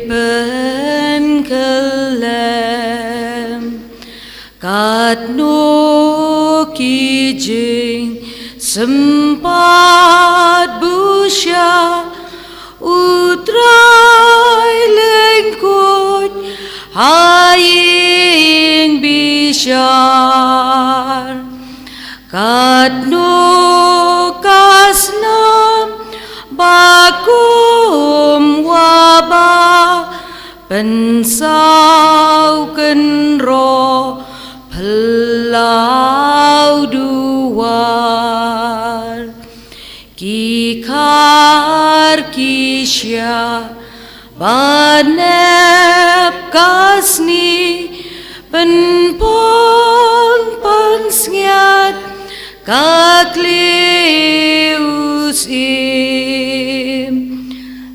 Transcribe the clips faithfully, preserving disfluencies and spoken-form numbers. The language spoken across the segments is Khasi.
pynkhyllem. Katno ki jingsympat bushar, U Trai lyngkhuid ha ïing bishar. Katno ka snam ba kum waba, pynsaw kynroh phyllaw duwar. Ki khar ki shyiap ba nep ka sngi, pynpong pynsngiat ka kli u syiem.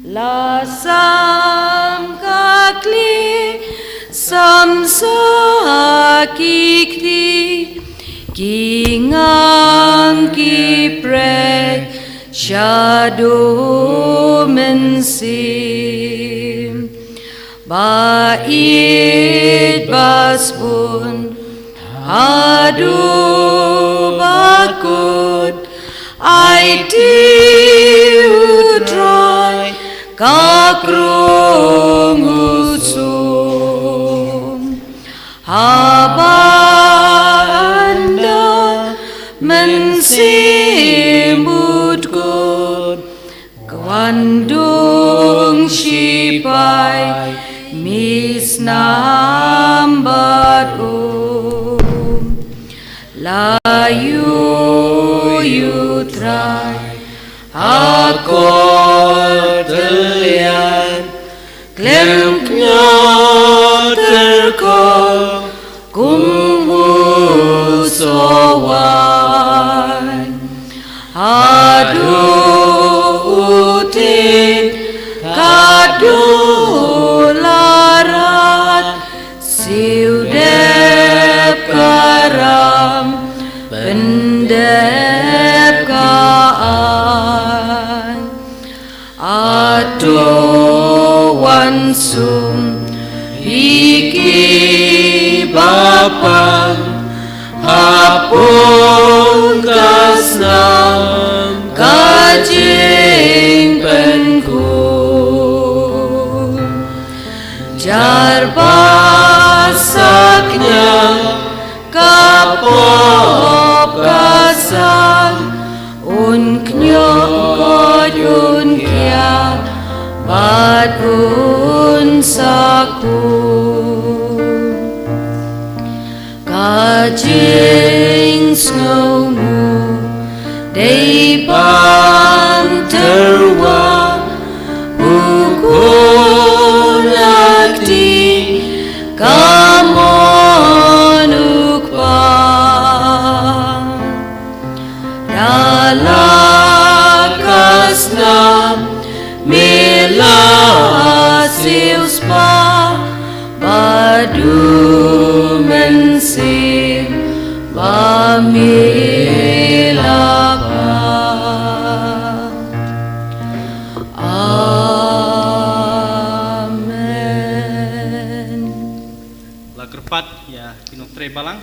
La sam ka kli, sam sa ki kti, ki ngang ki prek shaduh mynsiem. Ba ïeit ba sbun haduh ba kut, aiti U Trai ka krung u sum. Haba ynda mynsiem u dkut, kwandong shipai, misnam bad um. La ïoh ïa U Trai ha kor tylliat, khlem kñia tyrkhong kum u soh waiñ. Haduh u tieng, haduh la rat, siew dep ka ram, pyndep ka aiñ. Ato wan sum ïa ki ba pang, ha pung ka snam ka jingpynkhun. Jar ba sakñia ka pop ka sang, un kñioh koit un kiar, bad un sakhun. Ka jingsngewnguh dei ban tyrwa, u khun la kti ka mon u kpa. Da la ka snam me la siewspah, bad u Mynsiem ba me la phah. Amen. La kyrpad ïa ki nongtrei balang,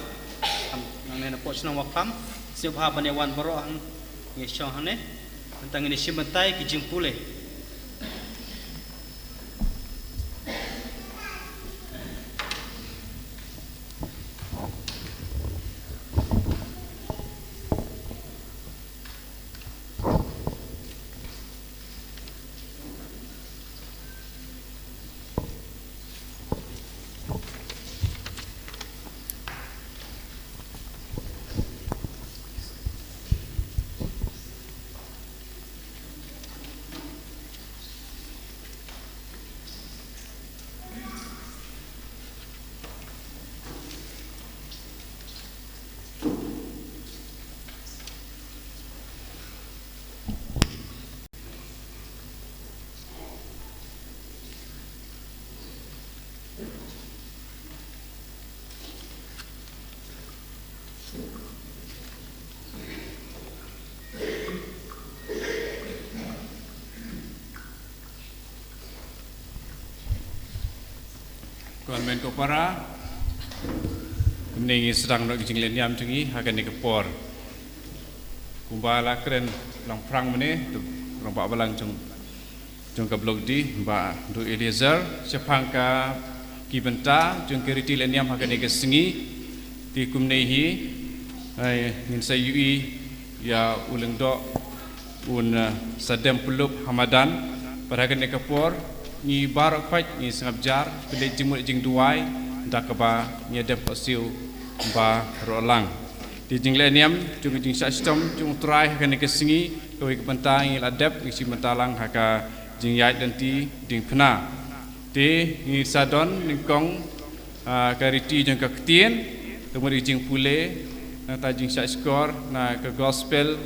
hangne na pdeng shnong Waklam, sngewbha ban ïa wan baroh hangne, shong hangne, mynta ngin ïa shim bynta ïa ki jingpule. Ko hynmen ko para, kumne ngi sdang noh ka jingleh niam jong ngi ha kane ka por. Kumba la kren lang phrang mynne, tu rangbah balang jong, jong ka Block D, Bah Dr Eliezer, shaphang ka ki bynta jong ka riti leh niam ha kane ka sngi. Te kumne hi, ai, ngin sa ïohi ïa u Lyngdoh un, eh, sa dem pyllup ha madan. Bad ha kane ka por ngi baroh khoit ngi sngap jar, pynleit jingmut jingduwai da kaba ngi dem pyrshah baroh lang. Te jingleh niam jong ka jingshah shitom jong U Trai ha kane ka sngi, kawei ka bynta ngi la dep, ngi shim bynta lang ha ka jingïaid lynti diengphna. Te ngi sa don nyngkong, ah, ka riti jong ka ktien, ka mut ka jingpule, nangta jingshah shkor na ka gospel,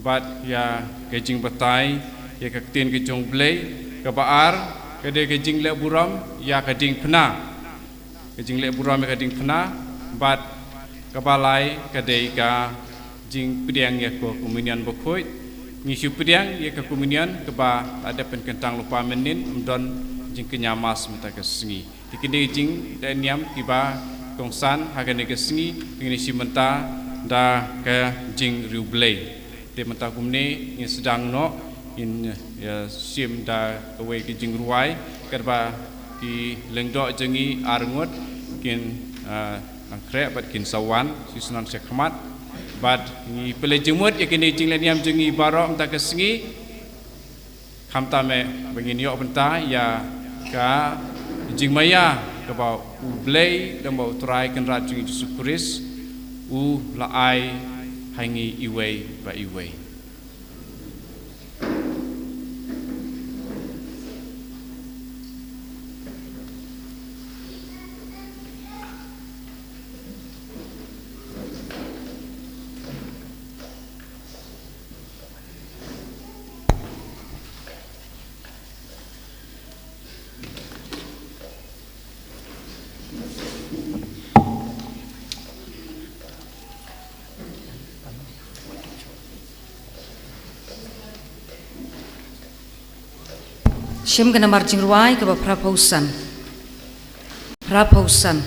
bad ïa ka jingbatai ïa ka ktien ka jong U Blei. Kaba ar ka dei ka jingleh burom ïa ka diengphna. Ka jingleh burom ïa ka diengphna, bad kaba lai ka dei ka jingpdiang ïa ka komunion bakhuid. Ngi shu pdiang ïa ka komunion kaba la dep pynkyntang lypa mynnin, ym don jingkñia mass mynta ka sngi. Te kine ki jingleh niam kiba kongsan ha kane ka sngi, kine shim bynta da ka jingriewblei. Te mynta kumne ngin sdang noh, ngin, eh, shim da kawei ka jingrwai, katba ki lyngdoh jong ngi arngut kin, eh, nang khreh bad kin sa wan shisien shakhmat. Bad ngi pynleit jingmut ïa kine jingleh niam jong ngi baroh mynta ka sngi. Khamtam eh ba ngin ïoh bynta ïa ka jingmaïa kaba U Blei, lem bad U Trai Kynrad jong ngi Jisu Khrist u la ai ha ngi iwei pa iwei. Shim ka namar jingrwai kaba phraphew san. Phraphew san.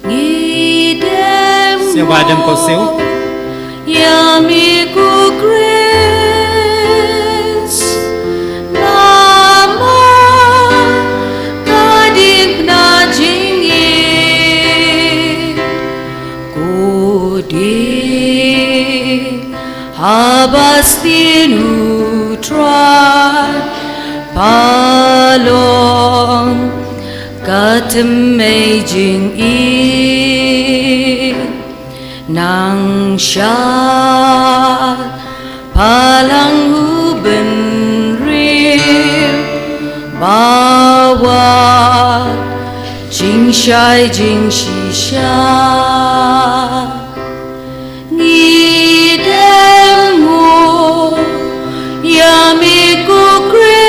Ngi dem, sngewbha dem ko siew. Ïa me ko Khrist, namar ka diengphna jong ngi. Ko dei haba sdien U Trai, ba long ka thymmei jong ngi. Nang shad palang u bynriew ba wad jingshai jingshisha. Ngi dem nguh ïa me ko Khrist,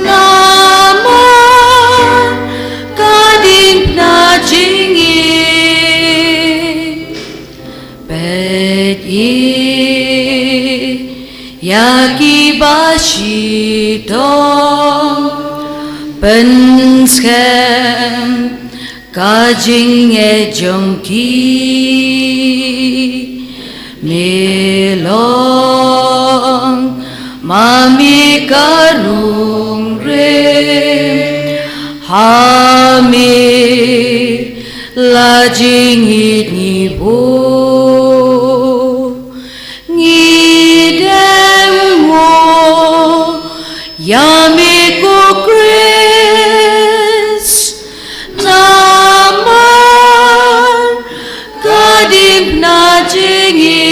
namar ka diengphna jong ngi. Peit ïa kiba shitom, pynskhem ka jingngeit jong ki. Me long ma me ka rung rem, ha me la jingïeit ngi buh. Ngi dem nguh ïa me ko Khrist, namar ka diengphna jong ngi.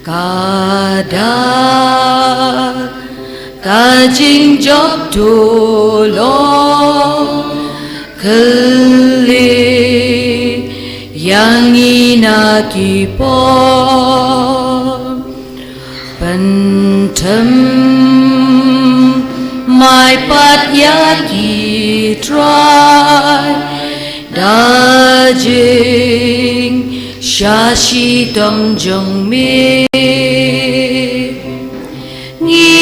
Ka da ka jingjop to long. Kylli ïa ngi na ki por, pynthem mai pat ïa ki trai, da jingshitom jong me. Ngi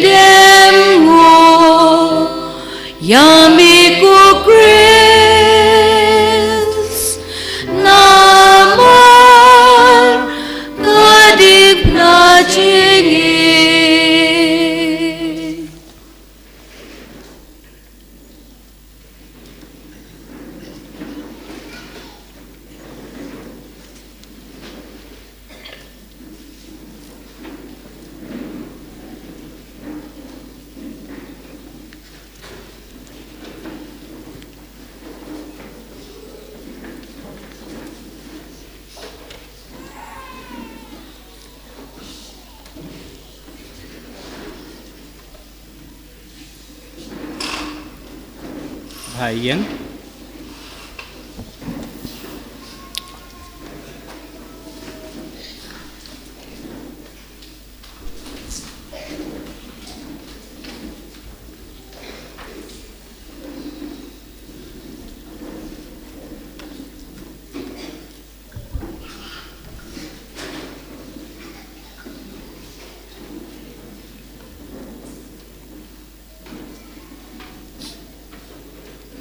dem nguh ïa me ko Khrist, namar ka dip na jingim. Bha ïeng.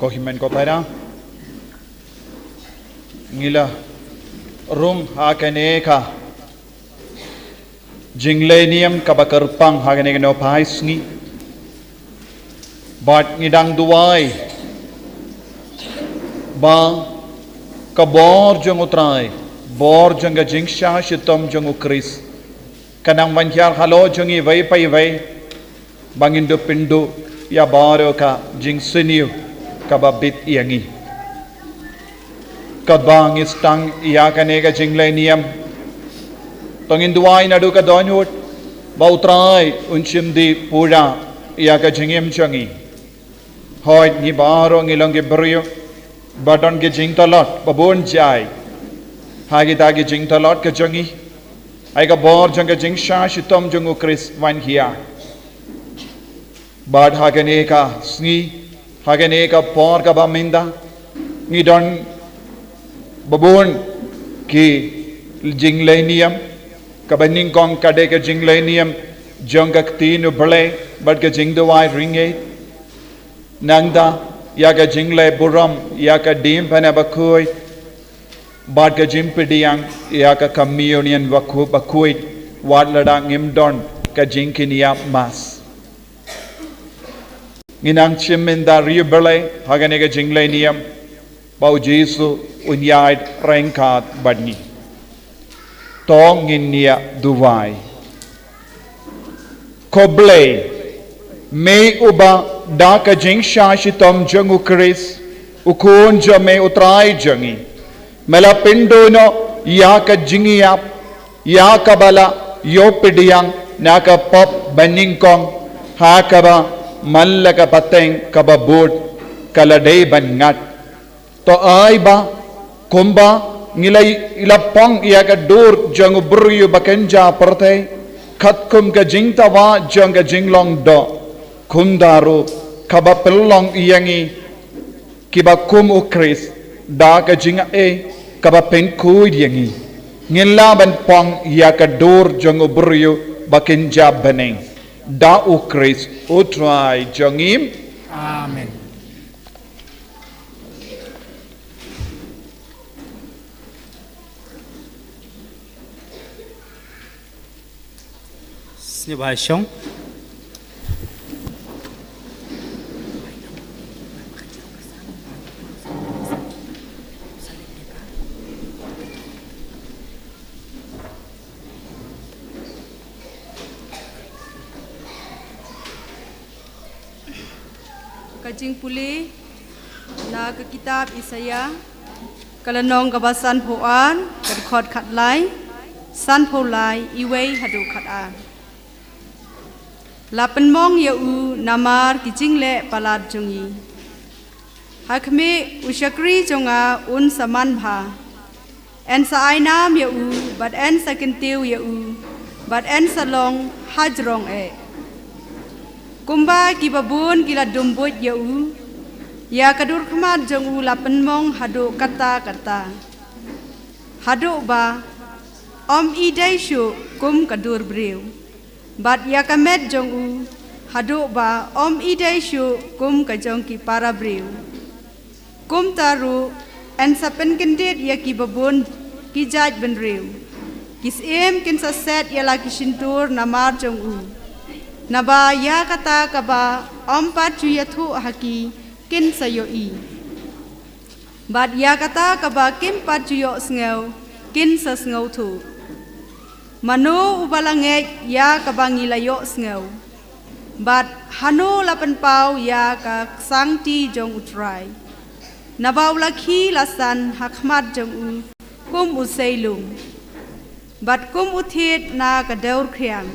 Ko hynmen ko para, ngi la rung ha kane ka jingleh niam kaba kyrpang ha kane ka nongphai sngi. Bad ngi dang duwai ba ka bor jong U Trai, bor jong ka jingshah shitom jong U Khrist, kan nang wan hiar halor jong ngi iwei pa iwei, ba ngin dup pynduh ïa baroh ka jingsniew kaba bit ïa ngi. Katba ngi sdang ïa kane ka jingleh niam, to ngin duwai naduh ka dohnud ba U Trai un shim dih pura ïa ka jingim jong ngi. Hooid, ngi baroh ngi long ki briew ba don ki jingtlot ba bun jait. Ha kita ki jingtlot ka jong ngi, ai ka bor jong ka jingshah shitom jong U Khrist wan hiar. Bad ha kane ka sngi, ha kane ka por kaba mynta, ngi don ba bun ki jingleh niam. Kaba nyngkong ka dei ka jingleh niam jong ka ktien U Blei bad ka jingduwai ryngeit. Nangta ïa ka jingleh burom ïa ka diengphna bakhuid bad ka jingpdiang ïa ka communion bakhu-, bakhuid wat lada ngim don ka jingkynïap mass. Ngi nang shim mynta ri U Blei ha kane ka jingleh niam ba U Jisu un ïaid ryngkat bad ngi. To ngin ïa duwai. Ko Blei, me uba da ka jingshah shitom jong U Khrist, U Khun jong me U Trai jong ngi, me la pynduh noh ïa ka jingïap, ïa kaba la ïoh pdiang na ka pop banyngkong, ha kaba man la ka pateng kaba bud ka la dei ban ngat. To ai ba kumba ngi la, i la pang ïa ka dur jong u briew ba kynja pyrthei, katkum ka jingtbit jong ka jinglong doh, kumta ruh kaba pynlong ïa ngi kiba kum U Khrist da ka jingaiei kaba pynkhuid ïa ngi, ngin lah ban pang ïa ka dur jong u briew ba kynja bneng, da U Khrist U Trai jong ngi. Amen. Sngewbha shong. Ka jingpule na ka kitab Isaïah, ka lynnong kaba sanphew ar, ka dkhot khatlai, sanphew lai, iwei haduh khatar. La pynmong ïa u namar ki jingleh palat jong ngi. Ha khmih, u shakri jong nga un sa man bha. Yn sa ai nam ïa u, bad yn sa kyntiew ïa u, bad yn sa long hajrong eh. Kumba kiba bun ki la dum buit ïa u, ïa ka dur khmat jong u la pynmong haduh katta katta. Haduh ba ym i dei shuh kum ka dur briew, bad ïa ka met jong u, haduh ba ym i dei shuh kum ka jong ki para briew. Kumta ruh, yn sa pynkyndit ïa kiba bun ki jait bynriew. Ki syiem kin sa set ïa la ki shyntur namar jong u. Naba ïa kata kaba ym pat ju ïathuh ha ki, kin sa ïohi. Bad ïa kata kaba kim pat ju ïohsngew, kin sa sngewthuh. Mano uba la ngeit ïa kaba ngi la ïohsngew? Bad hano la pynpaw ïa ka ksangti jong U Trai? Naba u la khie la san ha khmat jong u kum u seilung, bad kum u thied na ka dewrkhriang.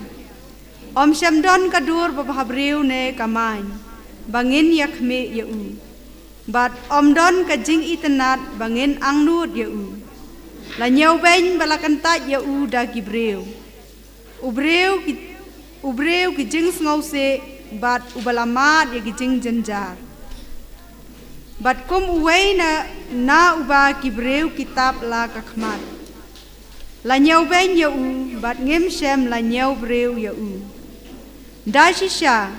Ym shym don ka dur babhabriew ne ka main ba ngin ïakhmih ïa u, bad ym don ka jingitynnad ba ngin angnud ïa u. La ñiewbeiñ ba la kyntait ïa u da ki briew, u briew ki, u briew ki jingsngewsih, bad uba la mad ïa ki jingjynjar, bad kum uwei na, na uba ki briew ki tap la ka khmat. La ñiewbeiñ ïa u, bad ngim shym la ñiewbriew ïa u. Da shisha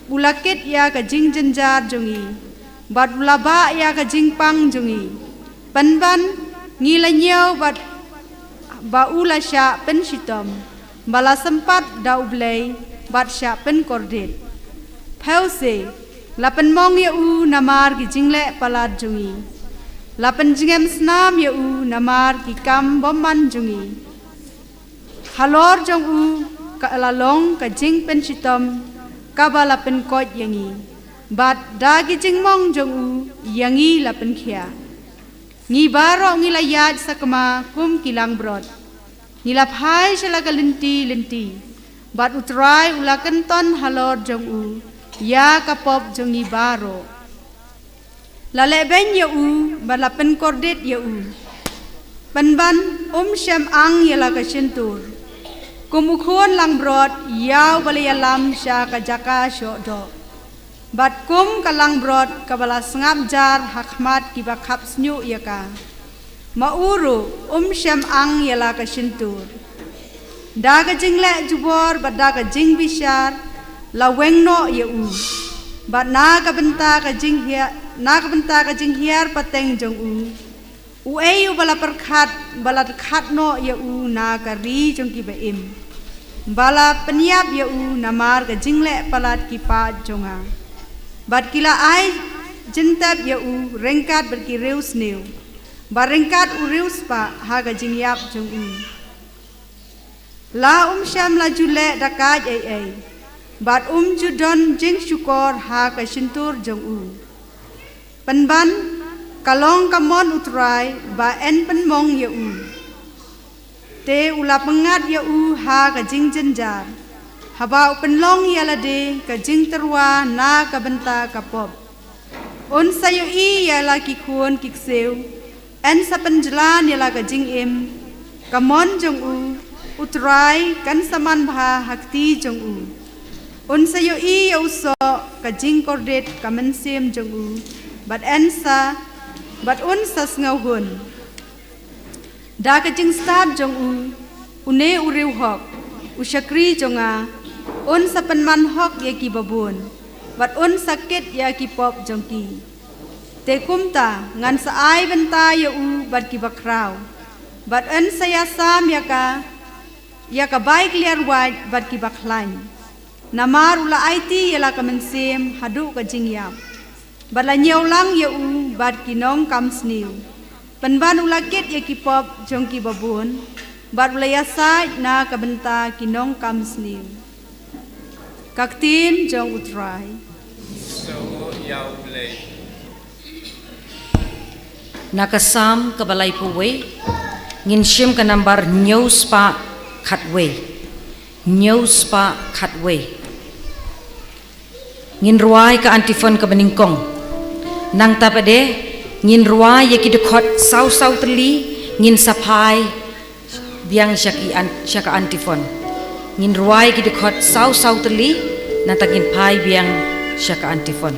u la kit ïa ka jingjynjar jong ngi, bad u la bah ïa ka jingpang jong ngi. Pynban ngi la ñiew bad ba u la shah pynshitom, ba la sympat da U Blei, bad shah pynkordit. Phew se, la pynmong ïa u namar ki jingleh palat jong ngi. La pynjngem snam ïa u namar ki kam bymman jong ngi. Halor jong u ka la long ka jingpynshitom kaba la pynkoit ïa ngi, bad da ki jingmong jong u ïa ngi la pynkhiah. Ngi baroh ngi la ïaid sakma kum ki langbrot. Ngi la phai sha la ka lynti lynti, bad U Trai u la kynton halor jong u ïa ka pop jong ngi baroh. La lehbeiñ ïa u, bad la pynkordit ïa u. Pynban um shym ang ïa la ka shyntur. Kum u khun langbrot ïa uba la ïalam sha ka jaka shoh doh, bad kum ka langbrot kaba la sngap jar ha khmat kiba khap shñiuh ïa ka, ma u ruh um shym ang ïa la ka shyntur. Da ka jingleh jubor bad da ka jingbishar la weng noh ïa u, bad na ka bynta ka jinghiar, na ka bynta ka jinghiar pateng jong u, uei uba la pyrkhat ba la khat noh ïa u na ka ri jong kiba im, ba la pynïap ïa u namar ka jingleh palat ki paid jong nga? Bad ki la ai jingtep ïa u ryngkat bad ki riewsniew, bad ryngkat u riewspah ha ka jingïap jong u. La um shym la ju leh da ka ei ei, bad um ju don jingshukor ha ka shyntur jong u. Pynban ka long ka mon U Trai ba yn pynmong ïa u. Te u la pyngngad ïa u ha ka jingjynjar, haba u pynlong ïa lade ka jingtyrwa na ka bynta ka pop. Un sa ïohi ïa la ki khun ki ksiew, yn sa pynjlan ïa la ka jingim. Ka mon jong u, U Trai, kan sa man bha ha kti jong u. Un sa ïohi ïa u soh ka jingkordit ka mynsiem jong u, bad yn sa, bad un sa sngewhun. Da ka jingstad jong u, une u riewhok, u shakri jong nga, un sa pynman hok ïa kiba bun, bad un sa kit ïa ki pop jong ki. Te kumta ngan sa ai bynta ïa u bad kiba khraw, bad yn sa ïasam ïa ka, ïa ka bai kliar wait bad kiba khlaiñ. Namar u la aiti ïa la ka mynsiem haduh ka jingïap, bad la ñiew lang ïa u bad ki nongkam sniew. Pynban u la kit ïa ki pop jong kiba bun, bad u la ïasaid na ka bynta ki nongkam sniew. Ka ktien jong U Trai. Sngewbha ïa U Blei. Na ka Salm kaba laiphew wei, ngin shim ka nambar hynñiew spah khatwei. Hynñiew spah khatwei. Ngin rwai ka antiphon kaba nyngkong. Nangta pat de ngin rwai ïa ki dkhot saw saw tylli, ngin sa phai biang sha ki an-, sha ka antiphon. Ngin rwai ïa ki dkhot saw saw tylli, nangta ngin phai biang sha ka antiphon.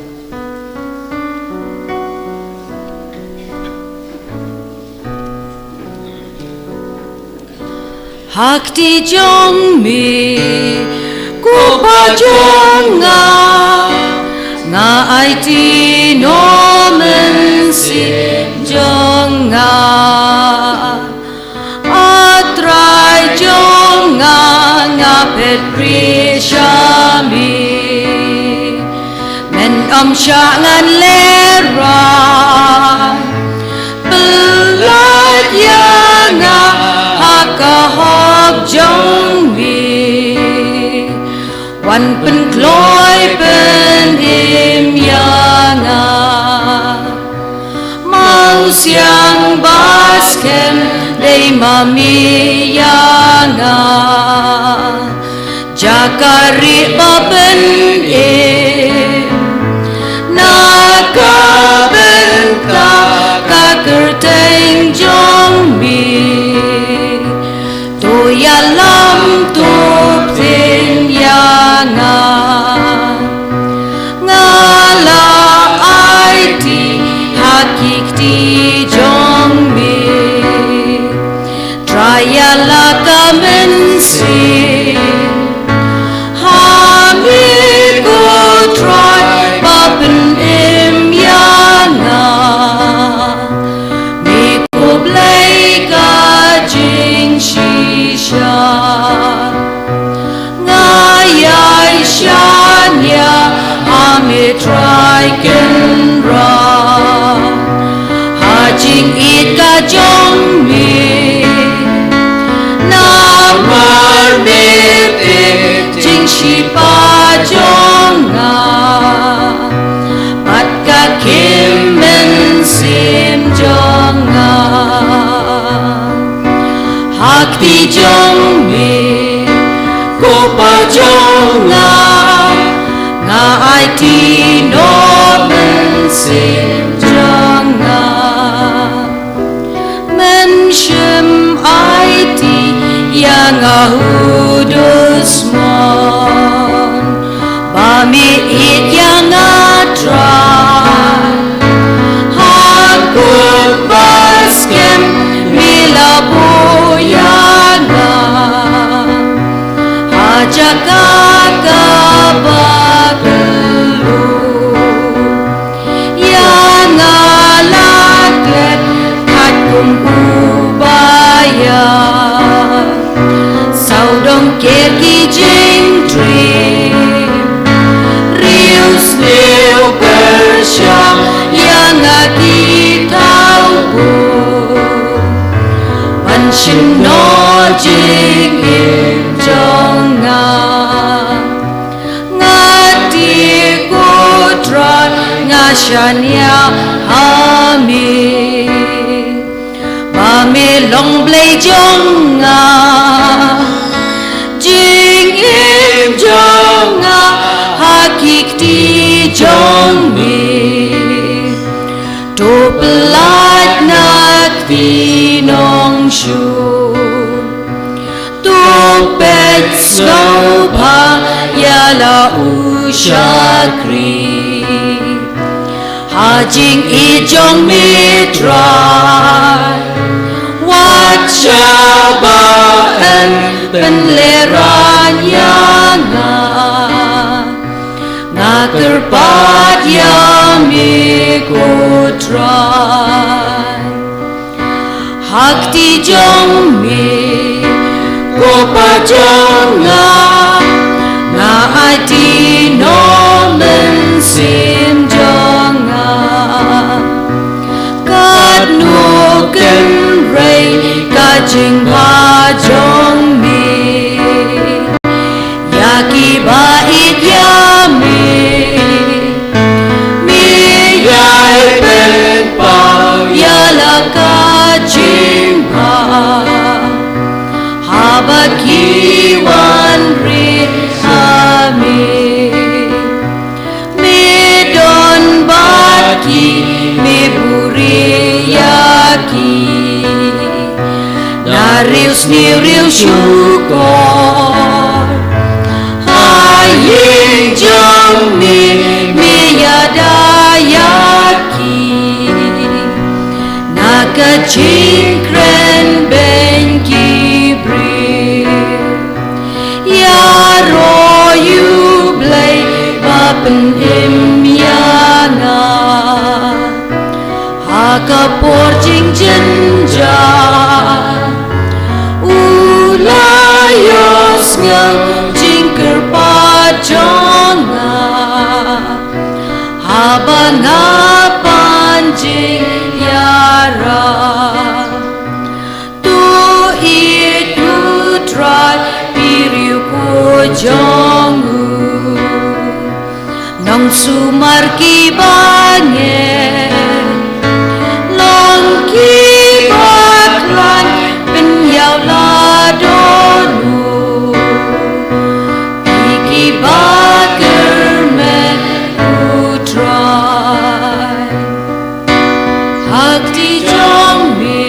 Ha kti jong me, ko Pa jong nga, nga aiti noh mynsiem jong nga. A Trai jong nga, nga phet rieh sha me. Men ym shah ngan lehrain, pyllait ïa nga ha ka hok jong me. Wan pynkloi pynim ïa nga. Mawsiang ba skhem dei ma me ïa nga. Jaka rieh ba pynim na ka bynta ka kyrteng jong me. To ïalam to bteng ïa nga. Nga la aiti ha ki kti jong me. Trai ïa la ka mynsiem ha me, ko Trai ba pynim ïa nga. Me ko Blei ka jingshisha. Nga ïai shaniah ha me Trai Kynrad. Ha jingïeit ka jong me, namar me peit jingshitom jong nga bad ka khim mynsiem jong nga. Ha kti jong me, ko Pa jong nga, nga aiti noh mynsiem jong nga. Men shym aiti ïa nga ha u dusmon ba me ïeit ïa nga Trai. Ha kut ba skhem me la buh ïa nga ha jaka kaba kylluid. Ïa nga la klet katkum u ba ïaid. Sawdong ker ki jingtriem, riewsniew pyrshah ïa nga ki thaw buh. Ban shim noh jingim jong nga. Nga tieng, ko Trai, nga shaniah ha me ba me long Blei jong nga. Jingim jong nga ha ki kti jong me. To pyllait na kti nongshun. To peit sngewbha ïa la u shakri. Ha jingïeit jong me Trai, wat shah ba yn pynlehraiñ ïa nga. Nga kyrpad ïa me, ko Trai. Ha kti jong me, ko Pa jong nga, nga aiti noh mynsiem jong nga. Katno kynrei ka jingbha jong me ïa kiba ïeit ïa me. Me ïai pynpaw ïa la ka jingbha haba ki wanrah ha me. Me don bad ki Ki riew shukor ha ïing jong me, me ïada ïa ki na ka jingkren beiñ ki briew. Ïaroh ïa U Blei ba pynim ïa nga ha ka por jingjynjar. U la ïohsngew jingkyrpad jong nga haba nga pan jingïarap. To ïeit, ko Trai, ki riew ko jong u. Nongsumar kiba ngeit, long kiba khlaiñ, pynïaid la don u. Ki kiba kyrmen, ko Trai. Ha kti jong me,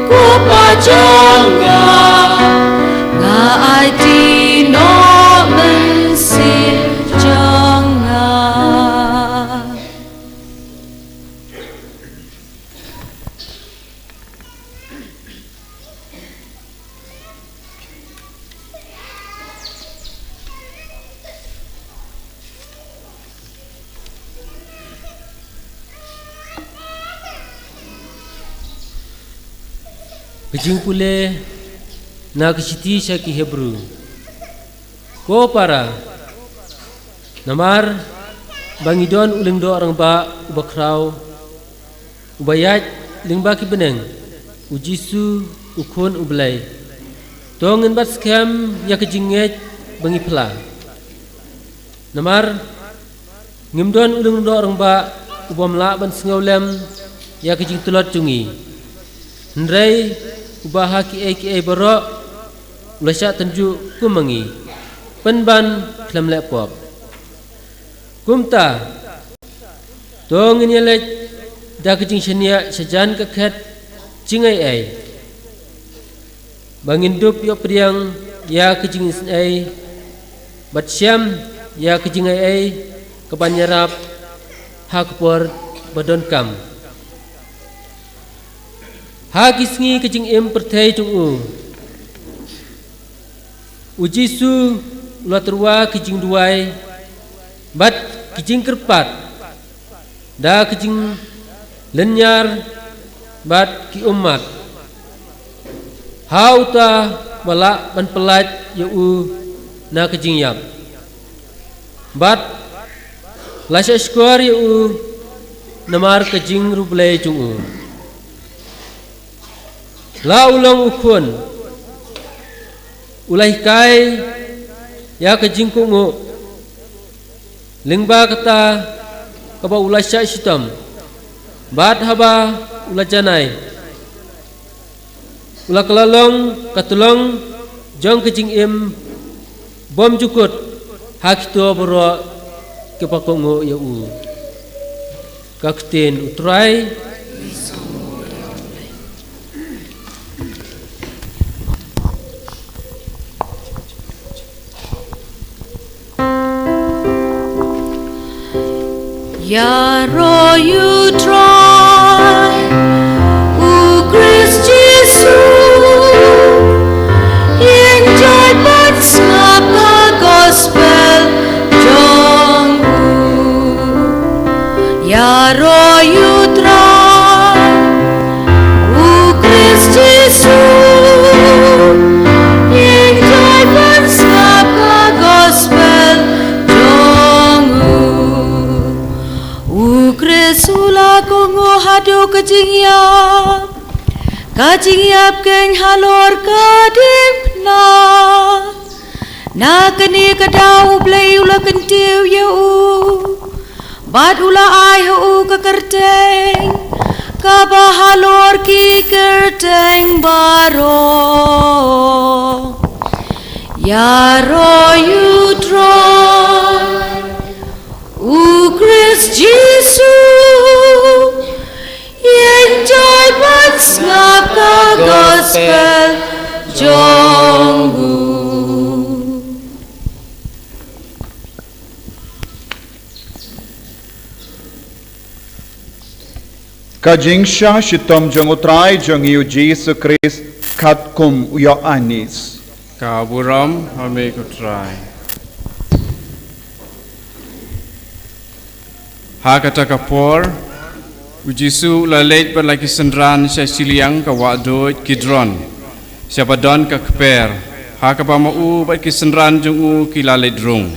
ko Pa jong nga, nga aiti noh mynsiem jong nga. Ka jingpule na ka shithi sha ki Hebru. Ko para, namar ba ngi don u lyngdoh rangbah uba khraw, uba ïaid lyngba ki bneng, U Jisu, U Khun U Blei, to ngin bat skhem ïa ka jingngeit ba ngi phla. Namar ngim don u lyngdoh rangbah ubym lah ban sngewlem ïa ka jingtlot jong ngi, hynrei uba ha kiei kiei baroh u la shah tynjuh kum ma ngi, pynban khlem leh pop. Kumta, to ngin ïaleit da ka jingshaniah shajan ka khet jingaiei, ba ngin dup ïoh pdiang ïa ka jingisynei, bad shem ïa ka jingaiei kaban ïarap ha ka por ba donkam. Ha ki sngi ka jingim pyrthei jong u, U Jisu u la tyrwa ki jingduwai bad ki jingkyrpad da ki jinglynñiar bad ki ummat ha uta ba lah ban pyllait ïa u na ka jingïap. Bad la shahshkor ïa u namar ka jingriewblei jong u. La u long u khun, u la hikai ïa ka jingkohnguh lyngba kata kaba u la shah shitom. Bad haba u la janai, u la kylla long ka tyllong jong ka jingim bymjukut ha kito baroh kiba kohnguh ïa u. Ka ktien U Trai. Ïaroh ïa U Trai, U Khrist Jisu, ïeng jai bad sngap ka gospel jong u. Ïaroh ïa U Trai, U Khrist Jisu, ïeng jai bad sngap ka gospel jong u. U Khrist u la kohnguh haduh ka jingïap, ka jingïap keiñ halor ka diengphna. Na kane ka daw U Blei u la kyntiew ïa u, bad u la ai ha u ka kyrteng kaba halor ki kyrteng baroh. Ïaroh ïa U Trai, U Khrist Jisu, ïeng jai bad sngap ka gospel Ka jingshah shitom jong U Trai jong ngi U Jisu Khrist katkum u Ïoannis. Ka burom ha me ko Trai. Ha kata ka por, U Jisu u la leit bad la ki synran sha shiliang ka wahduid Kidron, sha ba don ka kper, ha kaba ma u bad ki synran jong u ki la leit rung.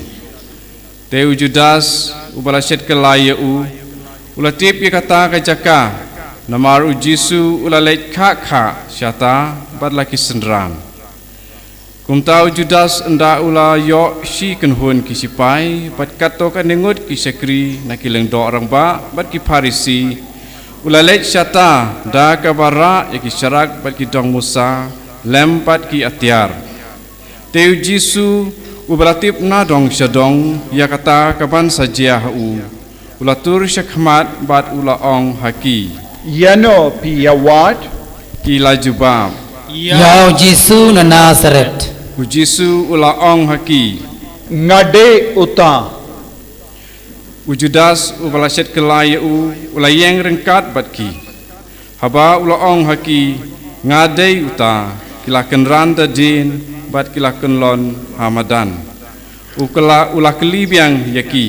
Te u Judas, uba la shet kylla ïa u, u la tip ïa kata ka jaka, namar U Jisu u la leit khah khah shata bad la ki synran. Kumta u Judas ynda u la ïoh shi kynhun ki shipai bad katto katne ngut ki shakri na ki lyngdoh rangbah bad ki Pharisi, u la leit shata da kaba rah ïa ki sharak bad ki dong musa lem bad ki atiar. Te U Jisu, uba la tip na dong sha dong ïa kata ka ban sa jia ha u, u la tur sha khmat bad u la ong ha ki, "Ïano phi ïa wad?" Ki la jubab, "Ïa U Jisu na Nasaret." U Jisu u la ong ha ki, "Nga dei uta." U Judas, uba la shet kylla ïa u, u la ïeng ryngkat bad ki. Haba u la ong ha ki, "Nga dei uta," ki la kynran da dien bad ki la kyllon ha madan. U kylla, u la kylli biang ïa ki,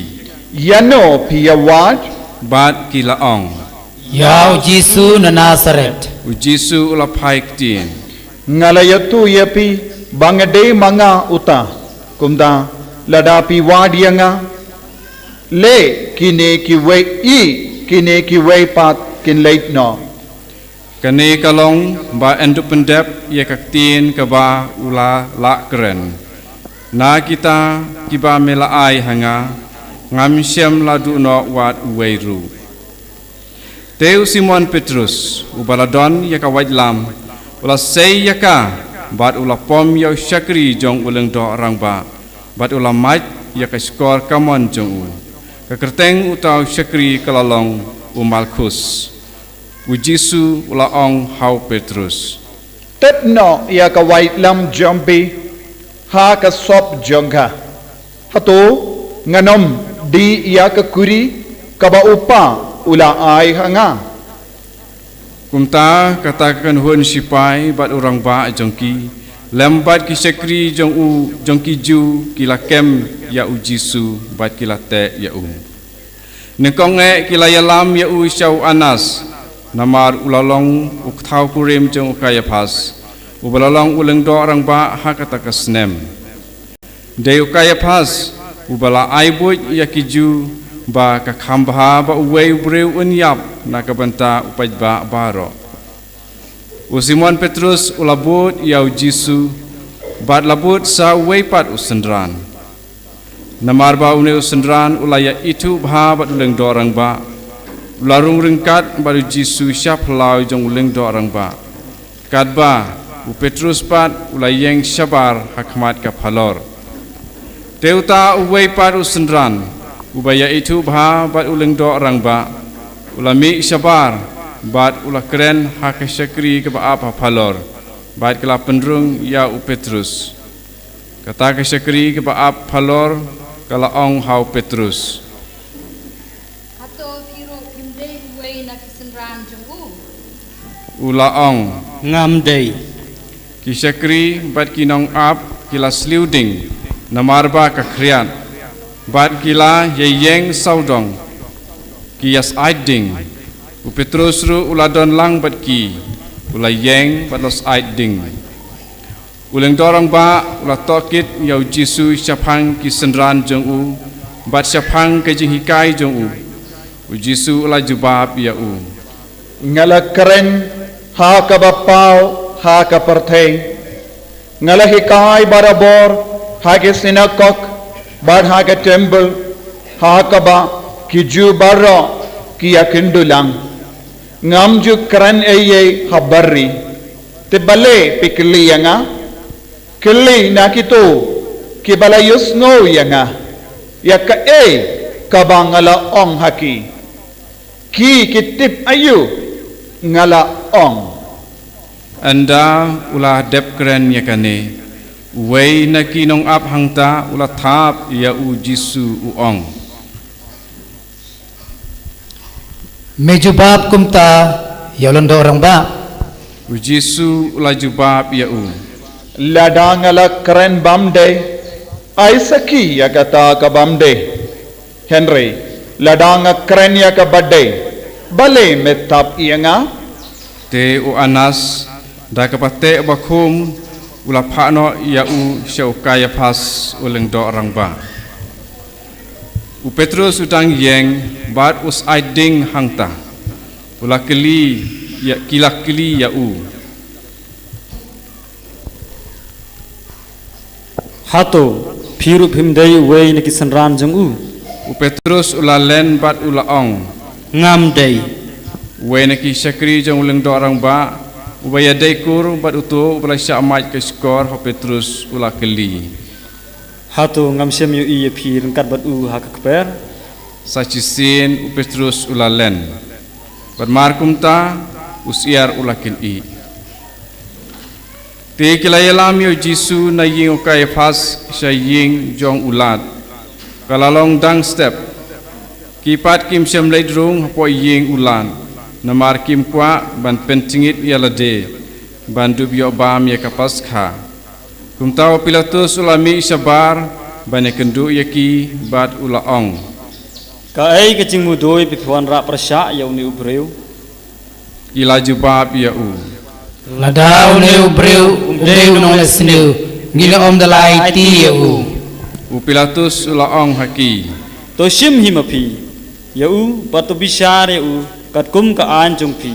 "Ïano phi ïa wad?" Bad ki la ong, "Ïa U Jisu na Nasaret." U Jisu u la phai ktien, "Nga la ïathuh ïa phi ba nga dei ma nga uta. Kumta lada phi wad ïa nga, leh kine kiwei, i kine kiwei pat kin leit noh." Kane ka long ba yn dup pyndep ïa ka ktien kaba u la lah kren, "Na kita kiba me la ai ha nga, ngam shym la duh noh wat uwei ruh." Te u Simon Petrus, uba la don ïa ka waitlam, u la sei ïa ka bad u la pom ïa u shakri jong u lyngdoh rangbah, bad u la mait ïa ka shkor kamon jong u. Ka kyrteng uta u shakri ka la long u Malkhus. U Jisu u la ong ha u Petrus, "Tep noh ïa ka waitlam jong phi ha ka sop jong ka. Hato ngan ym dih ïa ka kuri kaba u kpa u la ai ha nga?" Kumta kata ka kynhun shipai bad u rangbah jong ki, lem bad ki shakri jong u, jong ki Jiw, ki la kem ïa u Jisu bad ki la teh ïa u. Nyngkong eh ki la ïalam ïa u sha u Annas, namar u la long u kthaw kurim jong u Kaiaphas, uba la long u lyngdoh rangbah ha kata ka snem. Dei u Kaiaphas uba la ai buit ïa ki Jiw ba ka kham bha ba uwei u briew un ïap na ka bynta u paidbah baroh. U Simon Petrus u la bud ïa u Jisu, bad la bud sa uwei pat u synran. Namar ba une u synran u la ïa ithuh bha bad u lyngdoh rangbah, u la rung ryngkat bad u Jisu sha phyllaw jong u lyngdoh rangbah. Katba u Petrus pat u la ïeng shabar ha khmat ka phalor. Te uta uwei pat u synran, uba ïa ithuh bha bad u lyngdoh rangbah, u la mih shabar, bad u la kren ha ka shakri kaba ap ha phalor, bad ka la pynrung ïa u Petrus. Kata ka shakri kaba ap phalor ka la ong ha u Petrus, "Hato phi ruh phim dei uwei na ki synran jong u?" U la ong, "Ngam dei." Ki shakri bad ki nongap ki la sliew ding, namar ba ka khriat, bad ki la ïa ïeng sawdong, ki ïa syaid ding. U Petrus ruh u la don lang bad ki, u la ïeng bad la syaid ding. U lyngdoh rangbah u la tohkit ïa u Jisu shaphang ki synran jong u, bad shaphang ka jinghikai jong u. U Jisu u la jubab ïa u, "Nga la kren ha kaba paw ha ka pyrthei. Nga la hikai barabor ha ki synagog bad ha ka templ, ha kaba ki Jiw baroh ki ïa kynduh lang. Ngam ju kren ei ei ha bari. Te balei phi kylli ïa nga? Kylli na kito kiba la ïohsngew ïa nga ïa kaei kaba nga la ong ha ki. Ki ki tip aïu nga la ong." Ynda u la dep kren ïa kane, uwei na ki nongap hangta u la thap ïa u Jisu, u ong, Me jubab kumta ïa u lyngdoh rangbah. U Jisu u la jubab ïa u, lada nga la kren bymdei, ai sakhi ïa kata ka bymdei. Hynrei lada nga kren ïa kaba dei, balei me tap ïa nga? Te u Anas, da kaba teh bakhum, u la phah noh ïa u sha u Kaiaphas u lyngdoh rangbah. U Petrus u dang ïeng bad u sait ding hangta. U la kylli ïa, ki la kylli ïa u, hato phi ruh phim dei uwei na ki synran jong u? U Petrus u la len bad u la ong, ngam dei. Uwei na ki shakri jong u lyngdoh rangbah, uba ïadei kur bad uto uba la shah mait ka shkor ha u Petrus, u la kylli, hato ngam shym ïohi ïa phi ryngkat bad u ha ka kper? Sa shisien u Petrus u la len, bad mar kumta u syiar u la kynnoh. Te ki la ïalam ïa u Jisu na ïing u Kaiaphas sha ïing jong u Lad. Ka la long dang step. Ki pat kim shym leit rung hapoh ïing u Lad, namar kim kwah ban pynjngit ïa lade ban dup ïoh bam ïa ka Paskha. Kumta u Pilatus u la mih shabar ban ïakynduh ïa ki bad u la ong, kaei ka jingmudui ba phi wanrah pyrshah ïa une u briew? Ki la jubab ïa u, lada une u briew um dei u nongleh sniew, ngin ym da la aiti ïa u. U Pilatus u la ong ha ki, to shim hi ma phi ïa u bad to bishar ïa u katkum ka aiñ jong phi.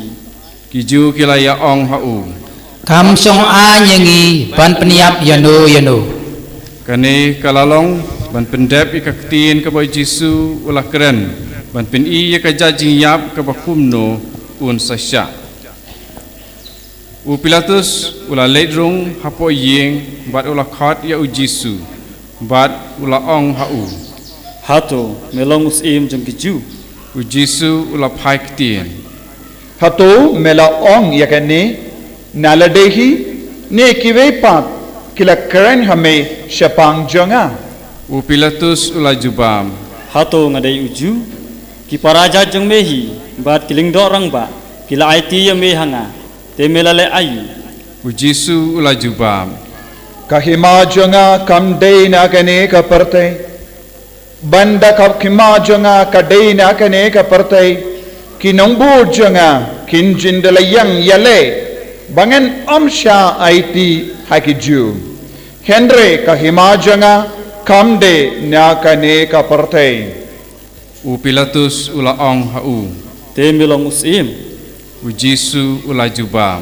Ki Jiw ki la ïa ong ha u, kam shong aiñ ïa ngi ban pynïap ïano ïano. Kane ka la long ban pyndep ïa ka ktien kaba u Jisu u la kren, ban pyni ïa ka jait jingïap kaba kumno un sa shah. U Pilatus u la leit rung hapoh ïing bad u la khot ïa u Jisu bad u la ong ha u, hato me long u syiem jong ki Jiw? U Jisu u la phai ktien, hato me la ong ïa kane na lade hi, ne kiwei pat ki la kren ha me shaphang jong nga? U Pilatus u la jubab, hato nga dei u Jiw? Ki para jait jong me hi bad ki lyngdoh rangbah ki la aiti ïa me ha nga, te me la leh aïu? U Jisu u la jubab, ka hima jong nga kam dei na kane ka pyrthei. Ban da ka hima jong nga ka dei na kane ka pyrthei, ki nongbud jong nga kin jin da la ïeng ïaleh ba ngan ym shah aiti ha ki Jiw. Hynrei ka hima jong nga kam dei na kane ka pyrthei. U Pilatus u la ong ha u, te me long u syiem? U Jisu u la jubab,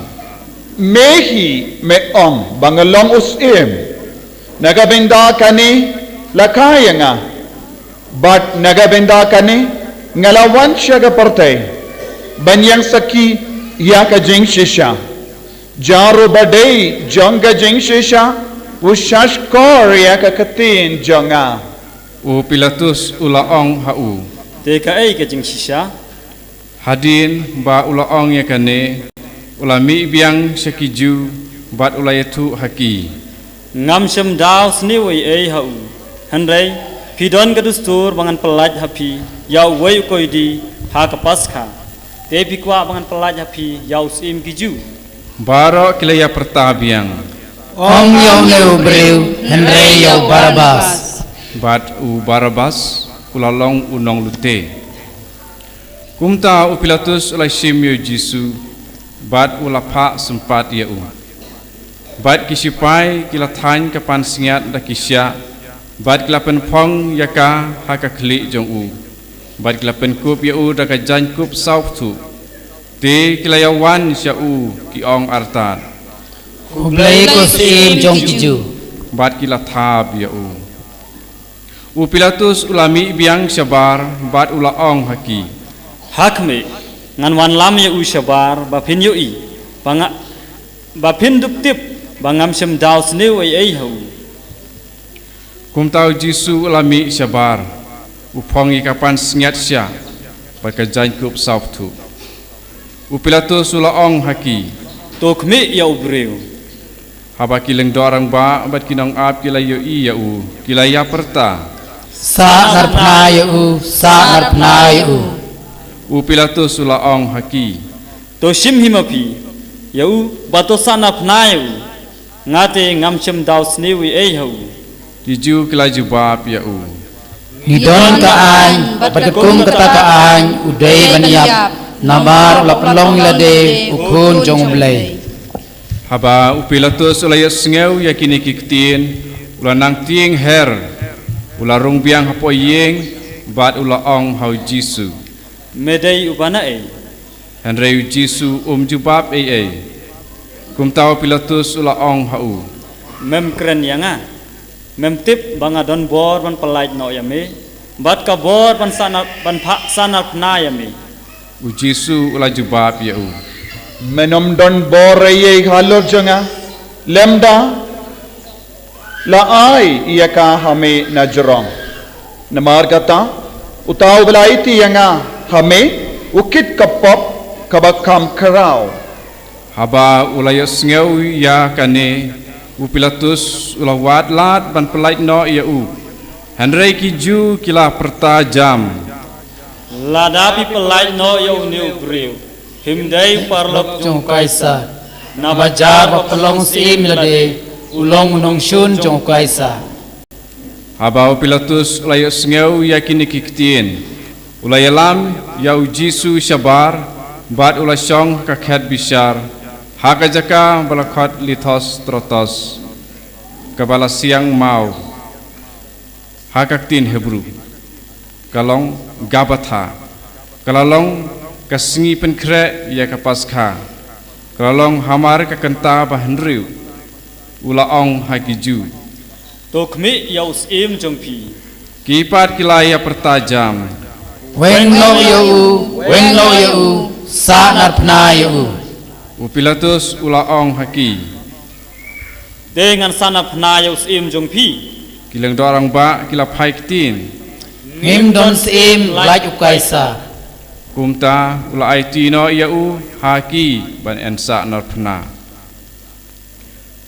me hi me ong ba nga long u syiem. Na ka bynta kane la kha ïa nga, bad na ka bynta kane nga la wan sha ka pyrthei ban ïeng sakhi ïa ka jingshisha. Jar uba dei jong ka jingshisha u shahshkor ïa ka ktien jong nga. U Pilatus u la ong ha u, te kaei ka jingshisha? Hadien ba u la ong ïa kane, u la mih biang sha ki Jiw bad u la ïathuh ha ki, ngam shym daw sniew ei ei ha u. Hynrei phi don ka dustur ba ngan pyllait ha phi ïa uwei u koidi ha ka Paskha. Te phi kwah ba ngan pyllait ha phi ïa u syiem ki Jiw? Baroh ki la ïa pyrta biang, ym ïa une u briew, hynrei ïa u Barabas. Bad u Barabas u la long u nonglute. Kumta u Pilatus u la shim ïa u Jisu bad u la phah sympat ïa u. Bad ki shipai ki la thaiñ ka pansngiat da ki shiah, bad ki la pynphong ïa ka ha ka khlieh jong u. Bad ki la pynkup ïa u da ka jaiñkup sawpthuh. Te ki la ïa wan sha u ki ong artat, u Blei ko syiem jong ki Jiw. Bad ki la thap ïa u. U Pilatus u la mih biang shabar bad u la ong ha ki, ha khmih, ngan wanlam ïa u shabar ba phin ïohi ba nga, ba phin dup tip ba ngam shym daw sniew ei ei ha u. Kumta u Jisu u la mih shabar, u phong ïa ka pansngiat shiah bad ka jaiñkup sawpthuh. U Pilatus u la ong ha ki, to khmih ïa u briew. Haba ki lyngdoh rangbah bad ki nongap ki la ïohi ïa u, ki la ïa pyrta, sah narphna ïa u, sah narphna ïa u. U Pilatus u la ong ha ki, "To shim hi ma phi ïa u, bad to sahnarphna ïa u. Nga te ngam shym daw sniew ei ei ha u." Ki Jiw ki la jubab ïa u, "Ngi don ka aiñ, bad katkum kata ka aiñ u dei ban ïap, namar u la pynlong ïa lade u khun jong U Blei." Haba u Pilatus u la ïohsngew ïa kine ki ktien, u la nang tieng her, u la rung biang hapoh ïing, bad u la ong ha u Jisu, "Me dei u bana ei?" Hynrei u Jisu um jubab ei ei. Kumta u Pilatus u la ong ha u, "Mem kren ïa nga? Mem tip ba nga don bor ban pyllait noh ïa me, bad ka bor ban sahnarph-, ban phah sahnarphna ïa me?" U Jisu u la jubab ïa u, "Mem ym don bor ei ei halor jong nga, lymda la ai ïa ka ha me na jrong. Namar kata, uta uba la aiti ïa nga ha me, u kit ka pop kaba kham khraw." Haba u la ïohsngew ïa kane, u Pilatus u la wad lad ban pyllait noh ïa u. Hynrei ki Jiw ki la pyrta jam, "Lada phi pyllait noh ïa une u briew, phim dei u paralok jong u Kaisar. Naba jar ba pynlong syiem ïa lade, u long u nongshun jong u Kaisar." Haba u Pilatus u la ïohsngew ïa kine ki ktien, u la ïalam ïa u Jisu shabar, bad u la shong ha ka khet bishar, ha ka jaka ba la khot Lithos Trotos, kaba la siang maw ha ka ktien Hebru. Ka long Gabatha, ka la long ka sngi pynkhreh ïa ka Paskha, ka la long hamar ka kynta ba hynriew. U la ong ha ki Jiw, "To khmih ïa u syiem jong phi." Ki pat ki la ïa pyrta jam, "Weng noh ïa u, weng noh ïa u, sahnarphna ïa u." U Pilatus u la ong ha ki, "Te ngan sahnarphna ïa u syiem jong phi?" Ki lyngdoh rangbah ki la phai ktien, "Ngim don syiem, lait u Kaisar." Kumta u la aiti noh ïa u ha ki ban yn sahnarphna.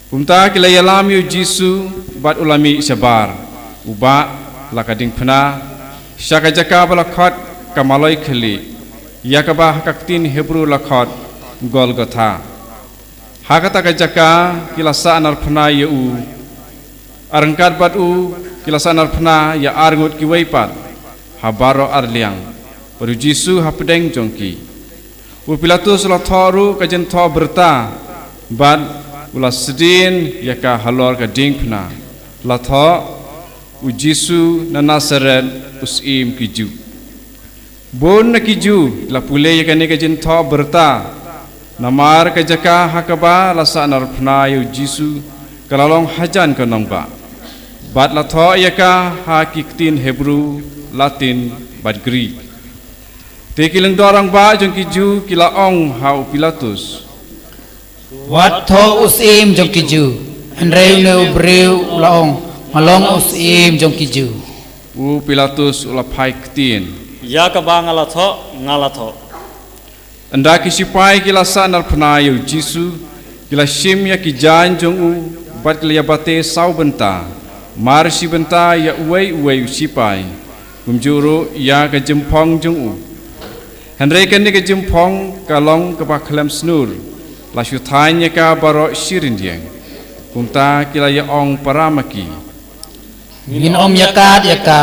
Kumta ki la ïalam ïa u Jisu, bad u la mih shabar, u bah la ka diengphna, sha ka jaka ba la khot ka Maloi Khlieh, ïa kaba ha ka ktien Hebru la khot Golgotha. Ha kata ka jaka ki la sahnarphna ïa u. Ryngkat bad u ki la sahnarphna ïa ar ngut kiwei pat, ha baroh ar liang, bad u Jisu hapdeng jong ki. U Pilatus u la thoh ruh ka jingthoh byrta, bad u la sdien ïa ka halor ka diengphna. La thoh, "U Jisu na Nasaret, u syiem ki Jiw." Bun na ki Jiw ki la pule ïa kane ka jingthoh byrta, namar ka jaka ha kaba la sahnarphna ïa u Jisu ka la long hajan ka nongbah, bad la thoh ïa ka ha ki ktien Hebru, Latin, bad Grik. Te ki lyngdoh rangbah jong ki Jiw ki la ong ha u Pilatus, "Wat thoh u syiem jong ki Jiw." Hynrei une u briew u la ong, "Nga long u syiem jong ki Jiw." U Pilatus u la phai ktien, "Ïa kaba nga la thoh, nga la thoh." Ynda ki shipai ki la sahnarphna ïa u Jisu, ki la shim ïa ki jaiñ jong u, bad ki la ïa bate saw bynta, mar shi bynta ïa uwei uwei u shipai, kumjuh ruh ïa ka jingphong jong u. Hynrei kane ka jingphong ka long kaba khlem snur, la shu thaiñ ïa ka baroh shi rynïeng. Kumta ki la ïa ong para ma ki, "Ngin ym ïa kad ïa ka,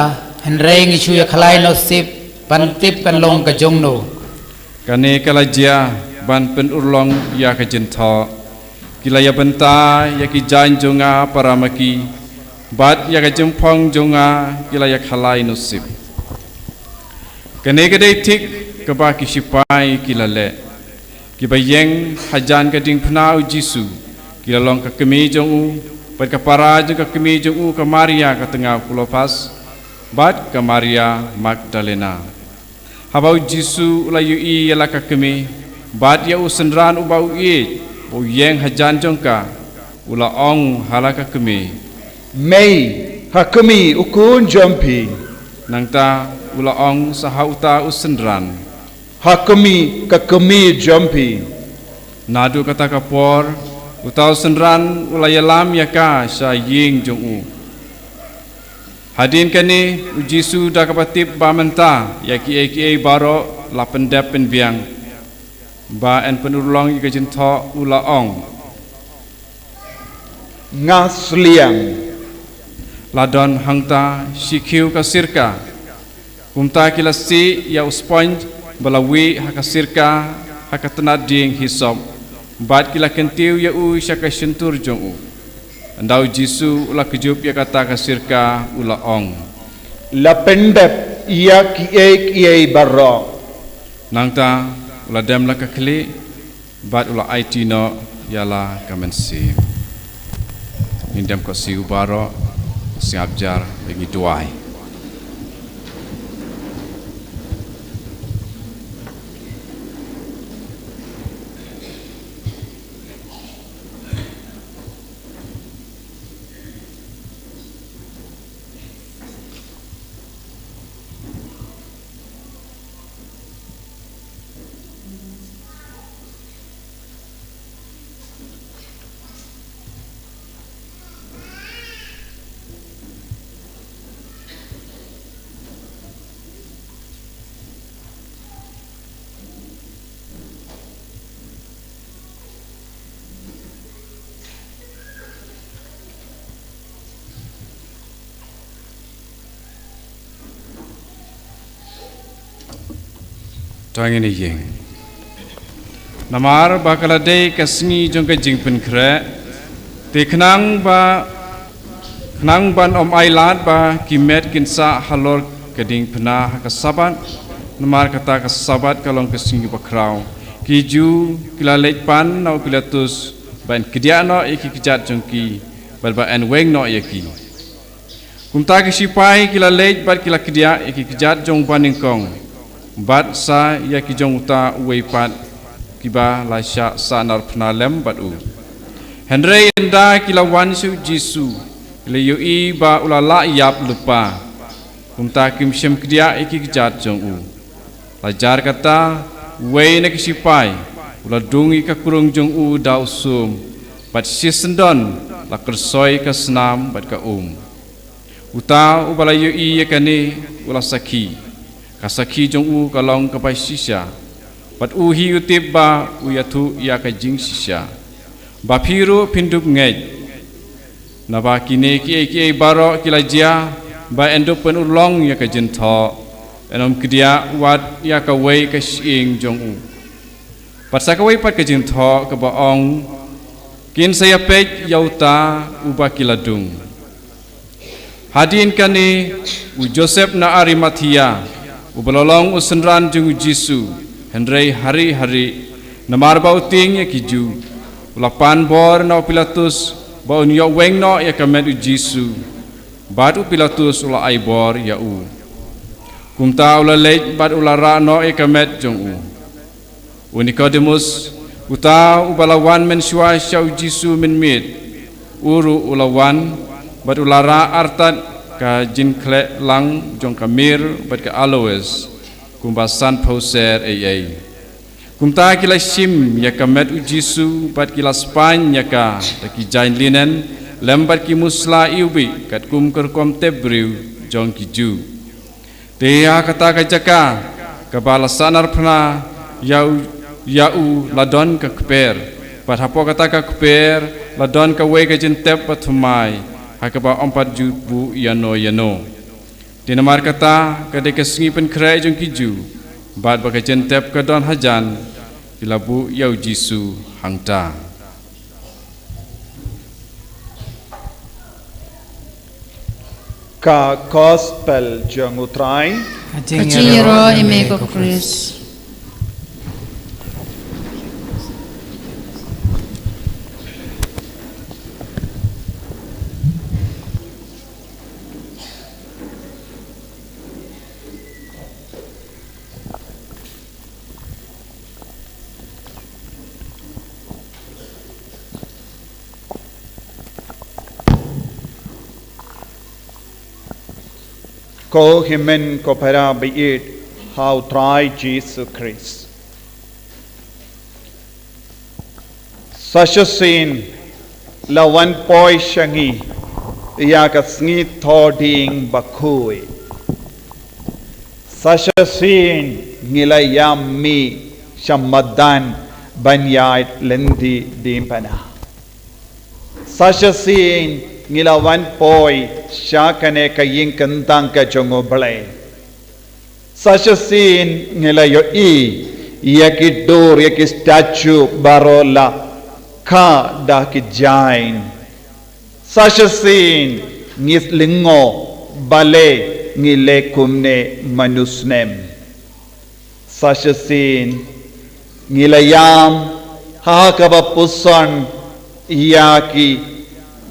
hynrei ngi shu ïa khlai noh sip, ban tip kan long ka jong no." Kane ka la jia ban pynurlong ïa ka jingthoh. Ki la ïa bynta ïa ki jaiñ jong nga para ma ki, bad ïa ka jingphong jong nga ki la ïa khlai noh sip. Kane ka dei thik kaba ki shipai ki la leh. Kiba ïeng hajan ka diengphna u Jisu, ki la long ka kmie jong u, bad ka para jong ka kmie jong u ka Maria ka tnga u Klopas, bad ka Maria Magdalena. Haba u Jisu u la ïohi ïa la ka kmie, bad ïa u synran uba u ïeit, u ïeng hajan jong ka, u la ong ha la ka kmie, "Mei, ha khmih u khun jong phi." Nangta u la ong sa ha uta u synran, "Ha khmih ka kmie jong phi." Naduh kata ka por, uta u synran u la ïalam ïa ka sha ïing jong u. Hadien kane, u Jisu da kaba tip ba mynta ïa kiei kiei baroh la pyndep pynbiang, ba yn pynurlong ïa ka jingthoh, u la ong: Nga sliang. La don hangta shi khiew ka sirka. Kumta ki la sieh ïa u sponj ba la wieh ha ka sirka ha ka tnat dieng hisop, bad ki la kyntiew ïa u sha ka shyntur jong u. Ynda u Jisu u la kjop ïa kata ka sirka, u la ong: La pyndep ïa kiei kiei baroh. Nangta u la dem la ka khlieh bad u la aiti noh ïa la ka mynsiem. Ngin dem ko siew baroh, sngap jar, ngi duwai. To ngin ïeng. Namar ba ka la dei ka sngi jong ka jingpynkhreh, te khnang ba, khnang ban ym ailad ba ki met kin sah halor ka diengphna ha ka Sabbath, namar kata ka Sabbath ka long ka sngi bakhraw, ki Jiw ki la leit pan na u Pilatus ba yn kdiah noh ïa ki kjat jong ki, bad ba yn weng noh ïa ki. Kumta ki shipai ki la leit bad ki la kdiah ïa ki kjat jong u banyngkong, bad sa ïa ki jong uta uwei pat, kiba la shah sahnarphna lem bad u. Hynrei ynda ki la wan sha u Jisu, ki la ïohi ba u la lah ïap lypa. Kumta kim shym kdiah ïa ki kjat jong u. La jar kata, uwei na ki shipai u la dung ïa ka krung jong u da u sum, bad shisyndon la kyrsoi ka snam bad ka um. Uta uba la ïohi ïa kane u la sakhi. Ka sakhi jong u ka long kaba shisha, bad u hi u tip ba u ïathuh ïa ka jingshisha. Ba phi ruh phin dup ngeit. Naba kine kiei kiei baroh ki la jia, ba yn dup pynurlong ïa ka jingthoh, yn ym kdiah wat ïa kawei ka shyieng jong u. Bad sa kawei pat ka jingthoh kaba ong: Kin sa ïapeit ïa uta uba ki la dung. Hadien kane, u Joseph na Arimathea, uba la long u synran jong u Jisu, hynrei ha ri ha ri, namar ba u tieng ïa ki Jiw, u la pan bor na u Pilatus ba un ïoh weng noh ïa ka met u Jisu. Bad u Pilatus u la ai bor ïa u. Kumta u la leit bad u la rah noh ïa ka met jong u. U Nikodemus, uta uba la wan mynshuwa sha u Jisu mynmiet, u ruh u la wan, bad u la rah artat ka jingkhleh lang jong ka mir bad ka aloes, kumba sanphew ser ei ei. Kumta ki la shim ïa ka met u Jisu, bad ki la spaiñ ïa ka da ki jaiñ linen, lem bad ki musla iwbih, katkum ka rukom tep briew jong ki Jiw. Te ha kata ka jaka kaba la sahnarphna ïa u, ïa u la don ka kper, bad hapoh kata ka kper la don kawei ka jingtep bathymmai, ha kaba ym pat ju buh ïano ïano. Te namar kata ka dei ka sngi pynkhreh jong ki Jiw, bad ba ka jingtep ka don hajan, ki la buh ïa u Jisu hangta. Ka Gospel jong u Trai. Ka jingïaroh ïa me ko Khrist. Ko hynmen ko para baieit ha u Trai Jisu Khrist. Sa shisien la wan poi sha ngi ïa ka sngi Thohdieng Bakhuid. Sa shisien ngi la ïa mih sha madan ban ïaid lynti diengphna. Sa shisien ngi la wan poi sha kane ka ïing kyntang ka jong U Blei. Sa shisien ngi la ïohi ïa ki dur, ïa ki statue baroh la kha da ki jaiñ. Sa shisien ngi lyngngoh balei ngi leh kumne man u snem. Sa shisien ngi la ïam ha kaba puson ïa ki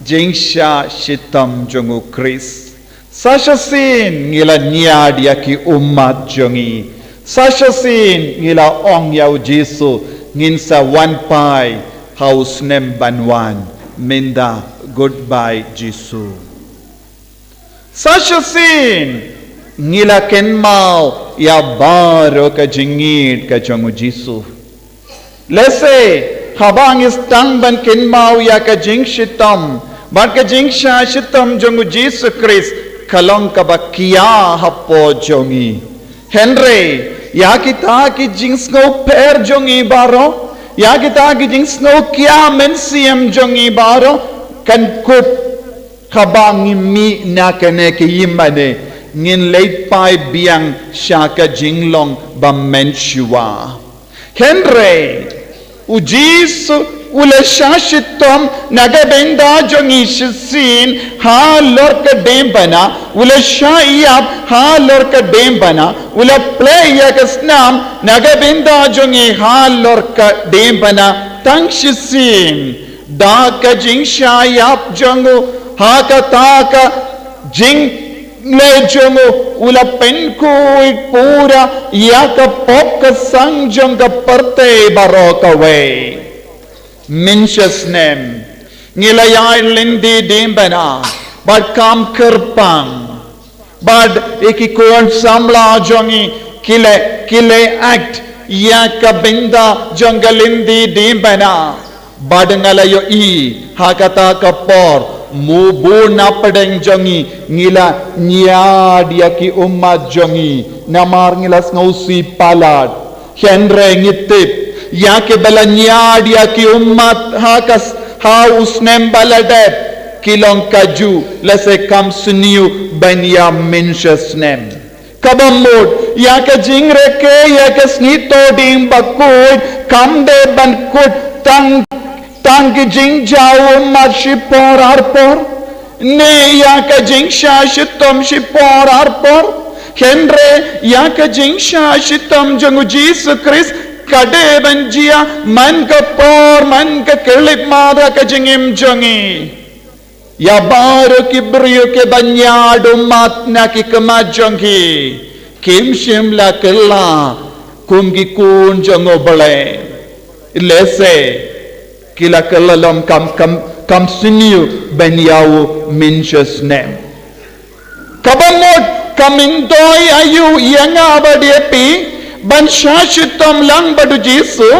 jingshah shitom jong U Khrist. Sa shisien ngi la ñiad ïa ki ummat jong ngi. Sa shisien ngi la ong ïa U Jisu, ngin sa wan phai ha u snem ban wan. Mynta, goodbye Jisu. Sa shisien ngi la kynmaw ïa baroh ka jingïeid ka jong U Jisu. Lehse haba ngi sdang ban kynmaw ïa ka jingshitom bad ka jingshah shitom jong U Jisu Khrist, ka long kaba khia hapoh jong ngi. Hynrei ïa kita ki jingsngewpher jong ngi baroh, ïa kita ki jingsngewkhia mynsiem jong ngi baroh, kan kup haba ngi mih na kane ka ïingmane, ngin leit phai biang sha ka jinglong ba mynshuwa. Hynrei U Jisu u la shah shitom na ka bynta jong ngi shisien halor ka diengphna, u la shah ïap halor ka diengphna, u la plie ïa ka snam na ka bynta jong ngi halor ka diengphna tang shisien. Da ka jingshah ïap jong u, ha kata ka jingleh jong u, u la pynkhuid pura ïa ka pop ka sang jong ka pyrthei baroh kawei. Mynshisnem ngi la ïaid lynti diengphna bad kam kyrpang. Bad ïa ki khun samla jong ngi ki la, ki la act ïa ka bynta jong ka lynti diengphna. Bad nga la ïohi ha kata ka por, mo bun na pdeng jong ngi ngi la ñiad ïa ki ummat jong ngi namar ngi la sngewsih palat. Hynrei ngi tip ïa kiba la ñiad ïa ki ummat ha ka s-, ha u snem ba la dep, ki long kajuh, lehse kam sniew ban ïa mynshisnem. Kaba mut ïa ka jingrkhie ïa ka sngi Thohdieng Bakhuid kam dei ban kut tang, tang ki jingjaw ummat shipor arpor, ne ïa ka jingshah shitom shipor arpor. Hynrei ïa ka jingshah shitom jong U Jisu Khrist ka dei ban jia man ka por, man ka khyllipmat ha ka jingim jong ngi. Ïa baroh ki briew kiba ñiad ummat na ki khmat jong ki, kim shym la kylla kum ki khun jong U Blei. Lehse ki la kylla lem kam, kam, kam sniew ban ïa u mynshisnem. Kaba mut ka myntoi aïu ïa nga bad ïa phi ban shah shitom lang bad U Jisu,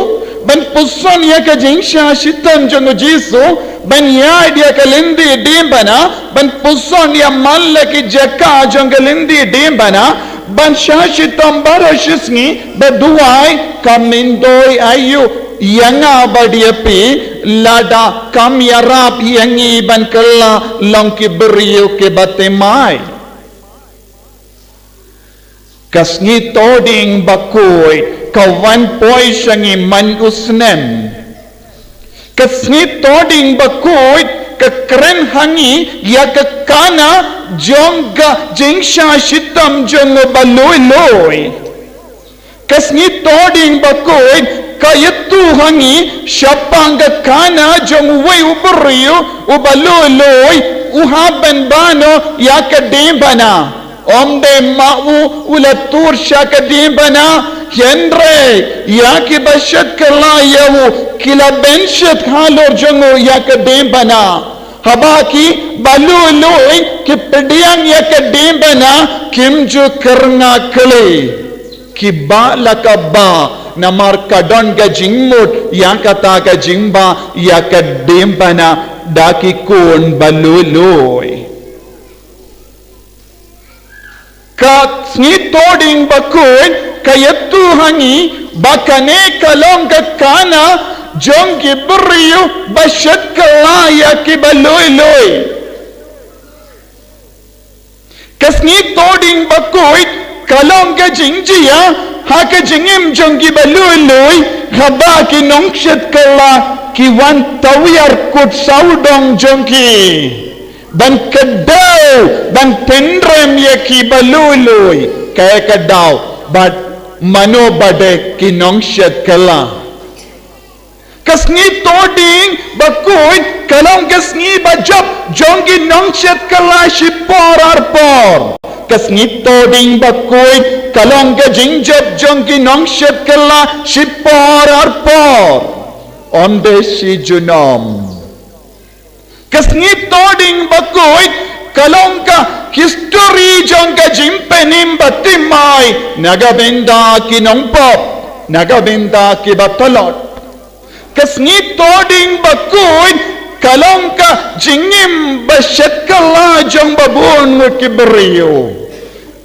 ban puson ïa ka jingshah shitom jong U Jisu, ban ïaid ïa ka lynti diengphna, ban puson ïa man la ki jaka jong ka lynti diengphna, ban shah shitom baroh shisngi, bad duwai ka myntoi aïu ïa nga bad ïa phi, lada kam ïarap ïa ngi ban kylla long ki briew kiba thymmai. Ka sngi Thohdieng Bakhuid ka wan poi sha ngi man u snem. Ka sngi Thohdieng Bakhuid ka kren ha ngi ïa ka khana jong ka jingshah shitom jong u ba lui lui. Ka sngi Thohdieng Bakhuid ka ïathuh ha ngi shaphang ka khana jong uwei u briew u ba lui lui, u hap ban bano ïa ka diengphna. Ym dei ma u u la tur sha ka diengphna, hynrei ïa kiba shait kylla ïa u ki la ban shait halor jong u ïa ka diengphna. Haba ki ba lui lui ki pdiang ïa ka diengphna, kim ju kyrngah kylli. Ki bah la ka bah namar ka don ka jingmut ïa kata ka jingbah ïa ka diengphna da ki khun ba lui lui. Toding Bakhuid ka ïathuh ha ngi ba kane ka long ka khana jong ki briew ba shet kylla ïa ki ba lui lui. Ka Sngi Toding Bakhuid ka long ka jingjia ha ka jingim jong ki ba lui lui, haba ki nongshet kylla ki wan tawiar kut sawdong jong ki ban kdew, ban pynrem ïa ki ba lui lui. Kaei ka daw? Bad mano ba dei ki nongshet kylla? Ka Sngi Toding Bakhuid ka long ka sngi ba jop jong ki nongshet kylla shipor arpor. Ka Sngi Toding Bakhuid ka long ka jingjop jong ki nongshet kylla shipor arpor. Ym dei shi junom. Ka Sngi Toding Bakhuid ka long ka histori jong ka jingpynim bad thymmai na ka bynta ki nongpop, na ka bynta ki ba tlot. Ka Sngi Toding Bakhuid ka long ka jingim ba shet kylla jong ba bun ngut ki briew.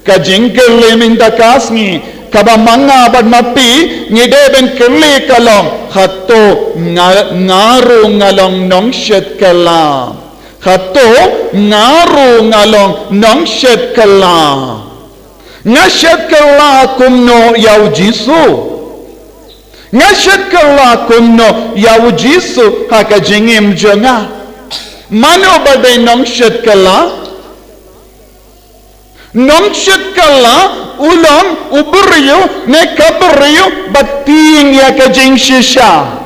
Ka jingkylli mynta ka sngi kaba ma nga bad ma phi ngi dei ban kylli ka long, hato nga, nga ruh nga long nongshet kylla? Hato nga ruh nga long nongshet kylla? Nga shet kylla kumno ïa u Jisu? Nga shet kylla kumno ïa u Jisu ha ka jingim jong nga? Mano ba dei nongshet kylla? Nongshet kylla u long u briew ne ka briew ba tieng ïa ka jingshisha.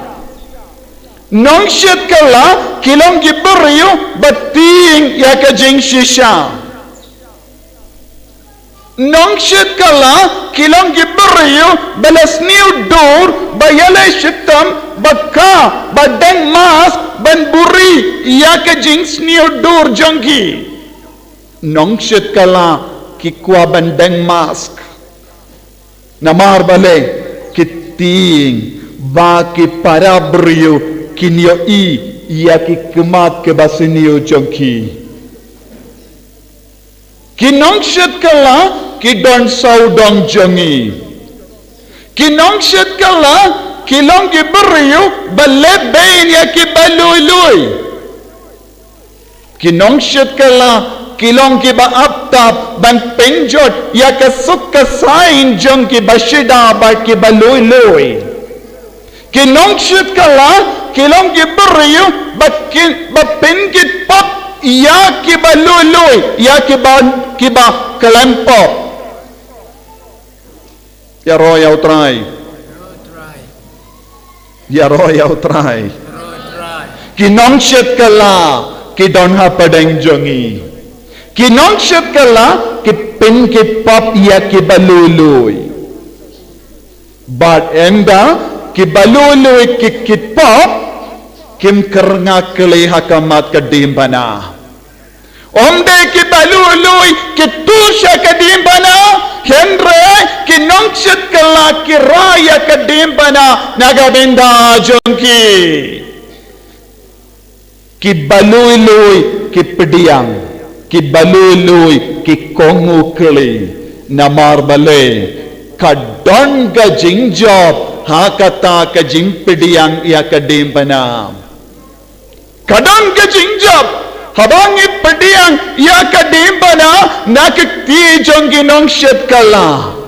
Nongshet kylla ki long ki briew ba tieng ïa ka jingshisha. Nongshet kylla ki long ki briew ba la sniew dur, ba ïaleh shitom, ba kha, ba deng mask ban buhrieh ïa ka jingsniew dur jong ki. Nongshet kylla ki kwah ban deng mask. Namar balei? Ki tieng ba ki para briew kin ïohi ïa ki khmat kiba sniew jong ki. Ki nongshet kylla ki don sawdong jong ngi. Ki nongshet kylla ki long ki briew ba leh beiñ ïa ki ba lui lui. Ki nongshet kylla ki long ki ba ap tap ban pynjot ïa ka suk ka saiñ jong ki ba shida bad ki ba lui lui. Ki nongshet kylla ki long ki briew ba ki, ba pynkit pop ïa ki ba lui lui, ïa ki ba, ki ba khlem pop. Ïaroh ïa U Trai. Ïaroh ïa U Trai. Ki nongshet kylla ki don hapdeng jong ngi. Ki nongshet kylla ki pynkit pop ïa ki ba lui lui. Bad ynda ki ba lui lui ki kit pop, kim kyrngah kli ha khmat ka diengphna. Ym dei ki ba lui lui ki tu sha ka diengphna, hynrei ki nongshet kylla ki rai ïa ka diengphna na ka bynta jong ki. Ki ba lui lui ki pdiang, ki ba lui lui ki kohnguh kli. Namar balei? Ka don ka jingjop ha kata ka jingpdiang ïa ka diengphna. Ka don ka jingjop haba ngi pdiang ïa ka diengphna na ka kti jong ki nongshet kylla.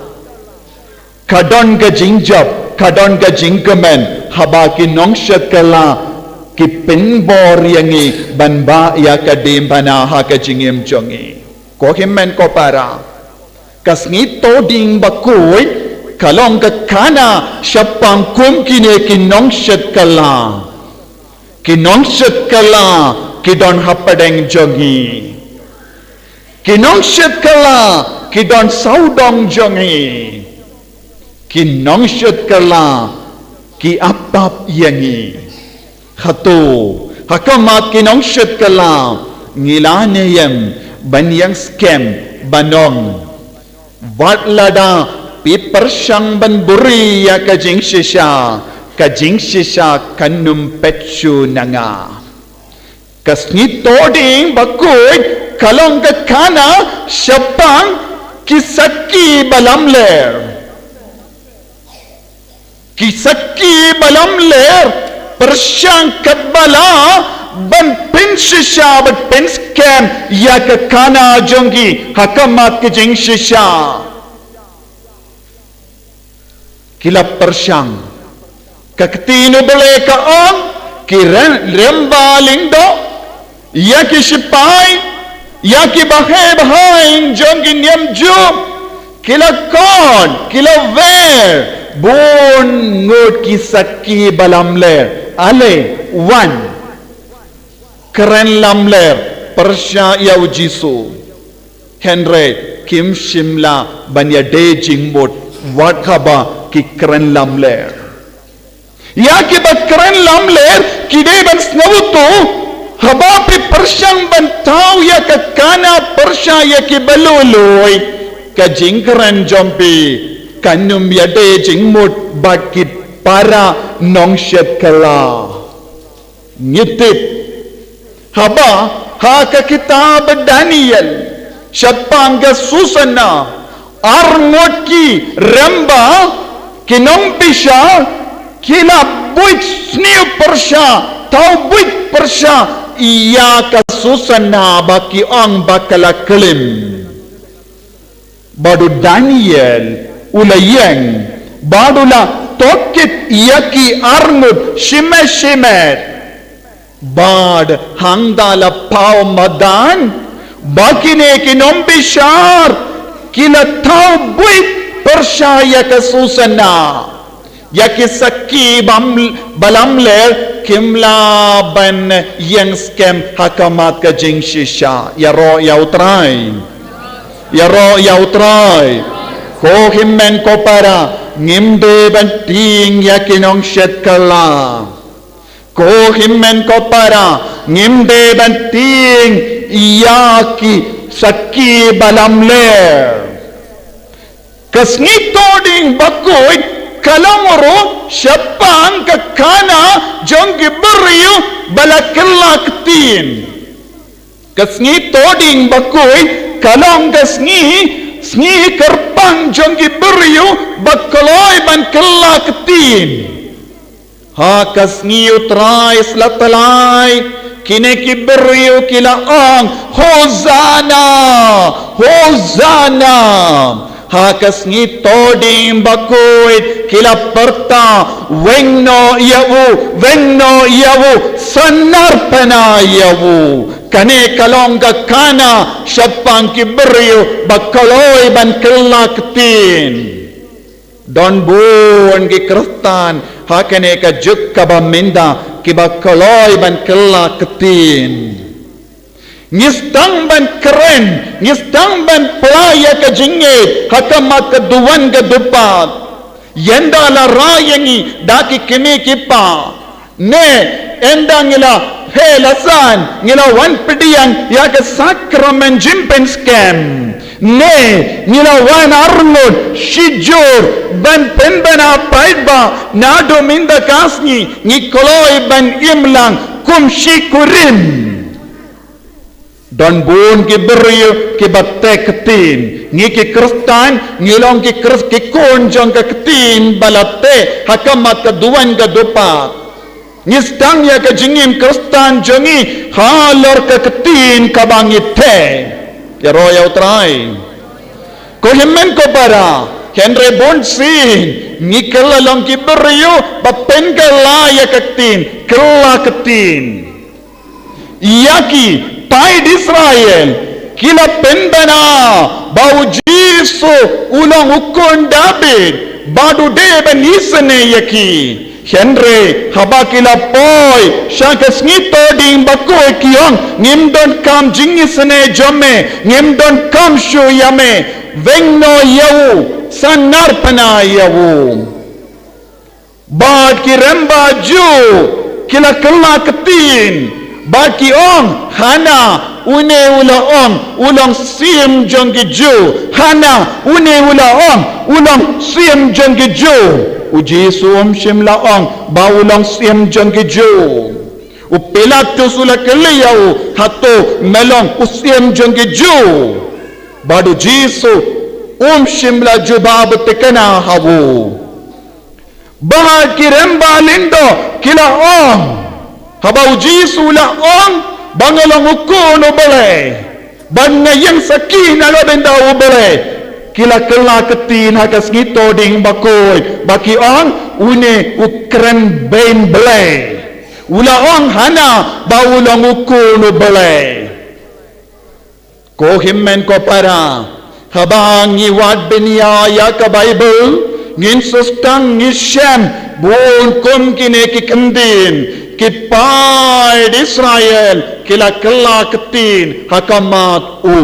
Ka don ka jingjop, ka don ka jingkmen haba ki nongshet kylla ki pynbor ïa ngi ban bah ïa ka diengphna ha ka jingim jong ngi. Ko hynmen ko para, ka Sngi Toding Bakhuid ka long ka khana shaphang kum kine ki nongshet kylla. Ki nongshet kylla ki don hapdeng jong ngi. Ki nongshet kylla ki don sawdong jong ngi. Ki nongshet kylla ki ap tap ïa ngi. Hato ha khmat ki nongshet kylla ngi la ne em ban ïeng skhem ban ong, wat lada phi pyrshang ban buhrieh ïa ka jingshisha, ka jingshisha kan ym peit shuh na nga? Ka Sngi Toding Bakhuid ka long ka khana shaphang Ki sakhi balamler. Ki sakhi balamler pyrshang katba lah ban pynshisha bad pynskhem ïa ka khana jong ki ha khmat ka jingshisha. Ki la pyrshang. Ka ktien u Blei ka ong, ki rem, rem ba lyngdoh, ïa ki shipai, ïa ki bahei bahaiñ jong ki niam Jiw, ki la khot, ki la wer, bun ngut ki sakhi balamler. Ale, wan. Kren lamler pyrshah ïa u Jisu. Hynrei kim shym lah ban ïadei jingmut wat haba ki kren lamler. Ïa kiba kren lamler ki dei ban sngewthuh, haba phi pyrshang ban thaw ïa ka khana pyrshah ïa kiba luilui, ka jingkren jong phi kan ym ïadei jingmut bad ki para nongshet kylla. Ngi tip haba ha ka kitab Daniel, shaphang ka Susana, ar ngut ki rem ba ki nongbishar ki la buit sniew pyrshah, thaw buit pyrshah ïa ka Susana ba ki ong ba ka la klim. Bad u Daniel u la ïeng, bad u la tohkit ïa ki ar ngut shimet shimet. Bad hangta la paw madan ba kine ki nongbishar ki la thaw buit pyrshah ïa ka Susana. Ïa ki sakhi bam, balamler kim lah ban ïeng skhem ha khmat ka jingshisha. Ïaroh ïa u Trai. Ïaroh ïa u Trai. Ko hynmen ko para, ngim dei ban tieng ïa ki nongshet kylla. Ko hynmen ko para, ngim dei ban tieng ïa ki sakhi balamler. Ka sngi Thohdieng Bakhuid ka long ruh shaphang ka khana jong ki briew ba la kylla ktien. Ka sngi Thohdieng Bakhuid ka long ka sngi, sngi kyrpang jong ki briew ba kloi ban kylla ktien. Ha ka sngi u Trai sla tlai, kine ki briew ki la ong, Hosanna! Hosanna! Ha ka sngi Thohdieng Bakhuid ki la pyrta, weng noh ïa u, weng noh ïa u, sanar pana ïa u. Kane ka long ka khana shaphang ki briew ba kloi ban kylla ktien. Don bun ki Khristan ha kane ka juk kaba mynta kiba kloi ban kylla ktien. Ngi sdang ban kren, ngi sdang ban pla ïa ka jingngeit ha khmat ka duwan ka dupat. Ynda la rah ïa ngi da ki kmie ki kpa. Ne, ynda ngi la heh la san, ngi la wan pdiang ïa ka sakramen jingpynskhem. Ne, ngi la wan arngut shijur ban pynbna paidbah, naduh mynta ka sngi ngi kloi ban imlang kum shi kurim. Don bun ki briew kiba teh ktien. Ngi ki Khristan ngi long ki Khrist, ki khun jong ka ktien ba la teh ha khmat ka duwan ka dupat. Ngi sdang ïa ka jingim Khristan jong ngi halor ka ktien kaba ngi teh. Ïaroh ïa u Trai. Ko hynmen ko para, hynrei bun sien ngi kylla long ki briew ba pynkylla ïa ka ktien, kylla ktien. Ïa ki paid Israel ki la pynbna ba u Jisu u long u khun David, bad u dei ban isynei ïa ki. Hynrei haba ki la poi sha ka sngi Thohdieng Bakhuid ki ong, ngim donkam jingisynei jong me, ngim donkam shuh ïa me. Weng noh ïa u, sanar pana ïa u. Bad ki rem ba Jiw ki la kylla ktien, bad ki ong, hana une u la ong u long syiem jong ki Jiw. Hana une u la ong u long syiem jong ki Jiw. U Jisu um shym la ong ba u long syiem jong ki Jiw. U Pilatus u la kylli ïa u, hato me long u syiem jong ki Jiw? Bad u Jisu Um shym la jubab thikna ha u. Bad ki rem ba lyngdoh ki la ong, haba u Jisu u la ong ba nga long u Khun u Blei, ba nga ïeng sakhi na ka bynta u Blei, ki la kylla ktien ha ka Sngi Toding Bakhuid, ba ki ong, une u kren beiñ Blei. U la ong hana ba u long u Khun u Blei. Ko hynmen ko para, haba ngi wad bniah ïa ka Baibl, ngin sdang ngi shem bun kum kine ki kyntien, ki paid Israel ki la kylla ktien ha khmat u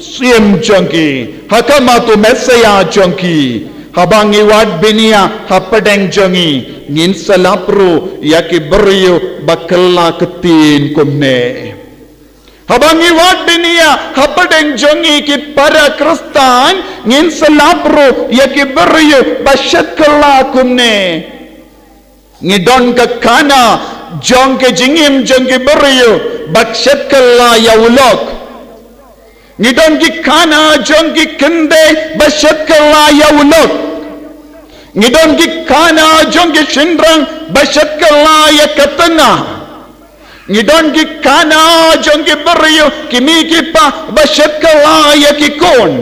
Syiem jong ki, ha khmat u Messaïah jong ki. Haba ngi wad bniah hapdeng jong ngi, ngin sa lap ruh ïa ki briew ba kylla ktien kumne. Haba ngi wad bniah hapdeng jong ngi ki para Khristan, ngin sa lap ruh ïa ki briew ba shet kylla kumne. Ngi don ka khana jong ki jingim jong ki briew ba shet kylla ïa u lok. Ngi don ki khana jong ki khyndai ba shet kylla ïa u lok. Ngi don ki khana jong ki shynrang ba shet kylla ïa ka tnga. Ngi don ki khana jong ki briew, ki kmie ki kpa ba shet kylla ïa ki khun.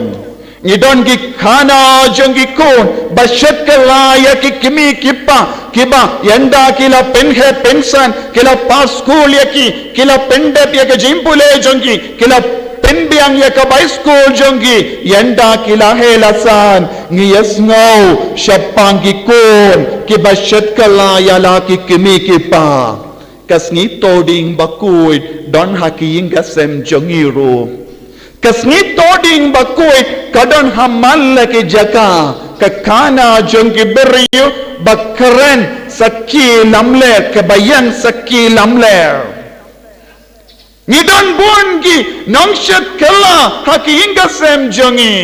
Ngi don ki khana jong ki khun ba shet kylla ïa ki kmie ki kpa, kiba ynda ki la pynheh pynsan, ki la pass skul ïa ki, ki la pyndep ïa ka jingpule jong ki, ki la pynbiang ïa ka bai skul jong ki, ynda ki la heh la san, ngi ïa sngew shaphang ki khun kiba shet kylla ïa la ki kmie ki kpa. Ka Sngi Toding Bakhuid don ha ki ïing ka sem jong ngi ruh. Ka Sngi Toding Bakhuid ka don ha man la ki jaka, ka khana jong ki briew ba kren sakhi lamler, kaba ïeng sakhi lamler. Ngi don bun ki nongshet kylla ha ki ïing ka sem jong ngi.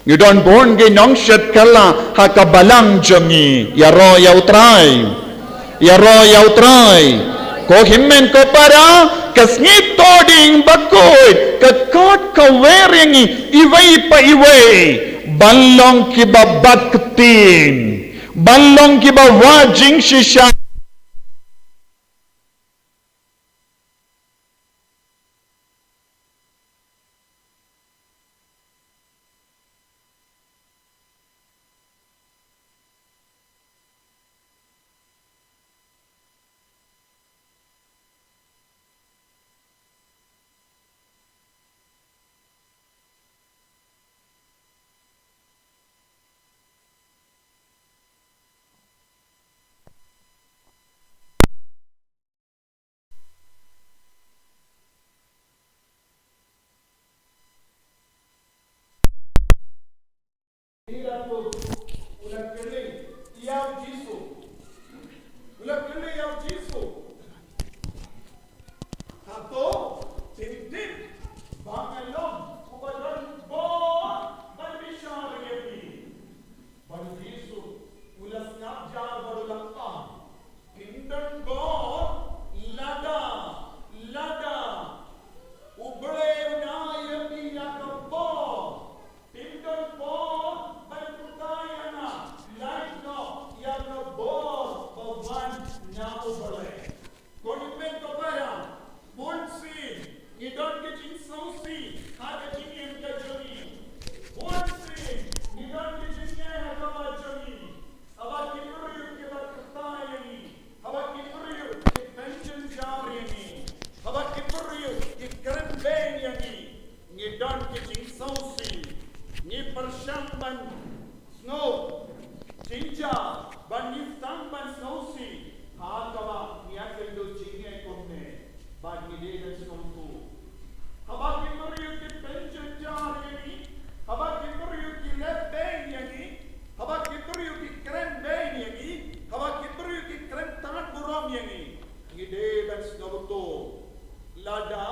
Ngi don bun ki nongshet kylla ha ka balang jong ngi. Ïaroh ïa u Trai. Ïaroh ïa u Trai. Ko hynmen ko para, ka Sngi Toding Bakhuid ka khot ka wer ïa ngi iwei pa iwei ban long kiba bat ktien, ban long kiba wad jingshisha. U la kylli ïa u Jisu. U la kylli ïa u Jisu. Hato phin tip ba nga long uba don bor ban bishar ïa phi? Bad u Jisu u la sngap jar bad u la ong, phin don bor lada, lada U Blei un ai ïa phi ïa ka bor. Phin don bor ban pyrta ïa nga, lait noh ïa ka bor ba wan na U Blei. Ko hynmen ko para, bun sien ngi don ki jingsngewsih ha ka jingim ka jong ngi. Bun sien ngi don ki jingeh ha kaba jong ngi. Haba ki briew ki la kyrta ïa ngi, haba ki briew ki pynjynjar ïa ngi, haba ki briew ki kren beiñ ïa ngi, ngi don ki jingsngewsih. Ngi pyrshang ban sngew jynjar, bad ngi sdang ban sngewsih ha kaba ngi ïakynduh jingeh kumne. Bad ngi dei ban sngewthuh. Haba ki briew ki pynjynjar ïa ngi, haba ki briew ki leh beiñ ïa ngi, haba ki briew ki kren beiñ ïa ngi, haba ki briew ki kren tad burom ïa ngi, ngi dei ban sngewthuh. Lada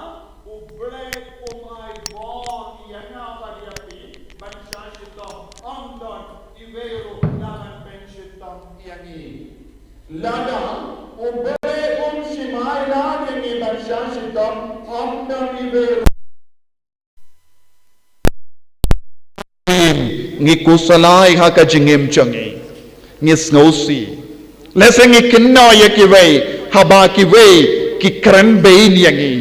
U Blei um ai bor ïa nga bad ïa phi ban shah shitom, ym don iwei ruh uba pyn shitom ïa ngi. Lada U Blei um shym ai lad ïa ngi ban shah shitom, ym don iwei ruh. Ngi khuslai ha ka jingim jong ngi. Ngi sngewsih. Lehse ngi kynnoh ïa kiwei, haba kiwei ki kren bein ïa ngi.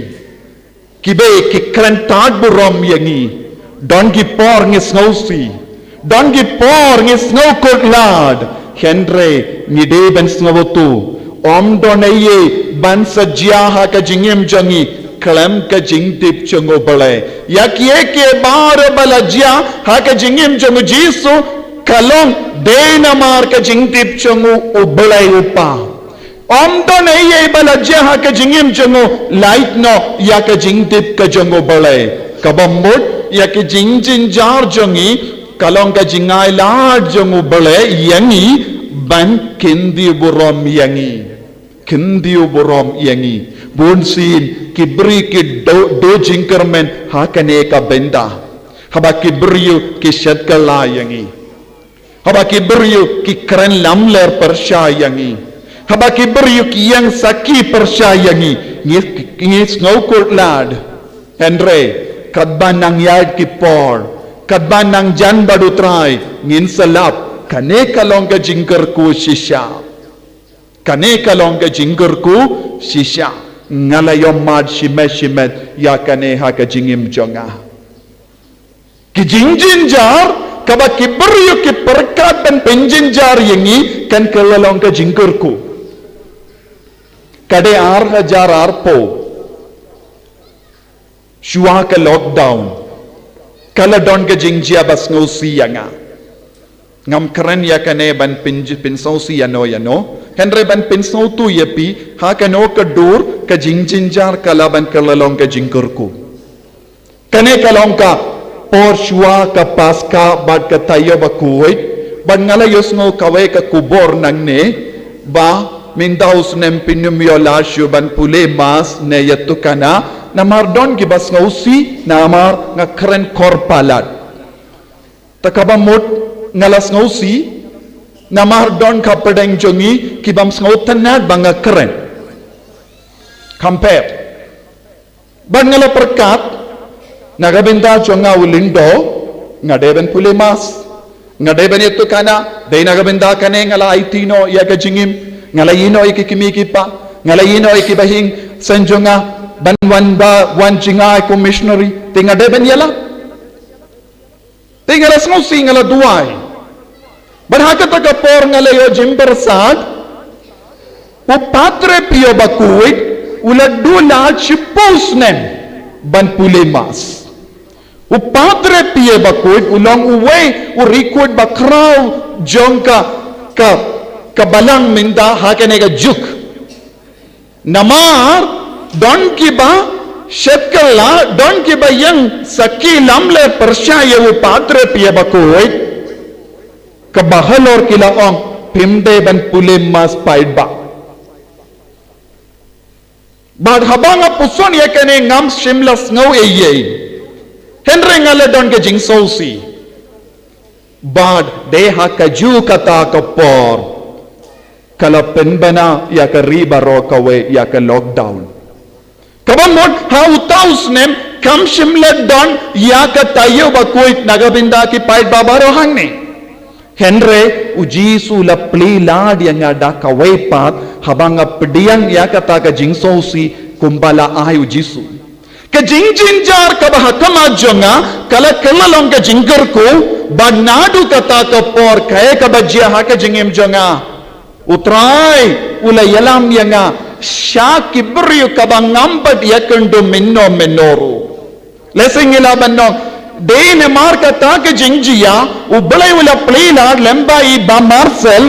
Kiwei ki kren tad burom ïa ngi. Don ki por ngi sngewsih. Don ki por ngi sngew khuslad. Hynrei ngi dei ban sngewthuh, ym don eiei ban sa jia ha ka jingim jong ngi khlem ka jingtip jong U Blei. Ïa kiei kiei baroh ba la jia ha ka jingim jong U Jisu, ka long dei namar ka jingtip jong U, U Blei U Kpa. Ym don eiei ba la jia ha ka jingim jong u, lait noh ïa ka jingtip ka jong U Blei. Kaba mut ïa ka jingjynjar jong ngi, ka long ka jingailad jong U Blei ïa ngi ban kyndiah burom ïa ngi. Kyndiah burom ïa ngi. Bunsien ki briew ki duh, duh jingkyrmen ha kane ka bynta. Haba ki briew ki shadkala ïa ngi. Haba ki briew ki kren lamler pyrshah ïa ngi. Haba ki briew ki ïeng sakhi pyrshah ïa ngi. Ngi, ngi sngew khuslad. Hynrei katba nang ïaid ki por, katba nang jan bad U Trai, ngin sa lap, kane ka long ka jingkyrkhu shisha. Kane ka long ka jingkyrkhu shisha. Nga la ïohmad shimet shimet ïa kane ha ka jingim jong nga. Ki jingjynjar kaba ki briew ki pyrkhat ban pynjynjar ïa ngi, kan kylla long ka jingkyrkhu. Ka dei ar hajar arphew, shuwa ka lockdown, ka la don ka jingjia ba sngewsih ïa nga. Ngam kren ïa kane ban pynj-, pynsngewsih ïano ïano, hynrei ban pynsngewthuh ïa phi, ha kano ka dur ka jingjynjar ka lah ban kylla long ka jingkyrkhu. Kane ka long ka por shuwa ka Paskha bad ka taïew bakhuid, bad nga la ïohsngew kawei ka khubor nangne, ba mynta u snem phin ym ïoh lad shuh ban pule Mass ne ïatukana, namar don kiba sngewsih, namar nga kren khor palat. Te kaba mut nga la sngewsih, namar don ka pdeng jong ngi ki bym sngewtynnad ba nga kren. Kham pher. Bad nga la pyrkhat, na ka bynta jong nga u lyngdoh, nga dei ban pule Mass, nga dei ban ïatukana, dei na ka bynta kane nga la aiti noh ïa ka jingim, nga la ïehnoh ïa ki kmie ki kpa, nga la ïehnoh ïa ki bahaïing seng jong nga, ban wan ba, wan jngai kum missionary, te nga dei ban ïalap. Te nga la sngewsih, nga la duwai. Bad ha kata ka por nga la ïoh jingpyrsad, u Padre Pio bakhuid u la duh lad shiphew snem ban pule Mass. U Padre Pio bakhuid u long uwei u riewkhuid bakhraw jong ka, ka, ka balang mynta ha kane ka juk. Namar don kiba shadkala, don kiba ïeng sakhi lamler pyrshah ïa u Padre Pio bakhuid, kaba halor ki la ong, phim dei ban pule Mass paidbah. Bad haba nga puson ïa kane ngam shym la sngew eiei. Hynrei nga la don ka jingsngewsih. Bad dei ha kajuh kata ka por ka la pynbna ïa ka ri baroh kawei ïa ka lockdown. Kaba mut ha uta u snem kam shym la don ïa ka taïew bakhuid na ka bynta ki paidbah baroh hangne. Hynrei u Jisu u la plie lad ïa nga da kawei pat haba nga pdiang ïa kata ka jingsngewsih kumba la ai u Jisu. Ka jingjynjar kaba ha khmat jong nga ka la kylla long ka jingkyrkhu, bad naduh kata ka por kaei kaba jia ha ka jingim jong nga? U Trai u la ïalam ïa nga sha ki briew kaba ngam pat ïakynduh mynno mynno ruh. Lehse ngi lah ban ong, dei namar kata ka jingjia, U Blei u la plie lad lem bad i Bah Marcel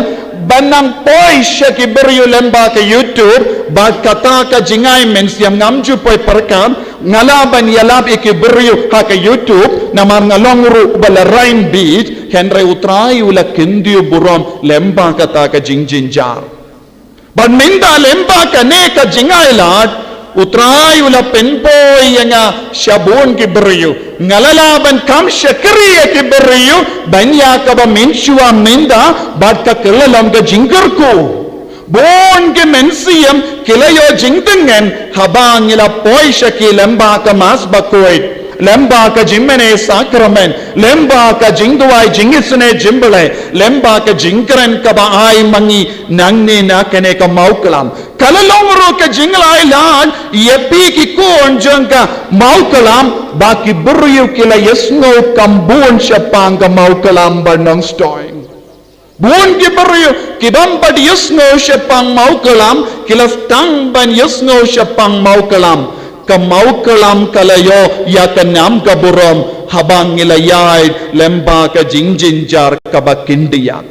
ban nang poi sha ki briew lem bad ka YouTube, bad kata ka jingai mynsiem ngam ju poi pyrkhat, nga lah ban ïalap ïa ki briew ha ka YouTube, namar nga long ruh uba la rain beat, hynrei U Trai u la kyndiah burom lem bad kata ka jingjynjar. Bad mynta lem bad kane ka jingailad, U Trai u la pynpoi ïa nga sha bun ki briew. Nga la lah ban kham shakri ïa ki briew ban ïa kaba mynshuwa mynta, bad ka kylla long ka jingkyrkhu. Bun ki mynsiem ki la ïoh jingtyngen haba ngi la poi sha ki lem bad ka Mass bakhuid. Lem bad ka jingmane sakramen, lem bad ka jingduwai jingisynei jong U Blei, lem bad ka jingkren kaba ai ma ngi nangne na kane ka mawklam. Ka la long ruh ka jinglai lad ïa phi ki khun jong ka mawklam, ba ki briew ki la ïohsngew kham bun shaphang ka mawklam ba nongstoiñ. Bun ki briew ki bym pat ïohsngew shaphang mawklam, ki la sdang ban ïohsngew shaphang mawklam. Ka mawklam ka la ïoh ïa ka nam ka burom, haba ngi la ïaid lem bad ka jingjynjar kaba khyndiat.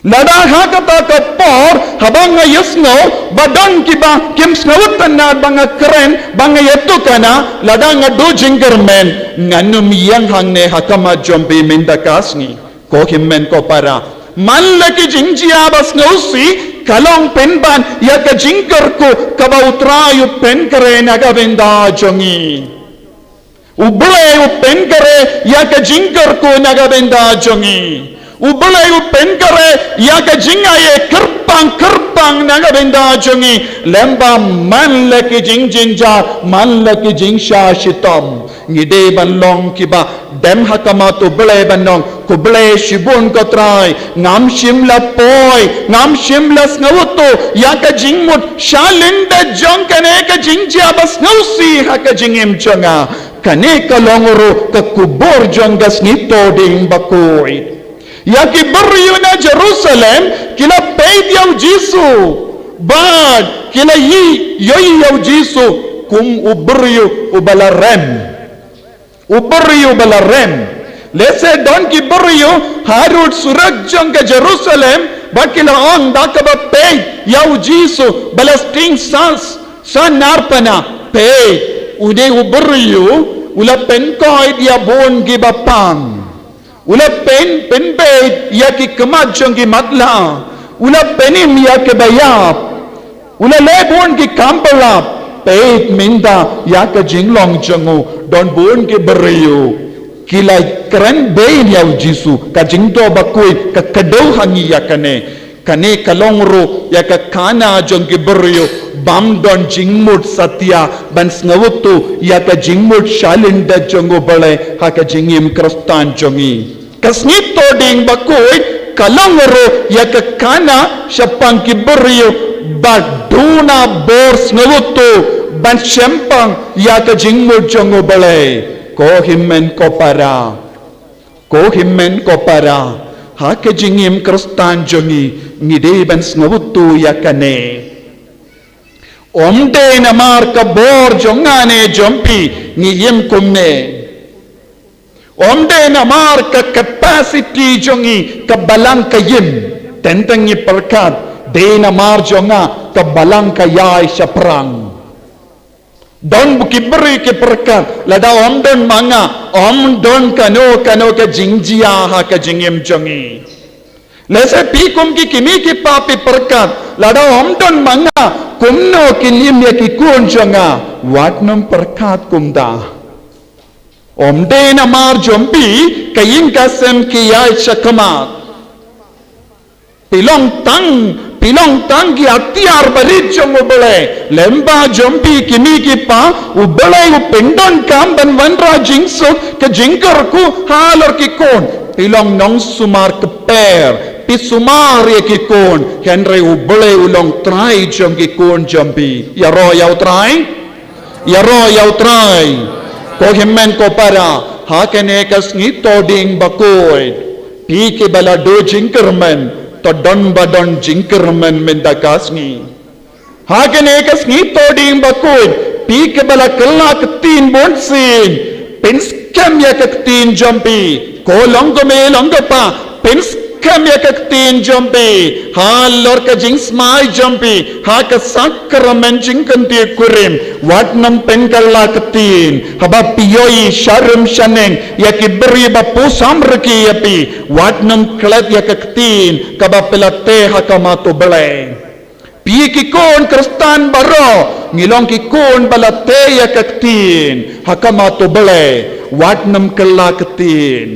Lada ha kata ka por, haba nga ïohsngew ba don kiba kim sngewtynnad ba nga kren, ba nga ïatukana, lada nga duh jingkyrmen, ngan ym ïeng hangne ha khmat jong phi mynta ka sngi. Ko hynmen ko para, man la ki jingjia ba sngewsih, ka long pynban ïa ka jingkyrkhu kaba U Trai u pynkhreh na ka bynta jong ngi. U Blei u pynkhreh ïa ka jingkyrkhu na ka bynta jong ngi. U Blei u pynkhreh ïa ka jingai kyrpang kyrpang na ka bynta jong ngi. Lem bad man la ki jingjynjar, man la ki jingshah shitom, ngi dei ban long kiba dem ha khmat U Blei ban ong, khublei shibun ko Trai, ngam shym la poi, ngam shym la sngewthuh ïa ka jingmut shalyndet jong kane ka jingjia ba sngewsih ha ka jingim jong nga. Kane ka long ruh ka khubor jong ka Sngi Thohdieng Bakhuid. Ïa ki briew na Jerusalem ki la peit ïa U Jisu, bad ki la ïohi ïa U Jisu kum u briew uba la rem. U briew uba la rem. Lehse don ki briew harud surok jong ka Jerusalem, ba ki la ong da kaba peit ïa U Jisu ba la sting sa, sa narpana, peit, une u briew u la pynkoit ïa bun kiba pang. U la pyn, pynbeit ïa ki khmat jong ki matlah. U la pynim ïa kiba ïap. U la leh bun ki kam ba lap. Peit mynta ïa ka jinglong jong u. Don bun ki briew ki la kren beiñ ïa U Jisu. Ka Jingthoh Bakhuid ka kdew ha ngi ïa kane. Kane ka long ruh ïa ka khana jong ki briew bym don jingmut satia ban sngewthuh ïa ka jingmut shalyndet jong U Blei ha ka jingim Khristan jong ngi. Ka Sngi Thohdieng Bakhuid ka long ruh ïa ka khana shaphang ki briew ba duna bor sngewthuh ban shemphang ïa ka jingmut jong U Blei. Ko hynmen ko para, ko hynmen ko para, ha ka jingim Khristan jong ngi, ngi dei ban sngewthuh ïa kane. Ym dei namar ka bor jong nga ne jong phi ngi im kumne. Ym dei namar ka capacity jong ngi ka balang ka im, teng teng ngi pyrkhat, dei namar jong nga ka balang ka ïai shaphrang. Don bun ki briew ki pyrkhat, lada ym don ma nga, ym don kano kano ka jingjia ha ka jingim jong ngi. Lehse phi kum ki kmie ki kpa phi pyrkhat, lada ym don ma nga, kumno kin im ïa ki khun jong nga. Wat nym pyrkhat kumta. Ym dei namar jong phi ka ïing ka sem ki ïai shakhmat. Phi long tang, phi long tang ki atiar barit jong U Blei. Lem bad jong phi ki kmie ki kpa, U Blei u pyndonkam ban wanrah jingsuk, ka jingkyrkhu halor ki khun. Phi long nongsumar kper, phi sumar ïa ki khun, hynrei U Blei u long Trai jong ki khun jong phi. Ïaroh ïa U Trai. Ïaroh ïa U Trai. Ko hynmen ko para, ha kane ka Sngi Thohdieng Bakhuid, phi kiba la duh jingkyrmen, to don ba don jingkyrmen mynta ka sngi. Ha kane ka Sngi Thohdieng Bakhuid, phi kiba la kylla ktien bunsien, pynskhem ïa ka ktien jong phi. Ko long kmie long kpa, pynskhem ïa ka ktien jong phi halor ka jingsmai jong phi ha ka sakramen jingkyntiew kurim. Wat nym pynkylla ktien. Haba phi ïohi sharum shaneng ïa ki briew ba pyrshang rkhie ïa phi, wat nym klet ïa ka ktien kaba phi la tei ha khmat U Blei. Phi ki khun Khristan baroh ngi long ki khun ba la tei ïa ka ktien ha khmat U Blei. Wat nym kylla ktien.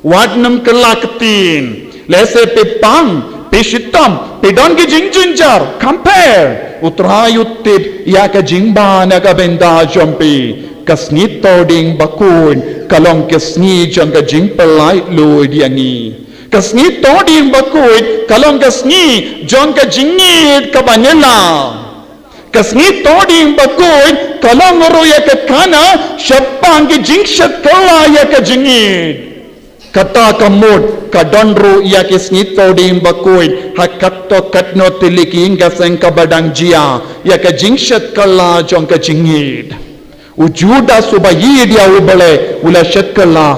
Wat nym kylla ktien. Lehse phi pang, phi shitom, phi don ki jingjynjar, kam pher. U Trai u tip ïa ka jingbha na ka bynta jong phi. Ka sngi Thohdieng Bakhuid ka long ka sngi jong ka jingpynlait luid ïa ngi. Ka sngi Thohdieng Bakhuid ka long ka sngi jong ka jingïeit kaba nylla. Ka sngi Thohdieng Bakhuid ka long ruh ïa ka khana shaphang ka jingshit kylla ïa ka jingïeit. Kata ka mut ka don ruh ïa ka sngi Thohdieng Bakhuid ha katto katno tylli ki ïing ka seng kaba dang jia ïa ka jingshit kylla jong ka jingïeit. U Judas uba ïeit ïa U Blei u la shit kylla.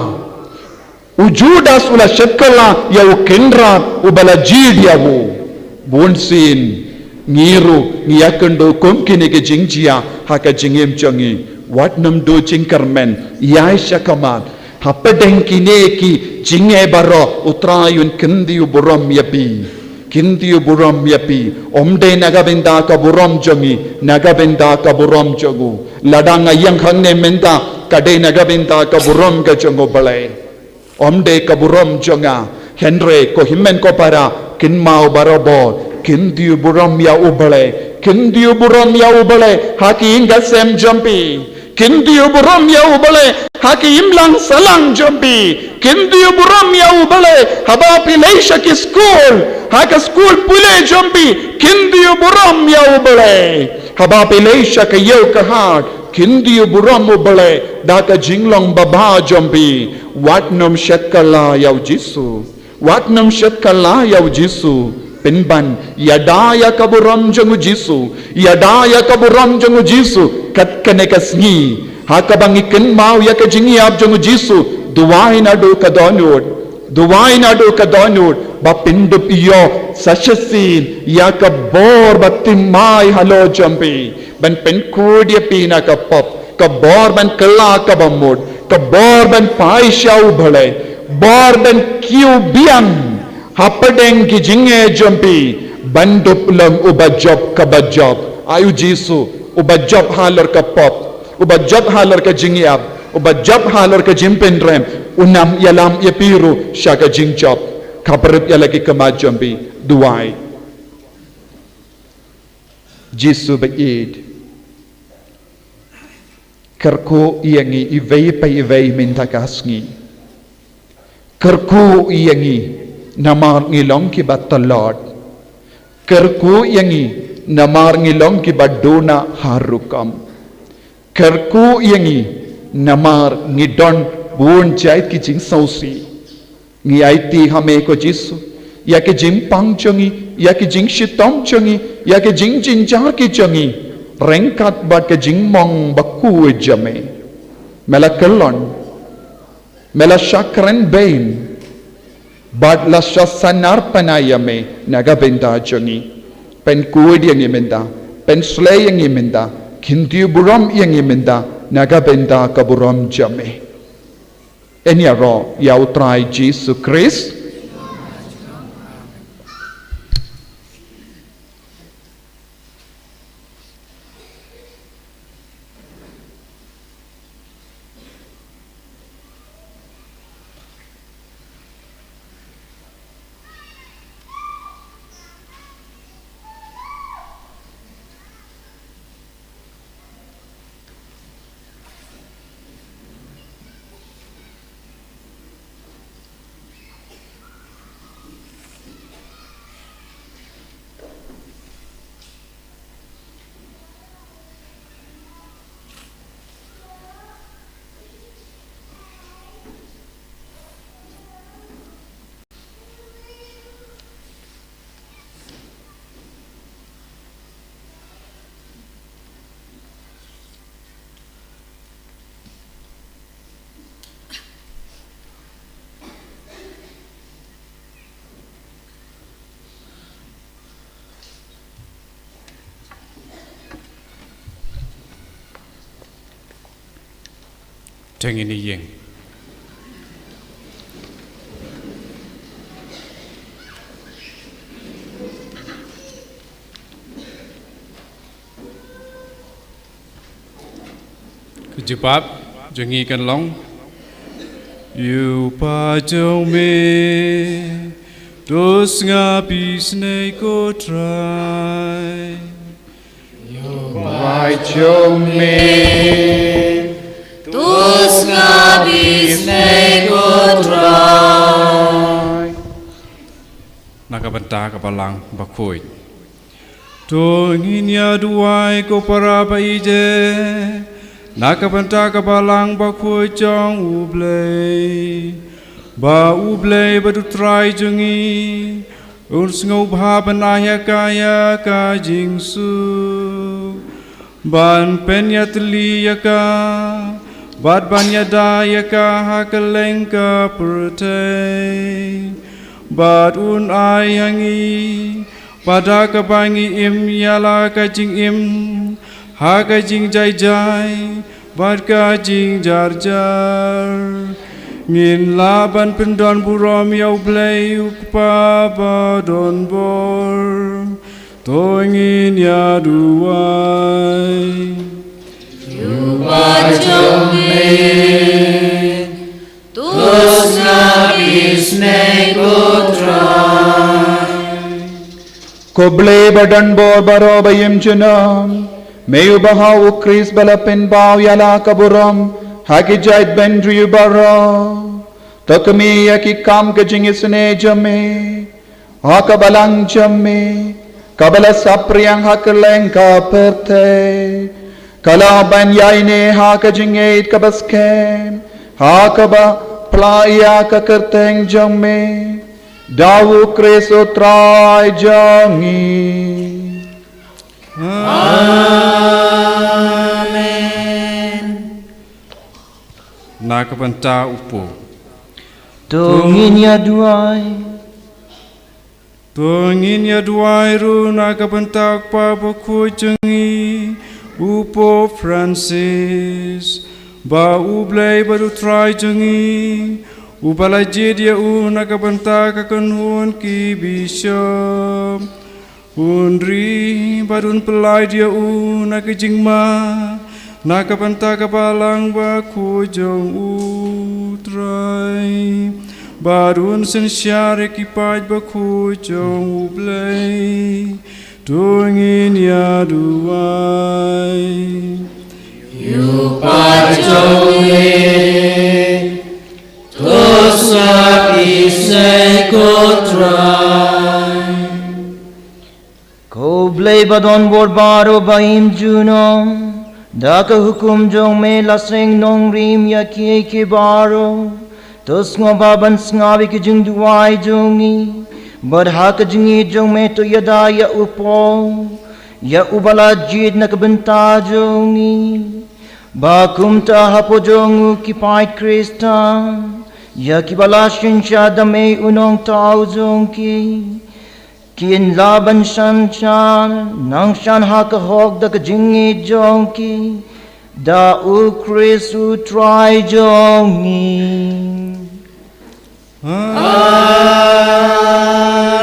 U Judas u la shit kylla ïa u Kynrad uba la jied ïa u. Bun sien ngi ruh ngi ïakynduh kum kine ki jingjia ha ka jingim jong ngi. Wat nym duh jingkyrmen, ïai sha khmat. Hapdeng kine ki jingeh baroh U Trai un kyntiew burom ïa phi. Kyntiew burom ïa phi. Ym dei na ka bynta ka burom jong ngi, na ka bynta ka burom jong u. Lada nga ïeng hangne mynta ka dei na ka bynta ka burom ka jong U Blei. Ym dei ka burom jong nga. Hynrei ko hynmen ko para, kynmaw barabor, kyntiew burom ïa U Blei. Kyntiew burom ïa U Blei ha ki ïing ka sem jong phi. Kyntiew burom ïa U Blei ha ki imlang sahlang jong phi. Kyntiew burom ïa U Blei haba phi leit sha ki skul, ha ka skul pule jong phi. Kyntiew burom ïa U Blei haba phi leit sha ka ïew ka hat. Kyntiew burom U Blei da ka jinglong babha jong phi. Wat nym shit kylla ïa U Jisu. Wat nym shit kylla ïa U Jisu. Pynban ïada ïa ka burom jong U Jisu. Ïada ïa ka burom jong U Jisu kat kane ka sngi. Ha kaba ngi kynmaw ïa ka jingïap jong U Jisu, duwai naduh ka dohnud. Duwai naduh ka dohnud ba phin dup ïoh sa shisien ïa ka bor ba thymmai halor jong phi. Ban pynkhuid ïa phi na ka pop, ka bor ban kylla kaba mut, ka bor ban phai sha U Blei, bor ban kiew biang hapdeng ki jingeh jong phi, ban dup long uba jop kaba jop. Ai U Jisu, uba jop halor ka pop, uba jop halor ka jingïap, uba jop halor ka jingpynrem, un ym ïalam ïa phi ruh sha ka jingjop. Khapyrip ïa la ki khmat jong phi, duwai. Jisu ba ïeit, kyrkhu ïa ngi iwei pa iwei mynta ka sngi. Kyrkhu ïa ngi namar ngi long kiba tlot. Kyrkhu ïa ngi namar ngi long kiba duna ha rukom. Kyrkhu ïa ngi namar ngi don bun jait ki jingsngewsih. Ngi aiti ha me ko Jisu ïa ki jingpang jong ngi, ïa ki jingshitom jong ngi, ïa ki jingjynjar ki jong ngi, ryngkat bad ki jingmong bakhuid jong me. Me la kyllon, me la shah kren bein, bad la shah sanar pynai ïa me na ka bynta jong ngi. Pynkhuid ïa ngi mynta, pynshlei ïa ngi mynta, kyntiew burom ïa ngi mynta na ka bynta ka burom jong me. Yn ïaroh ïa U Trai Jisu Khrist. Te ngin ïeng. Ka jubab jong ngi kan long: Ïa u paid jong me, to sngap isynei ko Trai. Ïa u paid jong me, bynta ka Balang Bakhuid. To ngin ïa duwai, ko para ba ïeit, na ka bynta ka Balang Bakhuid jong U Blei, ba U Blei bad U Trai jong ngi un sngewbha ban ai ïa ka, ïa ka jingsuk, ban pynïatylli ïa ka bad ban ïada ïa ka ha kylleng ka pyrthei. Bad un ai ha ngi, ba da kaba ngi im ïa la ka jingim ha ka jingjai jai bad ka jingjar jar, ngin lah ban pyndon burom ïa U Blei U Kpa badonbor. To ngin ïa duwai. U Kpa jong me, to sngap isynei, ko Trai. Ko Blei badonbor baroh ba im junom, me uba ha U Khrist ba la pynpaw ïa la ka burom ha ki jaitbynriew baroh, to khmih ïa ki kam ka jingisynei jong me ha ka Balang jong me, kaba la saphriang ha kylleng ka pyrthei, ka lah ban ïaineh ha ka jingngeit kaba skhem ha kaba pla ïa ka kyrteng jong me, da U Khrist U Trai jong ngi. Amen. Na ka bynta U Pope. To ngin ïa duwai. To ngin ïa duwai ruh na ka bynta U Kpa Bakhuid jong ngi, U Pope Francis, ba U Blei bad U Trai jong ngi uba la jied ïa u na ka bynta ka kynhun ki bishop, un ri bad un pyllait ïa u na ka jingma na ka bynta ka Balang Bakhuid jong U Trai, bad un synshar ïa ki paid bakhuid jong U Blei. To ngin ïa duwai. U Kpa jong ngi, to sngap isynei, ko Trai. Ko Blei badonbor baroh ba im junom, da ka hukum jong me la seng nongrim ïa kiei kiei baroh. To sngewbha ban sngap ïa ki jingduwai jong ngi, bad ha ka jingïeit jong me to ïada ïa U Pope, ïa uba la jied na ka bynta jong ngi, ba kumta hapoh jong u ki paid Khristan, ïa kiba la synshar da me u Nongthaw jong ki, kin lah ban synshar nang shen ha ka hok da ka jingïeit jong ki, da U Khrist U Trai jong ngi.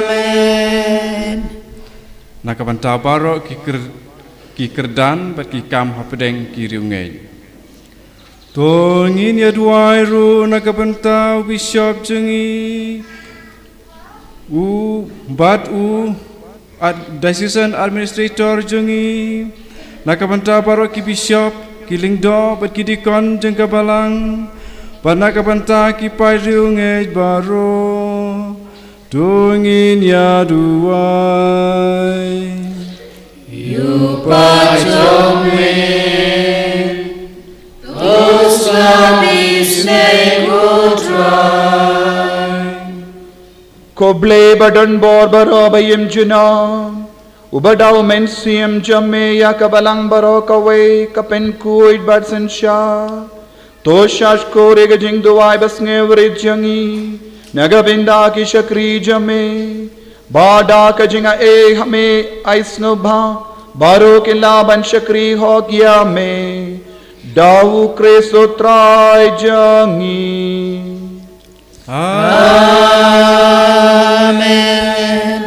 Amen. Na ka bynta baroh ki kyr-, ki kyrdan bad ki kam hapdeng ki riewngeit. To ngin ïa duwai ruh na ka bynta u bishop jong ngi, u bad u ad-, diocesan administrator jong ngi, na ka bynta baroh ki bishop, ki lyngdoh bad ki deacon jong ka balang, bad na ka bynta ki paid riewngeit baroh. To ngin ïa duwai. U Kpa jong me, to sngap isynei, ko Trai. Ko Blei badonbor baroh ba im junom, uba da u Mynsiem jong me ïa ka balang baroh kawei ka pynkhuid bad synshar, to shahshkor ïa ka jingduwai basngewrit jong ngi na ka bynta ki shakri jong me, ba da ka jingaiei ha me ai sngewbha baroh kin lah ban shakri hok ïa me, da U Khrist U Trai jong ngi. Amen.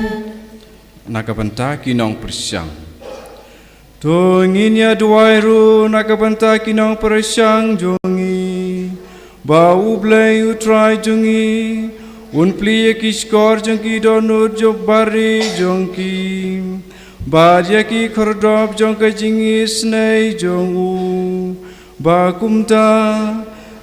Na ka bynta ki nongpyrshang. To ngin ïa duwai ruh na ka bynta ki nongpyrshang jong ngi, ba U Blei U Trai jong ngi un plie ïa ki shkor jong ki dohnud jong bari jong ki, bad ïa ki khyrdop jong ka jingisynei jong u, ba kumta,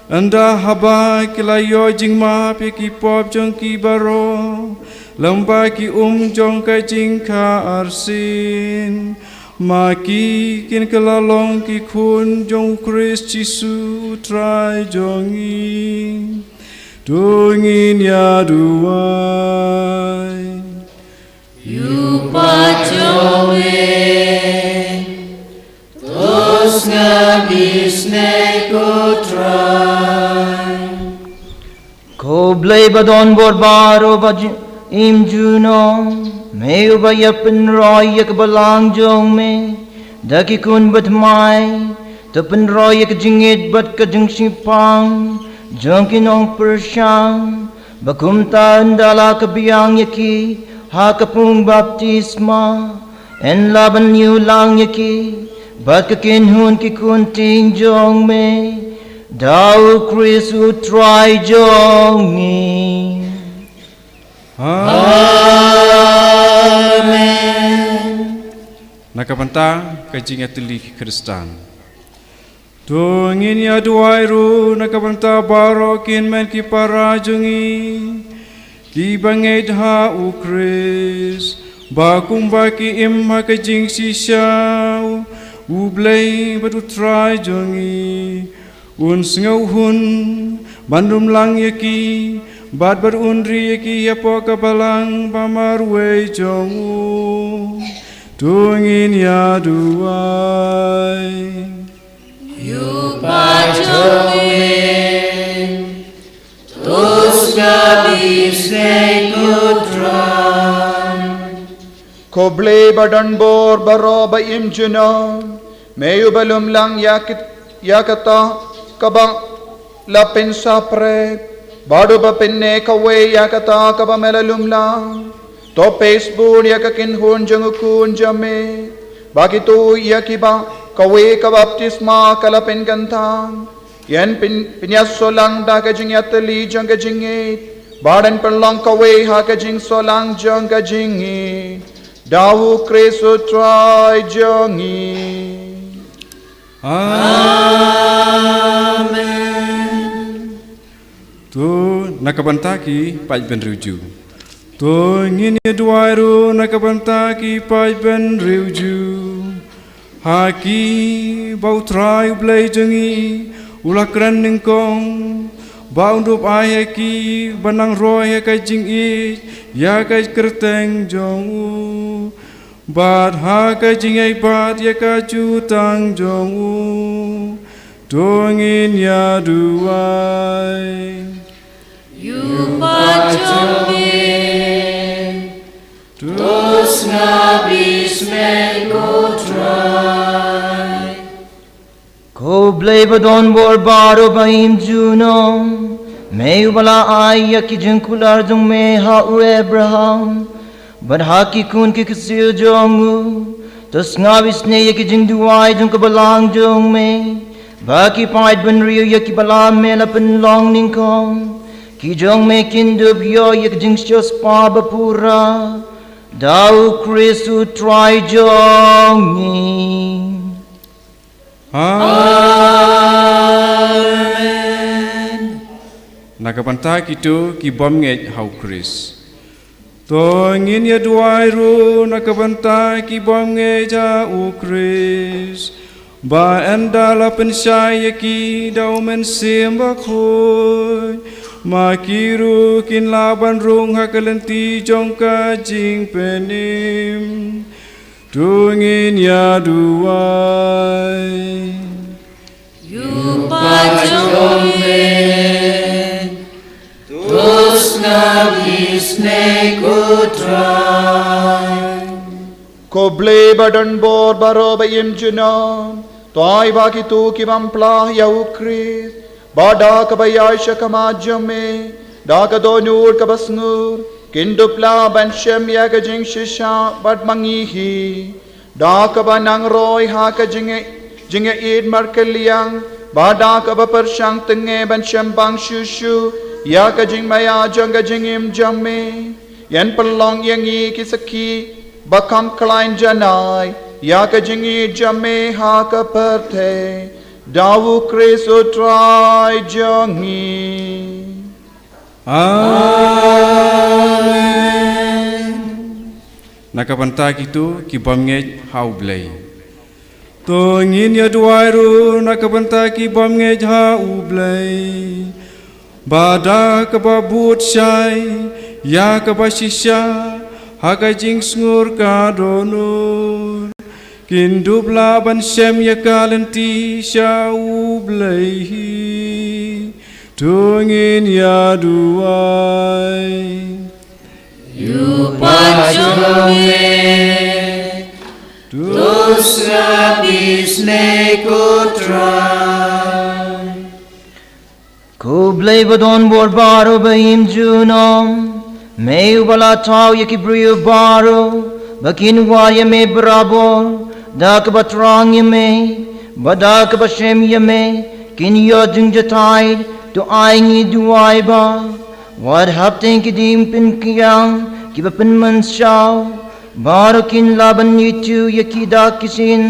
ynda haba ki la ïoh jingmap ïa ki pop jong ki baroh, Lem bad ki um jong ka jingkha arsien, ma ki kin kylla long ki khun jong u Khrist Jisu u Trai jong ngi. To ngin ïa duwai. Ïa u paid jong me, to sngap isynei, ko Trai. Ko Blei ba don bor baroh ba im junom, me uba ïa pynroi ïa ka balang jong me da ki khun bathymmai, to pynroi ïa ka jingngeit bad ka jingsheptieng jong ki nongpyrshang, ba kumta ynda la ka biang ïa ki ha ka pung baptisma, yn lah ban ñiew lang ïa ki bad ka kynhun ki khun ktien jong me, da u Khrist u Trai jong ngi. Amen. Na ka bynta ka jingïatylli ki Khristan. To ngin ïa duwai ruh na ka bynta baroh ki hynmen ki para jong ngi, ki ba ngeit ha u Khrist, ba kumba ki im ha ka jingshisha, u Blei bad u Trai jong ngi un sngewhun ban lum lang ïa ki, bad bad un ri ïa ki hapoh ka balang ba marwei jong u. To ngin ïa duwai. Ïa u paid jong me, to sngap isynei, ko Trai. Ko Blei ba don bor baroh ba im junom, me uba lum lang ïa kit-, ïa kata kaba la pynsaphriang, bad uba pynneh kawei ïa kata kaba me la lum lang. To peit bun ïa ka kynhun jong u Khun jong me, ba kito ïa kiba kawei ka baptisma ka la pynkyntang, yn pyn-, pynïasoh lang da ka jingïatylli jong ka jingngeit, bad yn pynlong kawei ha ka jingshoh lang jong ka jingngeit, da u Khrist u Trai jong ngi. Amen. To na ka bynta ki paid bynriew Jiw. To ngin ïa duwai ruh na ka bynta ki paid bynriew Jiw, ha ki ba u Trai u Blei jong ngi u la kren nyngkong, ba un dup ai ha ki ban nang roi ha ka jingïeit ïa ka kyrteng jong u, bad ha ka jingïaibad ïa ka jutang jong u. To ngin ïa duwai. Ïa u paid jong me, to sngap isynei, ko Trai. Ko Blei ba don bor baroh ba im junom, me uba la ai ïa ki jingkular jong me ha u Abraham bad ha ki khun ki ksiew jong u, to sngap isynei ïa ki jingduwai jong ka balang jong me, ba ki paid bynriew ïa kiba la me la pynlong nyngkong, ki jong me kin dup ïoh ïa ka jingsiewspah ba pura, da u Khrist u Trai jong ngi. Amen. Na ka bynta kito ki bym ngeit ha u Khrist. To ngin ïa duwai ruh na ka bynta ki bym ngeit ha u Khrist, ba ynda la pynshai ïa ki da u Mynsiem Bakhuid, ma ki ruh kin lah ban rung ha ka lynti jong ka jingpynim. To ngin ïa duwai. Ïa u paid jong me, to sngap isynei, ko Trai. Ko Blei ba don bor baroh ba im junom, to ai ba kito ki bym plah ïa u Khrist, ba da kaba ïaid shakhmat jong me da ka dohnud kaba sngur, kin dup lah ban shem ïa ka jingshisha bad ma ngi hi, da kaba nang roi ha ka jingïa-, jingïaieit markylliang, bad da kaba pyrshang tyngne ban shem bang shuh shuh ïa ka jingmaïa jong ka jingim jong me. Yn pynlong ïa ngi ki sakhi ba kham khlaiñ janai ïa ka jingïeit jong me ha ka pyrthei, da u Khrist u Trai jong ngi. Amen. na ka bynta kito ki bym ngeit ha U Blei. To ngin ïa duwai ruh na ka bynta ki bym ngeit ha U Blei, ba da kaba bud shai ïa kaba shisha ha ka jingsngur ka dohnud, kin dup lah ban shem ïa ka lynti sha U Blei hi. To ngin ïa duwai. Ïa u Pa jong me, to sngap isynei, ko Trai. Ko Blei ba don bor baroh ba im junom, me uba la thaw ïa ki briew baroh ba kin wad ïa me barabor da kaba thrang ïa me, bad da kaba shem ïa me kin ïoh jingjahthait, to ai ngi duwai ba wat hapdeng ki jingpynkiang kiba pynmynsaw, baroh kin lah ban ithuh ïa ki da ki shin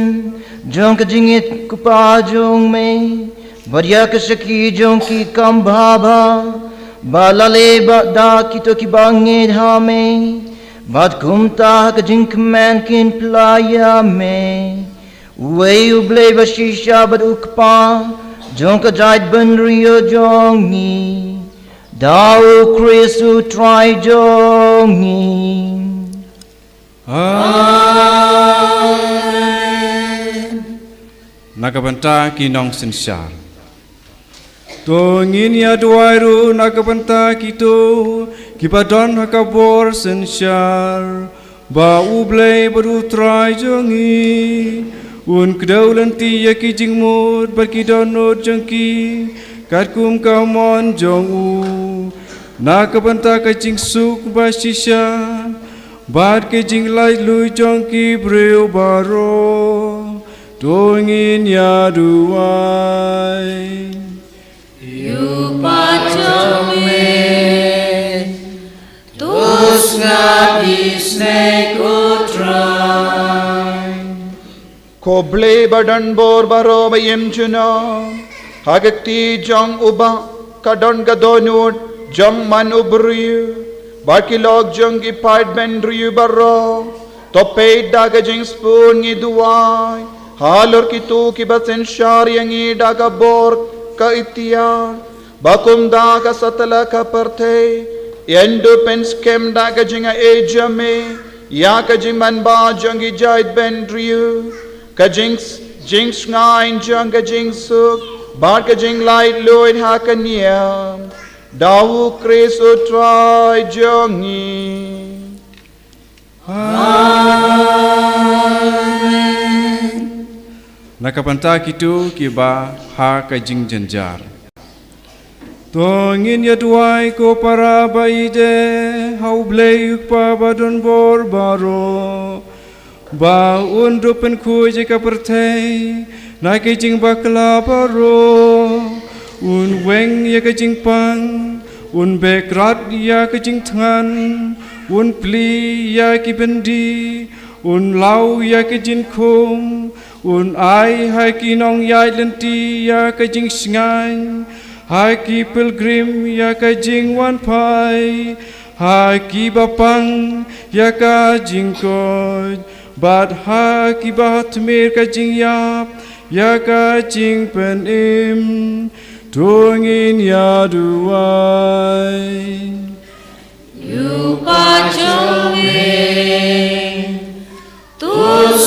jong ka jingïeit, ko Pa jong me, bad ïa ka sakhi jong ki kam bha bha, ba la leh bad da kito kiba ngeit ha me, bad kumta ha ka jingkmen kin plie ïa me, uwei U Blei ba shisha bad U Kpa jong ka jaitbynriew jong ngi, da U Khrist U Trai jong ngi. Amen. Na ka bynta ki nongsynshar. To ngin ïa duwai ruh na ka bynta kito kiba don ha ka bor synshar, ba U Blei bad U Trai jong ngi un kdew lynti ïa ki jingmut bad ki dohnud jong ki, katkum ka mon jong u, na ka bynta ka jingsuk ba shisha bad ka jinglaitluid jong ki briew baroh. To ngin ïa duwai. Ïa u Pa jong me, to sngap isynei, ko Trai. Ko Blei ba don bor baroh ba im junom, ha ka kti jong u Bah ka don ka dohnud jong man u briew bad ki lok jong ki paid bynriew baroh. To peit da ka jingsbun ngi duwai halor kito kiba synshar ïa ngi da ka bor ka iktiar, ba kumta ka satlak ka pyrthei yn dup pynskhem da ka jingai jong me ïa ka jingmanbha jong ki jaitbynriew, ka jing, jingshngaiñ jong ka jingsuk bad ka jinglaitluid ha ka niam, da U Khrist U Trai jong ngi. Amen. Na ka bynta kito kiba ha ka jingjynjar. To ngin ïa duwai, ko para ba ïeit ha U Blei U Kpa ba don bor baroh, ba un dup pynkhuid ïa ka pyrthei na ki jingbakla baroh, un weng ïa ka jingpang, un beh krad ïa ka jingthngan, un plie ïa ki byndi, un law ïa ka jingkhum, un ai ha ki nongïaid lynti ïa ka jingshngaiñ, ha ki pilgrim ïa ka jingwanphai, ha kiba pang ïa ka jingkoit, bad ha kiba tmier ka jingïap ïa ka jingpynim. To ngin ïa duwai. Ïa u Pa jong me, to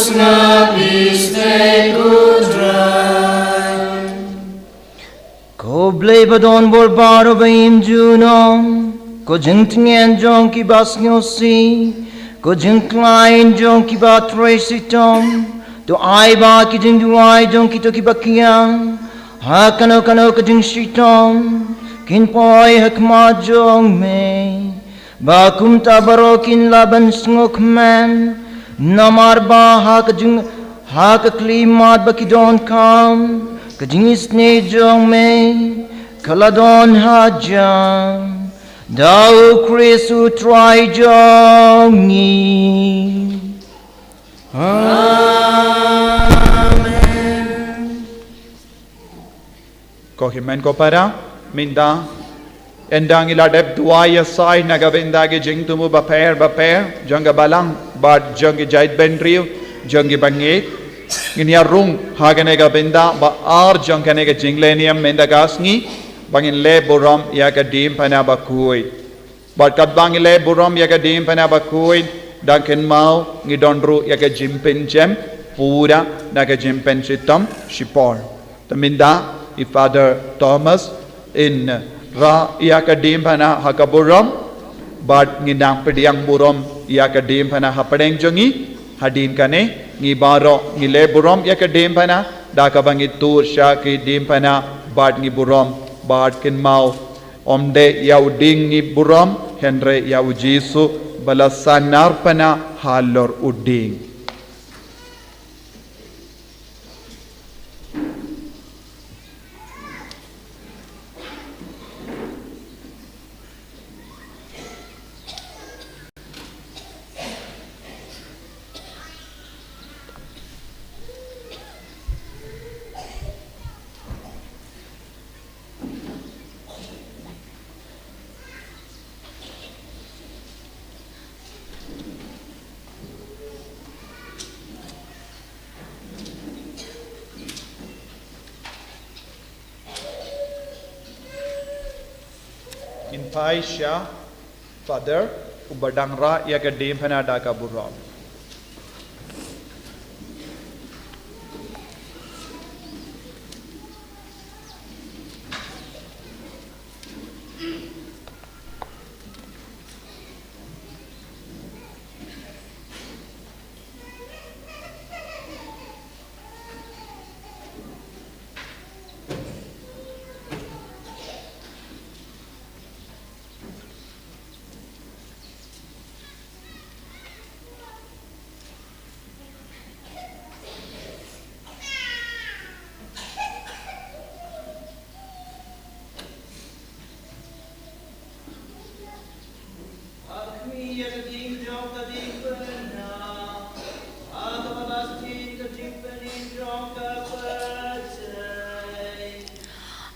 sngap isynei, ko Trai. Ko Blei ba don bor baroh ba im junom, ko jingtngen jong kiba sngewsih, ko jingkhlaiñ jong kiba trei shitom, to ai ba ki jingduwai jong kito kiba kiar ha kano kano ka jingshitom kin poi ha khmat jong me, ba kumta baroh kin lah ban sngewkmen, namar ba ha ka jing, ha ka khyllipmat ba ki donkam, ka jingisynei jong me ka la don hajan, da U Khrist U Trai jong ngi. Amen. Ko hynmen ko para, mynta ynda ngi la dep duwai ïasaid na ka bynta ki jingthmu bapher bapher jong ka Balang Bad jong ki jaitbynriew, jong ki bangeit, ngin ïa rung ha kane ka bynta ba ar jong kane ka jingleh niam mynta ka sngi, ba ngin leh burom ïa ka diengphna bakhuid. Bad katba ngi leh burom ïa ka diengphna bakhuid, dang kynmaw ngi don ruh ïa ka jingpynjem pura na ka jingpynshitom shipor. Te mynta i Father Thomas in rah ïa ka diengphna ha ka burom, bad ngin nang pdiang burom ïa ka diengphna hapdeng jong ngi. Hadien kane ngi baroh ngi leh burom ïa ka diengphna da kaba ngi tur sha ka diengphna bad ngi burom, bad kynmaw ym dei ïa u dieng ngi burom, hynrei ïa u Jisu ba la sahnarphna halor u dieng. Ngin phai sha Father, uba dang rah ïa ka diengphna da ka burom.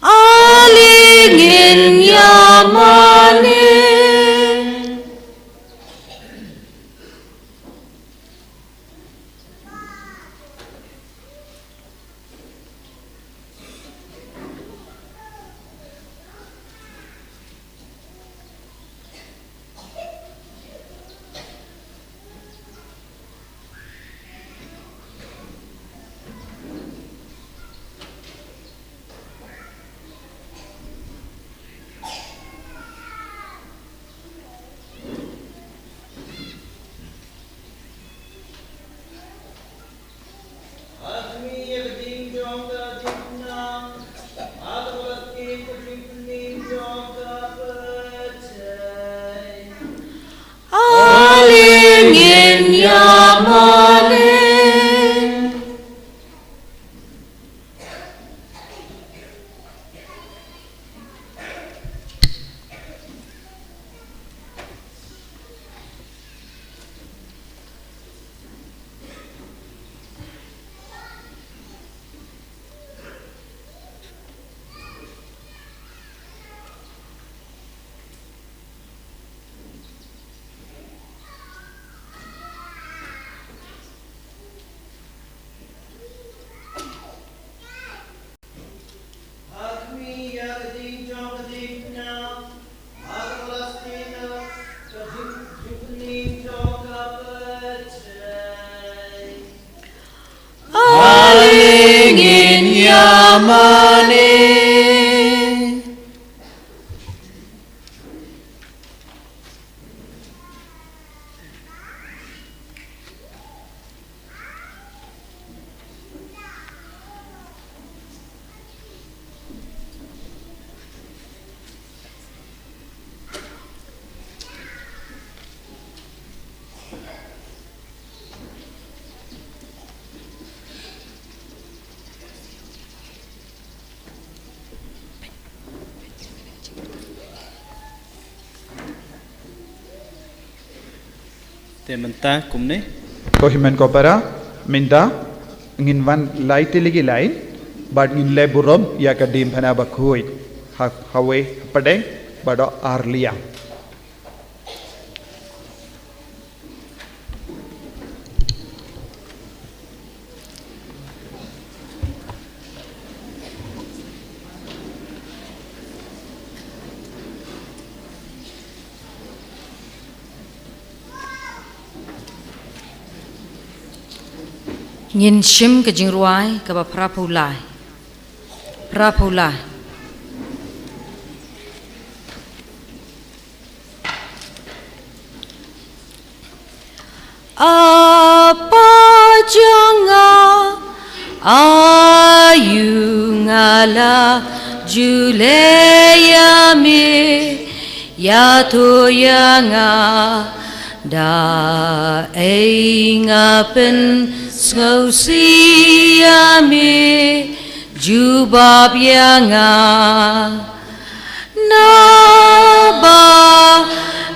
Ale ngin ïa mane. Ale ngin ïa mane. Ale ngin ïa mane. Te mynta kumne. Ko hynmen ko para, mynta ngin wan lai tylli ki line, bad ngin leh burom ïa ka diengphna bakhuid. Ha, hawei hapdeng, bad ar liang. Ngin shim ka jingrwai kaba phraphew lai. Phraphew lai. A Pa jong nga, aïu nga la ju leh ïa me, ïathuh ïa nga da ei nga pynsngewsih ïa me, jubab ïa nga. Naba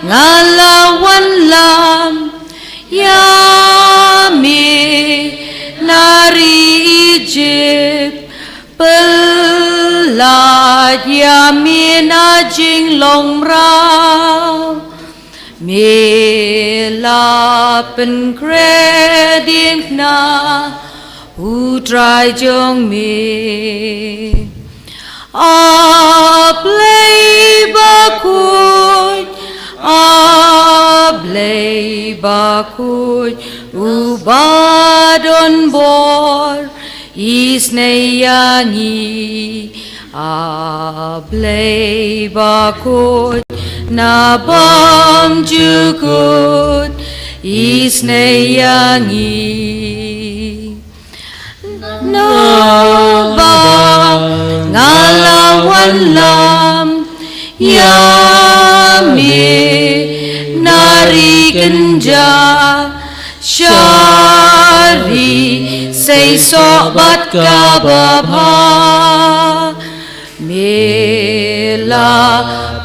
nga la wanlam ïa me na ri Ijipt, pynlait ïa me na jinglong mraw. Me la pynkhreh diengphna ha U Trai jong me. A Blei bakhuid, a Blei bakhuid, uba don bor, isynei ïa ngi. A Blei bakhuid, na bymjukut, isynei ïa ngi. Naba nga la wanlam ïa me na ri kynja, sha ri seisoh bad kaba bha. Me la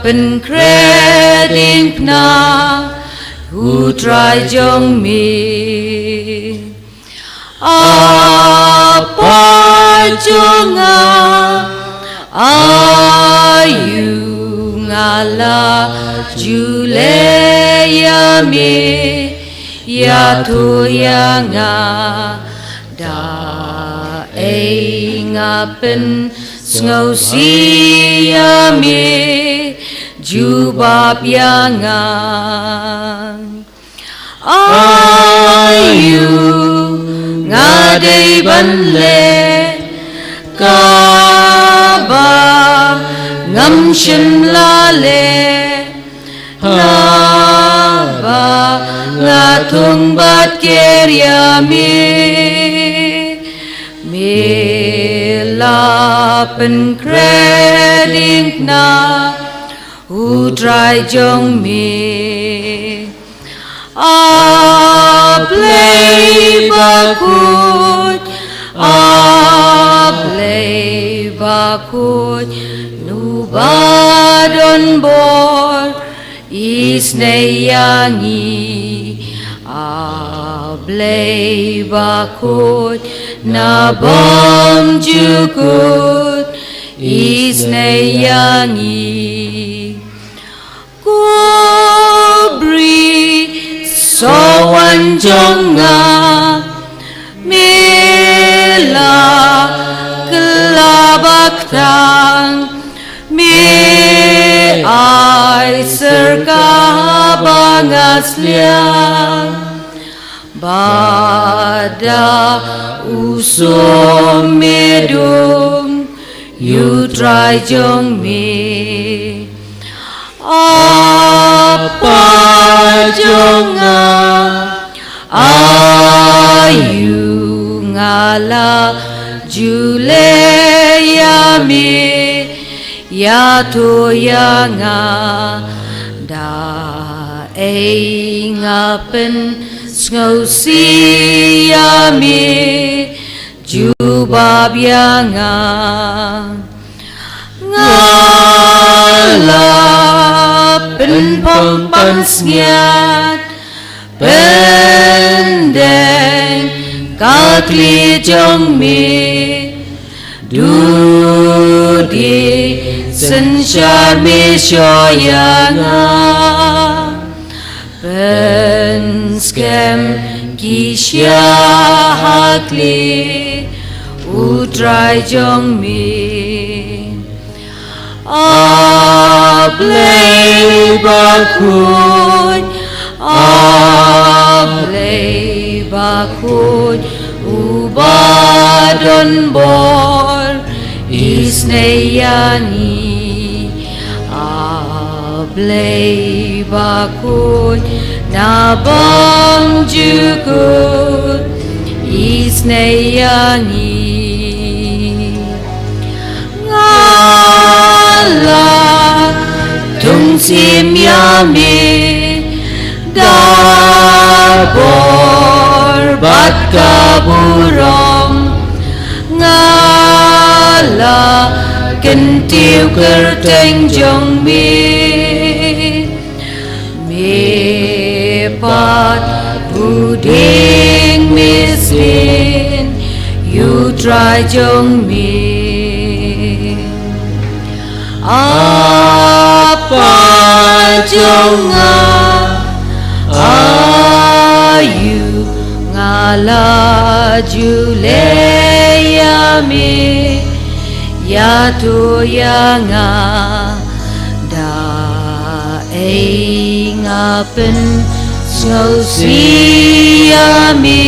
pynkhreh diengphna ha U Trai jong me. A Pa jong nga, aïu nga la ju leh ïa me, ïathuh ïa nga da ei nga pynsngewsih ïa me, jubab ïa nga. Aïu nga dei ban leh kaba ngam shym la leh, haba nga thung bad ker ïa me. Me la pynkhreh diengphna ha U Trai jong me. A Blei bakhuid, a Blei bakhuid, uba don bor, isynei ïa ngi. A Blei bakhuid, na bymjukut, isynei ïa ngi. Ko Bri sohwan jong nga, me la kylla ba kthang, me ai syrkah ba nga sliang. Bad da u sum me dum ïa U Trai jong me. A Pa jong nga, aïu nga la ju leh ïa me, ïathuh ïa nga da ei nga pynsngewsih ïa me, jubab ïa nga. Nga la pynpang pansngiat, pyndeng ka khlieh jong me, dudi synshar me shuh ïa nga. Pynskhem ki sha ha khlieh U Trai jong me. A Blei bakhuid, a Blei bakhuid, u bor, isnei ïa ngi. A Blei bakhuid na bymjukut, isnei ïa ngi. Nga la tungsim ïa me da bor bad ka burom. Nga la kyntiew kyrteng jong me. Me pat u dieng mynsiem ïa U Trai jong me. A Pa jong nga, aïu nga la ju leh ïa me, ïathuh ïa nga da ei nga pynsngewsih ïa me,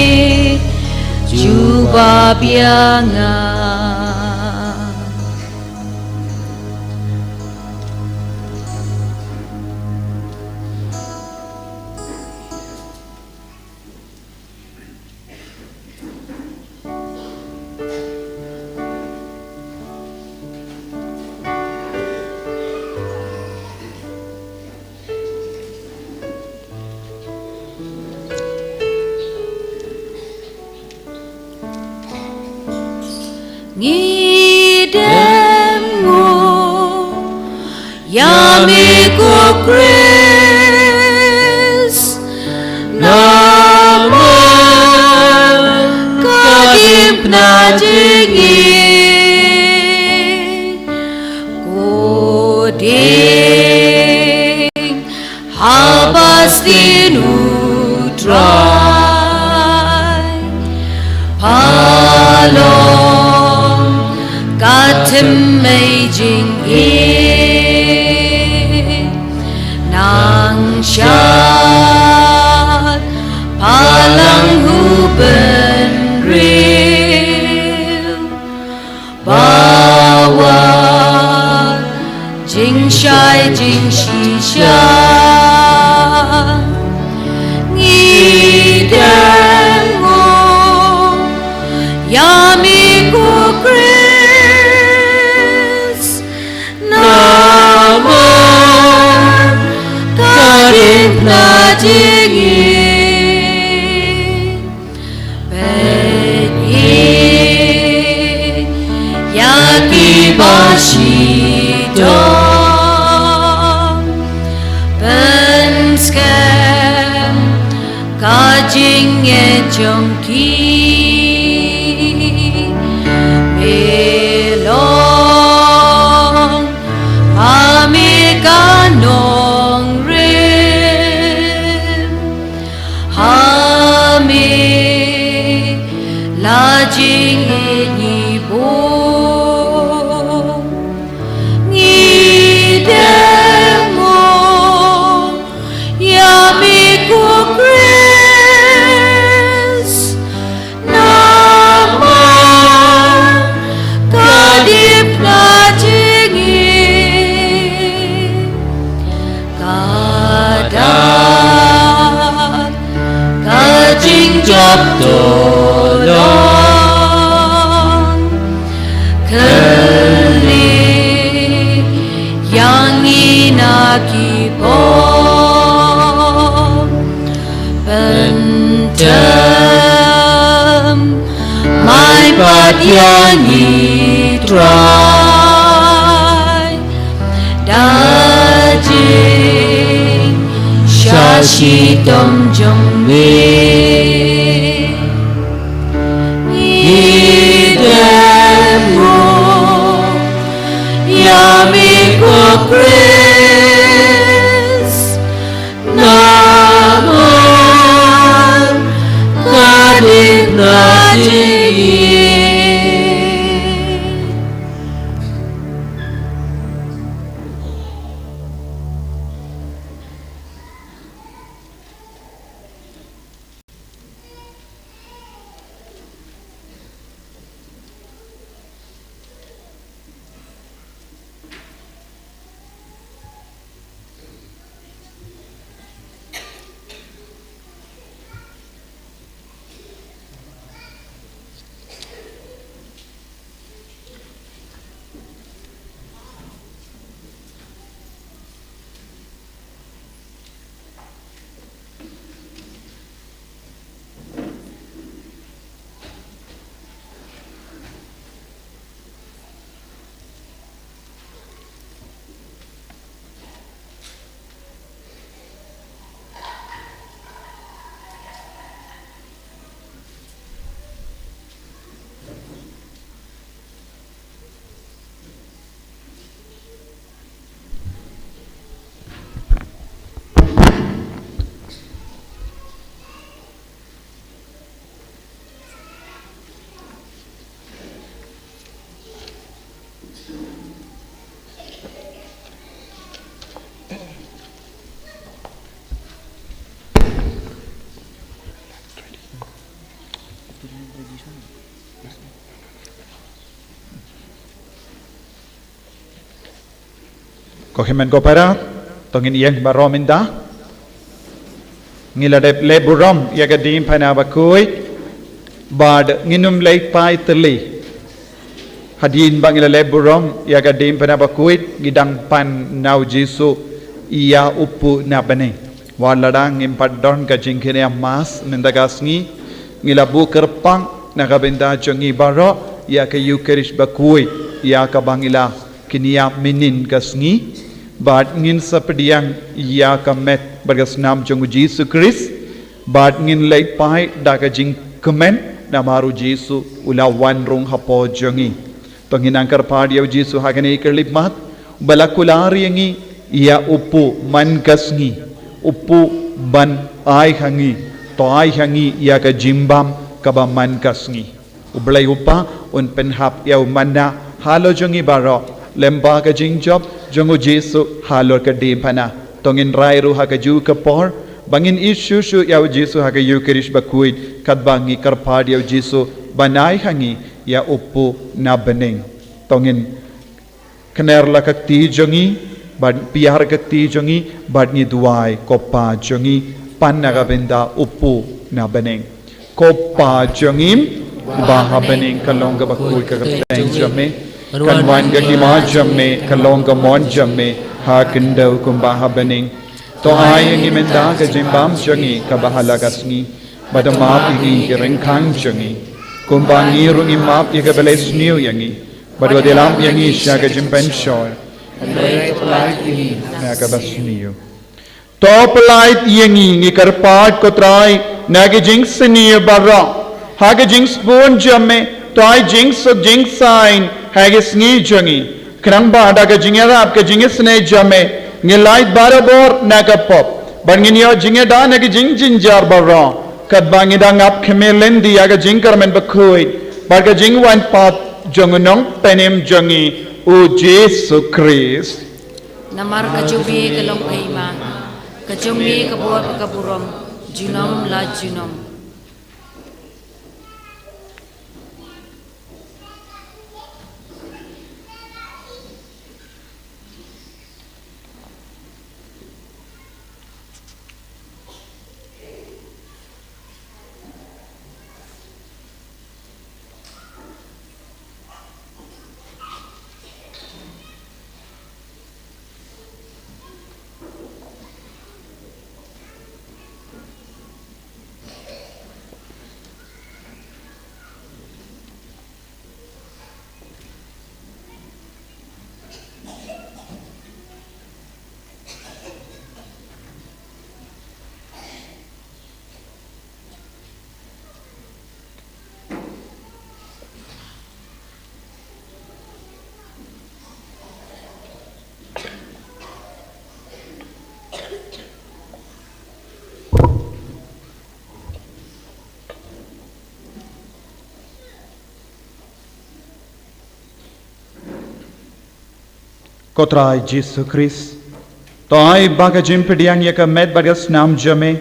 jubab ïa nga. Ngi dem nguh ïa me ko Khrist, namar ka diengphna jong ngi. Ko dieng ha bastion U Trai, pha long ka thymmei jingïeit, nang shad pha lang u bynriew. Ba wat jingshai jingshisha ngi dem nguh ïa me ko Khrist, namar ka diengphna jong ngi. Peit ïa ki ba shitom, pynskhem ka jingngeit jong ki. Me long ha me ka nongrim, ha me la jingïeit ngi bud. Ngi dem nguh ïa me ko Khrist, namar ka diengphna jong ngi. Ka dak ka jingjop to long, khlieh ïa ngi na ki bom, pyntem mai pat ïa ngi Trai da jingshitom jong me. Ngi dem nguh ïa me ko Khrist, namar ka diengphna jong ngi. Ko hynmen ko para, to ngin ïeng baroh mynta. Ngi la dep leh burom ïa ka diengphna bakhuid, bad ngin ym leit phai tylli. Hadien ba ngi la leh burom ïa ka diengphna bakhuid, ngi dang pan na U Jisu ïa u puh na bneng. Wat la dang ngim pat don ka jingkynnoh Mass mynta ka sngi, ngi la buh kyrpang na ka bynta jong ngi baroh ïa ka Eukharist bakhuid, ïa kaba ngi la kynnoh mynhynnin ka sngi, bad ngin sa pdiang ïa ka met bad ka snam jong U Jisu Khrist, bad ngin leit phai da ka jingkmen, namar U Jisu u la wan rung hapoh jong ngi. To ngin nang kyrpad ïa U Jisu ha kane ka khyllipmat, ba la kular ïa ngi ïa u puh man ka sngi, u puh ban ai ha ngi, to ai ha ngi ïa ka jingbam kaba man ka sngi. U Blei U Kpa un pynhap ïa u manna halor jong ngi baroh, lyngba ka jingjop jong U Jisu halor ka diengphna. To ngin rai ruh ha kajuh ka por, ba ngin ïeit shuh shuh ïa U Jisu ha ka Eukharist bakhuid, katba ngi kyrpad ïa U Jisu ban ai ha ngi ïa u puh na bneng. To ngin kner la ka kti jong ngi, bad pynïar ka kti jong ngi, bad ngi duwai. Ko Pa jong ngi, pan na ka bynta u puh na bneng. Ko Pa jong ngi ba ha bneng, ka long kaba khuid ka kyrteng jong me. Kan wan ka hima jong me, ka long ka mon jong me ha khyndew kumba ha bneng. To ai ïa ngi mynta ka jingbam jong ngi kaba ha la ka sngi. Bad to map ïa ngi ki ryngkang jong ngi, kumba ngi ruh ngi map ïa kiba leh sniew ïa ngi. Bad wat ïalam ïa ngi sha ka jingpynshoi, hynrei to pyllait ïa ngi na kaba sniew. To pyllait ïa ngi, ngi kyrpad ko Trai, na ki jingsniew baroh, ha ka jingsbun jong me, to ai jingsuk jingsaiñ ha ki sngi jong ngi. Khnang ba da ka jingïarap ka jingisynei jong me, ngin lait barabor na ka pop, bad ngin ïoh jingïada na ki jingjynjar baroh, katba ngi dang ap khmih lynti ïa ka jingkyrmen bakhuid bad ka jingwan pat jong U Nongpynim jong ngi, U Jisu Khrist. Namar ka jong me ka long ka hima, ka jong me ka bor bad ka burom, junom la junom. Ko Trai Jisu Khrist, to ai ba ka jingpdiang ïa ka met bad ka snam jong me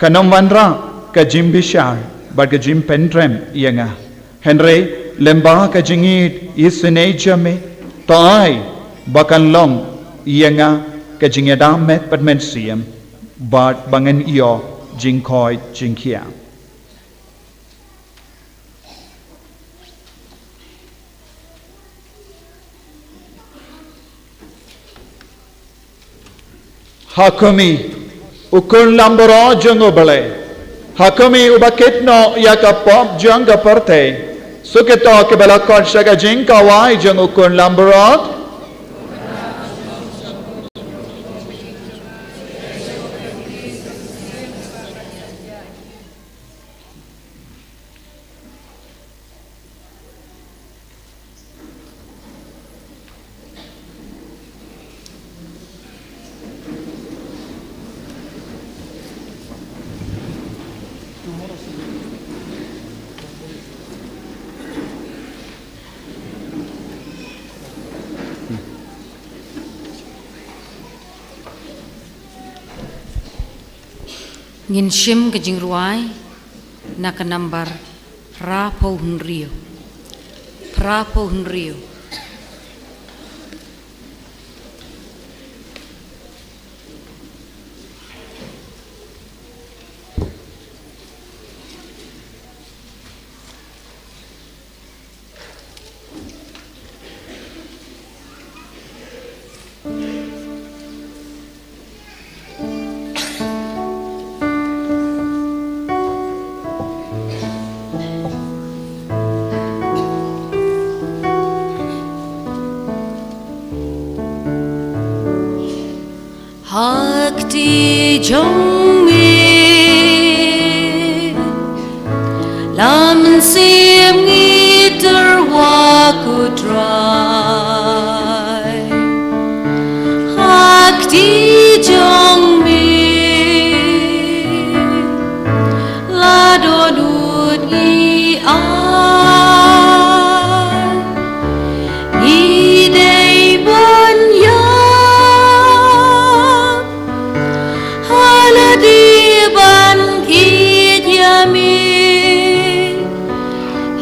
kan ym wanrah ka jingbishar bad ka jingpynrem ïa nga, hynrei lyngba ka jingïeit isynei jong me, to ai ba kan long ïa nga ka jingïada met bad mynsiem, bad ba ngan ïoh jingkhuid jingkhiah. Ha khmih, u khun langbrot jong U Blei. Ha khmih, uba kit noh ïa ka pop jong ka pyrthei. Suk ïa kito kiba la khot sha ka jingkawai jong u khun langbrot. Ngin shim ka jingrwai na ka nambar phra phew hynriew. Phra phew hynriew. kti jong me. La mynsiem ngi tyrwa ko Trai ha kti jong me. La dohnud ngi ai, ngi dei ban ïap ha lade ban ïeit ïa me.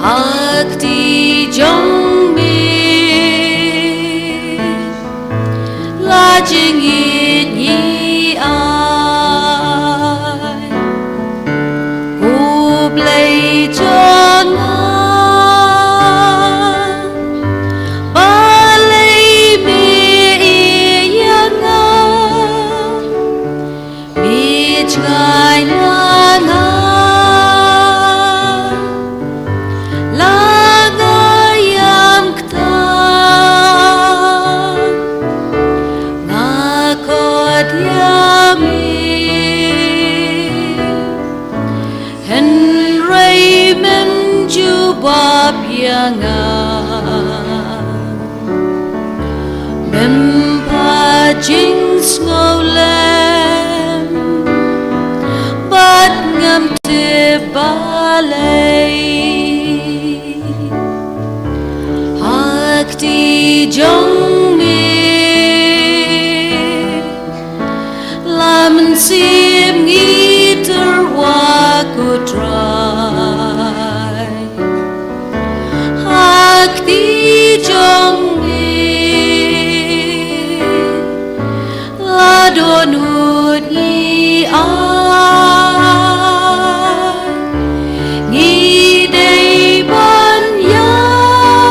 Ha kti jong me la jingïeit ngi ai. Ko Blei jong nga, balei me ïeit ïa nga? Me jngai na nga, la nga ïam ktah, nga khot ïa me. Hynrei mem jubab ïa nga, mem phah jingsngewlem, bad ngam tip balei. Ha kti jong me la mynsiem ngi tyrwa ko Trai. Ha kti jong me la dohnud ngi ai, ngi dei ban ïap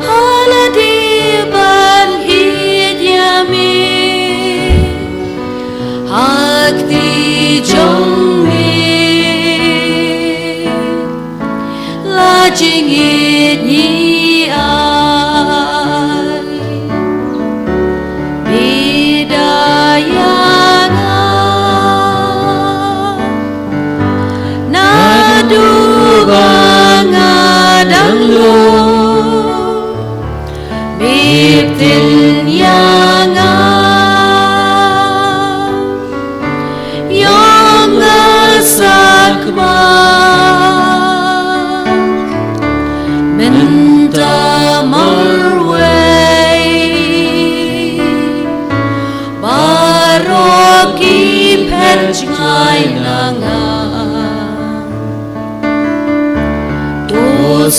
ha lade ban ïeit ïa me. Ha kti jong me la jingïeit ngi ai. Bit da ïa nga naduh ba nga dang long. Bit ktien ïa nga, ïoh nga sakma mynta marwei. Baroh ki phet jngai na nga. To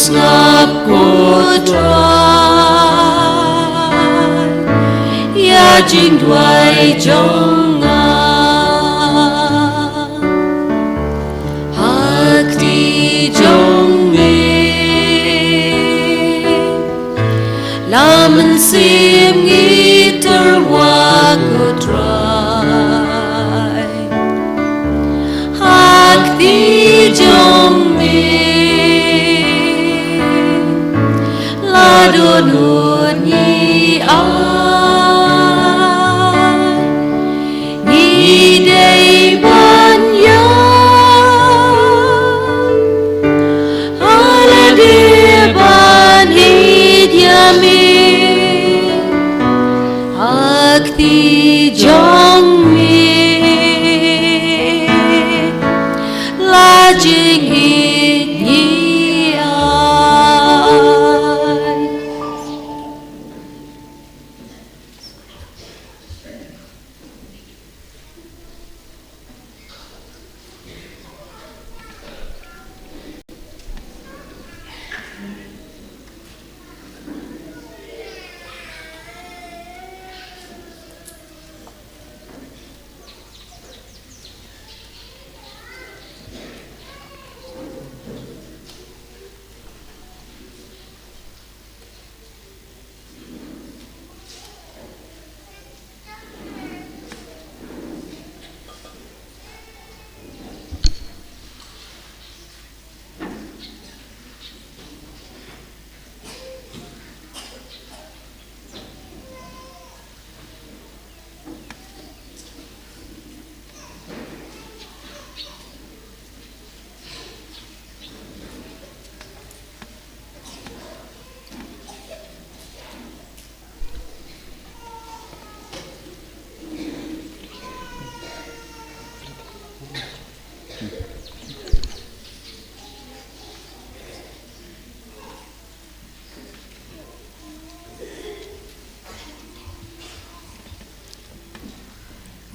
sngap ko Trai ïa jingduwai jong nga. Ha kti jong me la mynsiem ngi tyrwa ko Trai. Ha kti jong me la dohnud ngi ai, ngi dei ban ïap ha lade ban ïeit ïa me. Ha kti jong me la jingïeit ngi ai.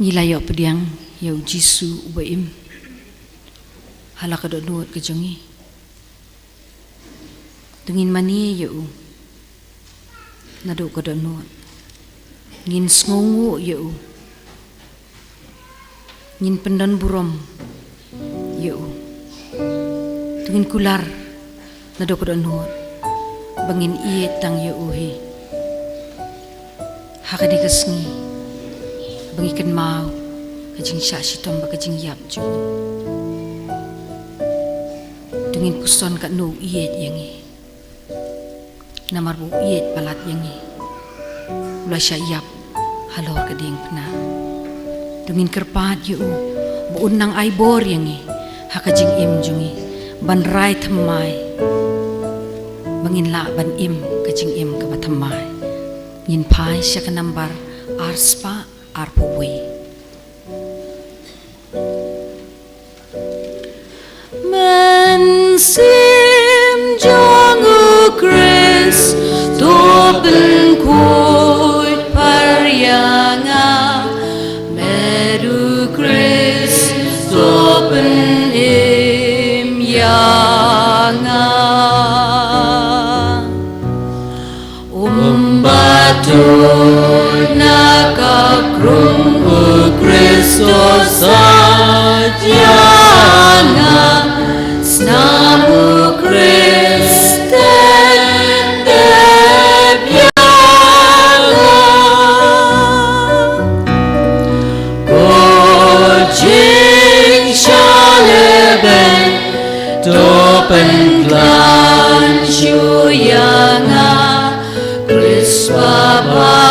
Ngi la ïoh pdiang ïa u Jisu uba im ha la ka dohnud ka jong ngi. To ngin mane ïa u naduh ka dohnud, ngin sngewnguh ïa u, ngin pyndon burom ïa u. To ngin kular naduh ka dohnud ba ngin ïeit tang ïa u hi ha kane ka sngi, ba ngi kynmaw ka jingshah shitom bad ka jingïap jong u. To ngin puson katno u ïeit ïa ngi, namar ba u ïeit palat ïa ngi, u la shah ïap halor ka diengphna. To ngin kyrpad ïa u ba un nang ai bor ïa ngi ha ka jingim jong ngi ban rai thymmai, ba ngin lah ban im ka jingim kaba thymmai. Ngin phai sha ka nambar ar spah arphew wei. Mynsiem jong u Khrist to pynkhuid par ïa nga. Met u Khrist to pynim ïa nga. Um ba tuid na ka krung u Khrist to satia nga. Snam u Khrist te dep ïa nga. Ko jingshah lehbeiñ to pynkhlaiñ shuh ïa nga. Khrist Baba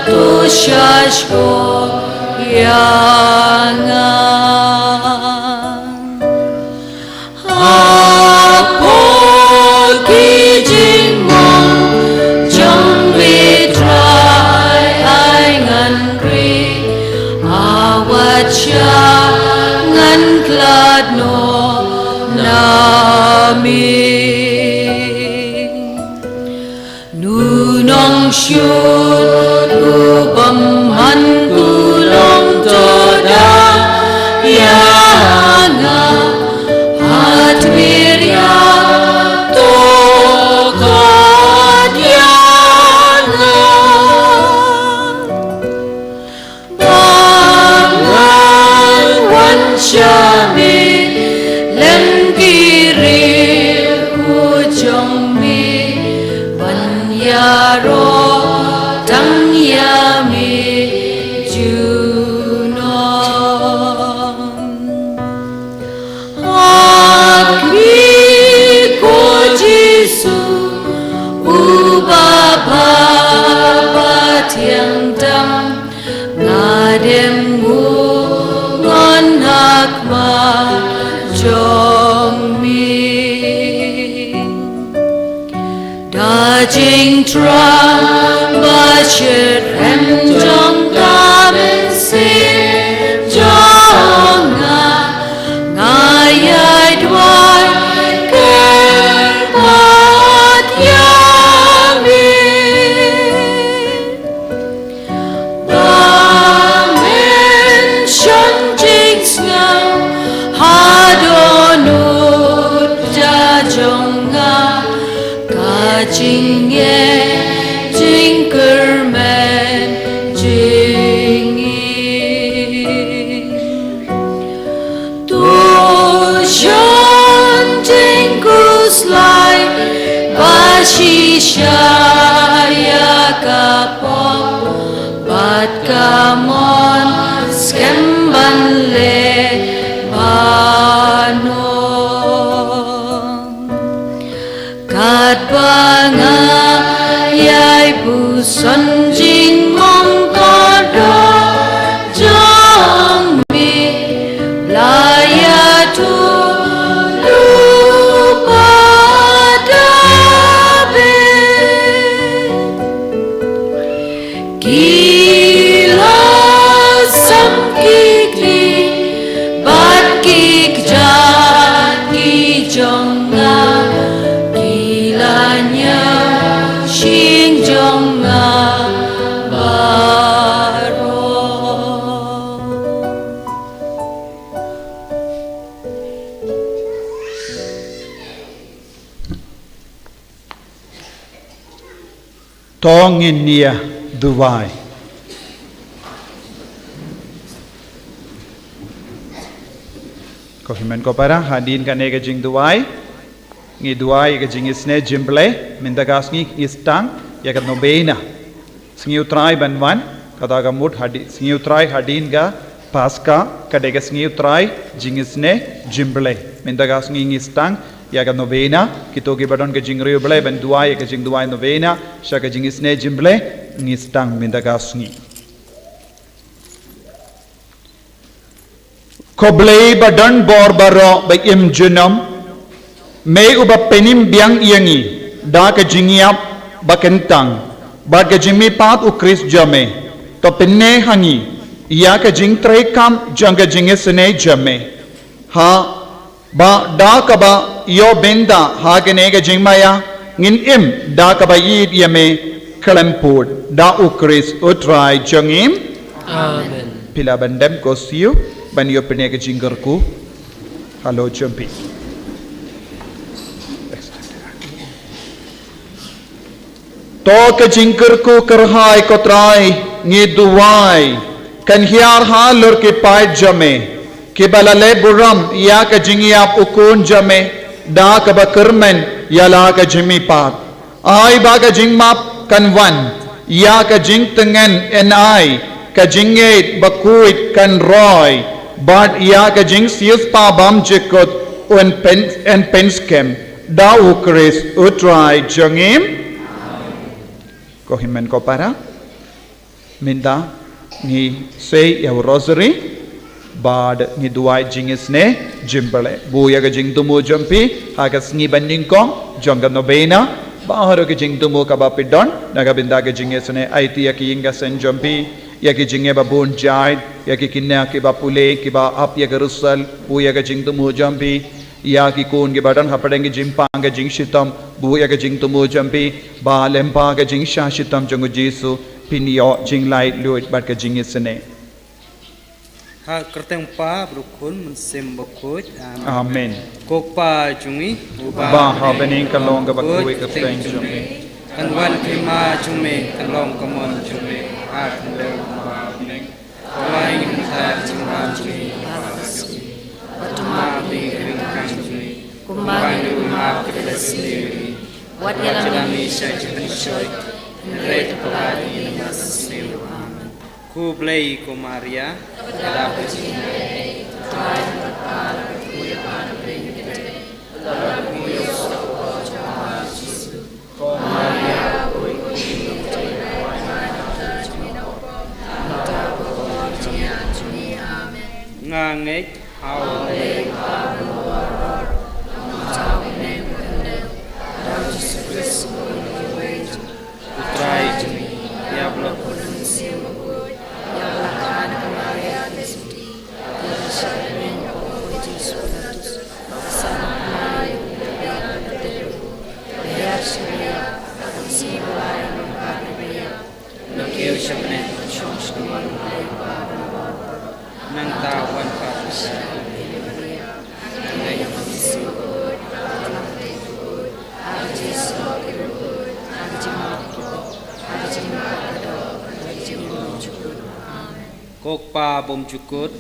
to shahshkor ïa nga. Hapoh ki jingmong jong me Trai, ai ngan ri, wat shah ngan khlad noh na me. Nu nongshoh u bymman, u long to da ïa nga, hat wir ïa to kot ïa nga. Ba ngan wan sha me lem ki riewkhuid jong me, ban ïaroh tang ïa me junom. Ha me ko Jisu uba bha ba thiang tam, nga dem ngun ha khmat jong me. Da jingthrang ba shitrhem jong ka mynsiem jong nga, nga ïai duwai kyrpad ïa me. Ba men shon jingsngew ha dohnud jong nga, ka jingngeit jingkyrmen jong ngi. To shon jingkhuslai ba shisha ïa ka pop bad ka mon skhem ban leh ban ong. Katba nga ïai puson jingmong kordor jong me, la ïathuh lypa da beh. Ki la sam ki kli bad ki kjat ki jong nga, ki la ñiew shynna jong nga To ngin ïa duwai. Ko hynmen ko para, hadien kane ka jingduwai, ngi duwai ka jingisynei jingblei, mynta ka sngi ngi sdang ïa ka novena. Sngi U Trai ban wan, kata ka mut hadien, sngi U Trai hadien ka Paska, ka dei ka sngi U Trai jingisynei jingblei. Mynta ka sngi ngi sdang ïa ka novena, kito kiba don ka jingriewblei ban duwai ïa ka jingduwai novena sha ka jingisynei jingblei, ngi sdang mynta ka sngi. Ko Blei ba don bor baroh ba im junom, me uba pynim biang ïa ngi da ka jingïap ba kyntang bad ka jingmihpat U Khrist jong me, to pynneh ha ngi ïa ka jingtreikam jong ka jingisynei jong me, ha ba da kaba ïoh bynta ha kane ka jingmaïa ngin im da kaba ïeit ïa me khlem pud, da U Khrist U Trai jong ngi. Amen. Phi lah ban dem, ko siew, ban ïoh pynneh ka jingkyrkhu halor jong phi. To ka jingkyrkhu kyrhai, ko Trai, ngi duwai, kan hiar halor ki paid jong me kiba la leh burom ïa ka jingïap U Khun jong me da kaba kyrmen ïa la ka jingmihpat. Ai ba ka jingmap kan wan, ïa ka jingtngen yn ai, ka jingngeit bakhuid kan roi, bad ïa ka jingsiewspah bymjukut yn pyn, yn pynskhem, da U Khrist U Trai jong ngi. Ko hynmen ko para, mynta ngi sei ïa u Rosary bad ngi duwai jingisynei jingblei. Buh ïa ka jingthmu jong phi ha ka sngi ba nyngkong jong ka novena, baroh ka jingthmu kaba phi don na ka bynta ka jingisynei. Aiti ïa ki ïing ka seng jong phi, ïa ki jingeh ba bun jait, ïa ki khynnah kiba pule, kiba ap ïa ka rusal, buh ïa ka jingthmu jong phi. Ïa ki khun kiba don hapdeng ka jingpang ka jingshitom, buh ïa ka jingthmu jong phi, ba lyngba ka jingshah shitom jong U Jisu phin ïoh jinglaitluid bad ka jingisynei. Ha ka kyrteng U Kpa, bad U Khun, Mynsiem Bakhuid. Amen. Amen. Ko Kpa jong ngi uba ha bneng, ka long kaba kyrkhu ïa ka kyrteng jong me. Kan wan ka hima jong me, kan long ka mon jong me ha khyndew kumba ha bneng. Pynlait mynta ka jingbam jong ngi ha ka sngi, bad to map ïa ngi ki ryngkang jong ngi, kumba ngi ruh ngi map ïa ki ba sniew ïa ngi. Wat ïalam ïa ngi sha ka jingpynshoi, hynrei to pyllait ïa ngi na ka bymsniew. Amen. Khublei ko Maria, ka dap ka jingïeit, U Trai u don bad pha, la kyrkhu ïa pha na pdeng ki kynthei, bad la kyrkhu ïa u soh u kpoh jong pha, U Jisu. Nga ngeit ha U Blei Kpa ba don bor bor, ha U Trai u Mynsiem Bakhuid, ha U Trai jong ngi, ïa ba la kut na U Mynsiem Bakhuid, ïa ba la kha na ka Maria Theisotti, ïa ba la shah bneng ha u Pontius Pilatus. Nangta wan pat. Ko Kpa bymjukut.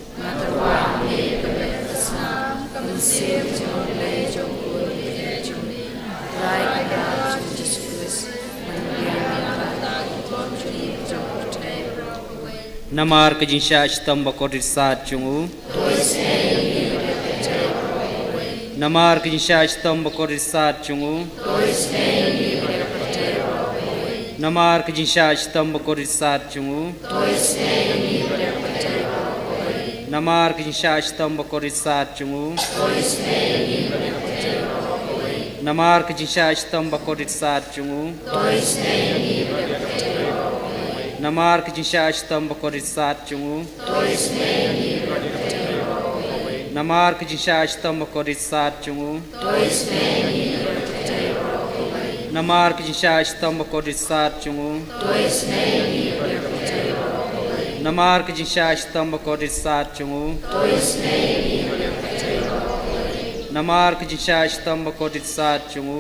Namar ka jingshah shitom bakordit sat jong u. Namar ka jingshah shitom bakordit sat jong u. Namar ka jingshah shitom bakordit sat jong u. Namar ka jingshah shitom bakordit sat jong u. Namar ka jingshah shitom bakordit sat jong u. Namar ka jingshah shitom bakordit sat jong u. Namar ka jingshah shitom bakordit sat jong u. Namar ka jingshah shitom bakordit sat jong u. Namar ka jingshah shitom bakordit sat jong u. Namar ka jingshah shitom bakordit sat jong u.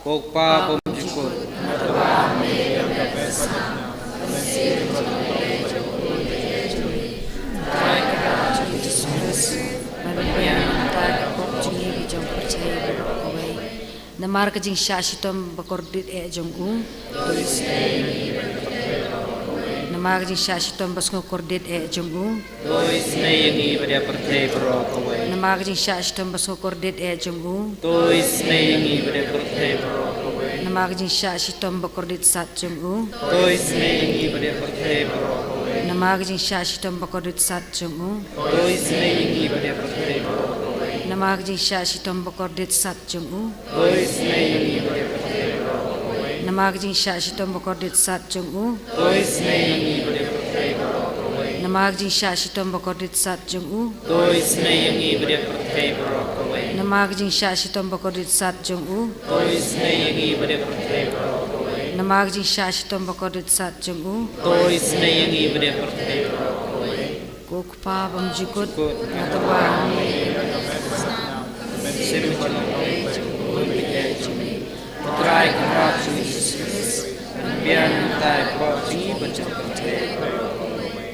Ko Kpa bymjukut, nga tyrwa ha me ïa ka bneng ka snam, ka mynsiem jong u Blei jong u, u Trai Kynrad jong ngi Jisu Khrist, ban pynbiang na ka bynta ka pop jong ngi ki jong pyrthei baroh kawei. Namar ka jingshah shitom bakordit eh jong u. Namar ka jingshah shitom basngewkordit eh jong u. To isynei ïa ngi bad ïa pyrthei baroh kawei. Namar ka jingshah shitom basngewkordit eh jong u. To isynei ïa ngi bad ïa pyrthei baroh kawei. Namar ka jingshah shitom bakordit sat jong u. To isynei ïa ngi bad ïa pyrthei baroh kawei. Namar ka jingshah shitom bakordit sat jong u. To isynei ïa ngi bad ïa pyrthei baroh kawei. Namar ka jingshah shitom bakordit sat jong u. To isynei ïa ngi bad ïa pyrthei baroh kawei. Namar ka jingshah shitom bakordit sat jong u. To isynei ïa ngi bad ïa pyrthei baroh kawei. Namar ka jingshah shitom bakordit sat jong u. To isynei ïa ngi bad ïa pyrthei baroh kawei. Namar ka jingshah shitom bakordit sat jong u. To isynei ïa ngi bad ïa pyrthei baroh kawei. Namar ka jingshah shitom bakordit sat jong u. To isynei ïa ngi bad ïa pyrthei baroh kawei. Ko Kpa bymjukut, nga tyrwa ha me ïa ka bneng ka snam, ka mynsiem jong u Blei jong u, u Trai Kynrad jong ngi Jisu Khrist, ban pynbiang na ka bynta ka pop jong ngi bad jong pyrthei baroh kawei.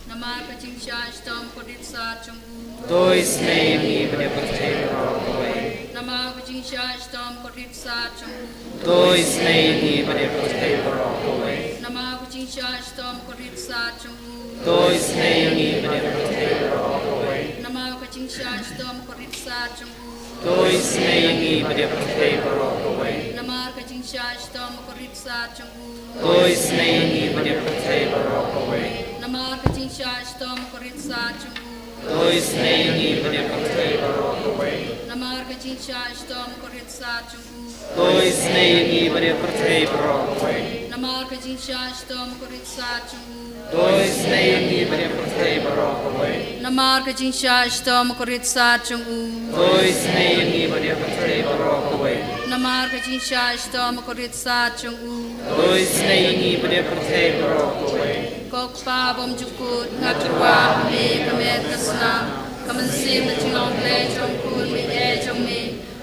Namar ka jingshah shitom kordit sat jong u. To isynei ïa ngi bad ïa pyrthei baroh kawei. Namar ka jingshah shitom kordit sat jong u. To isynei ïa ngi bad ïa pyrthei baroh kawei. Namar ka jingshah shitom kordit sat jong u. To isynei ïa ngi bad ïa pyrthei baroh kawei. Namar ka jingshah shitom kordit sat jong u. To isynei ïa ngi bad ïa pyrthei baroh kawei. Namar ka jingshah shitom kordit sat jong u. To isynei ïa ngi bad ïa pyrthei baroh kawei. Namar ka jingshah shitom kordit sat jong u. To isynei ïa ngi bad ïa pyrthei baroh kawei. Namar ka jingshah shitom kordit sat jong u. To isynei ïa ngi bad ïa pyrthei baroh kawei. Namar ka jingshah shitom kordit sat jong u. To isynei ïa ngi bad ïa pyrthei baroh kawei. Namar ka jingshah shitom kordit sat jong u. To isynei ïa ngi bad ïa pyrthei baroh kawei. Namar ka jingshah shitom kordit sat jong u. To isynei ïa ngi bad ïa pyrthei baroh kawei. Ko Kpa bymjukut, nga tyrwa ha me ïa ka met ka snam, ka mynsiem bad jinglong Blei jong u Khun baieit jong me,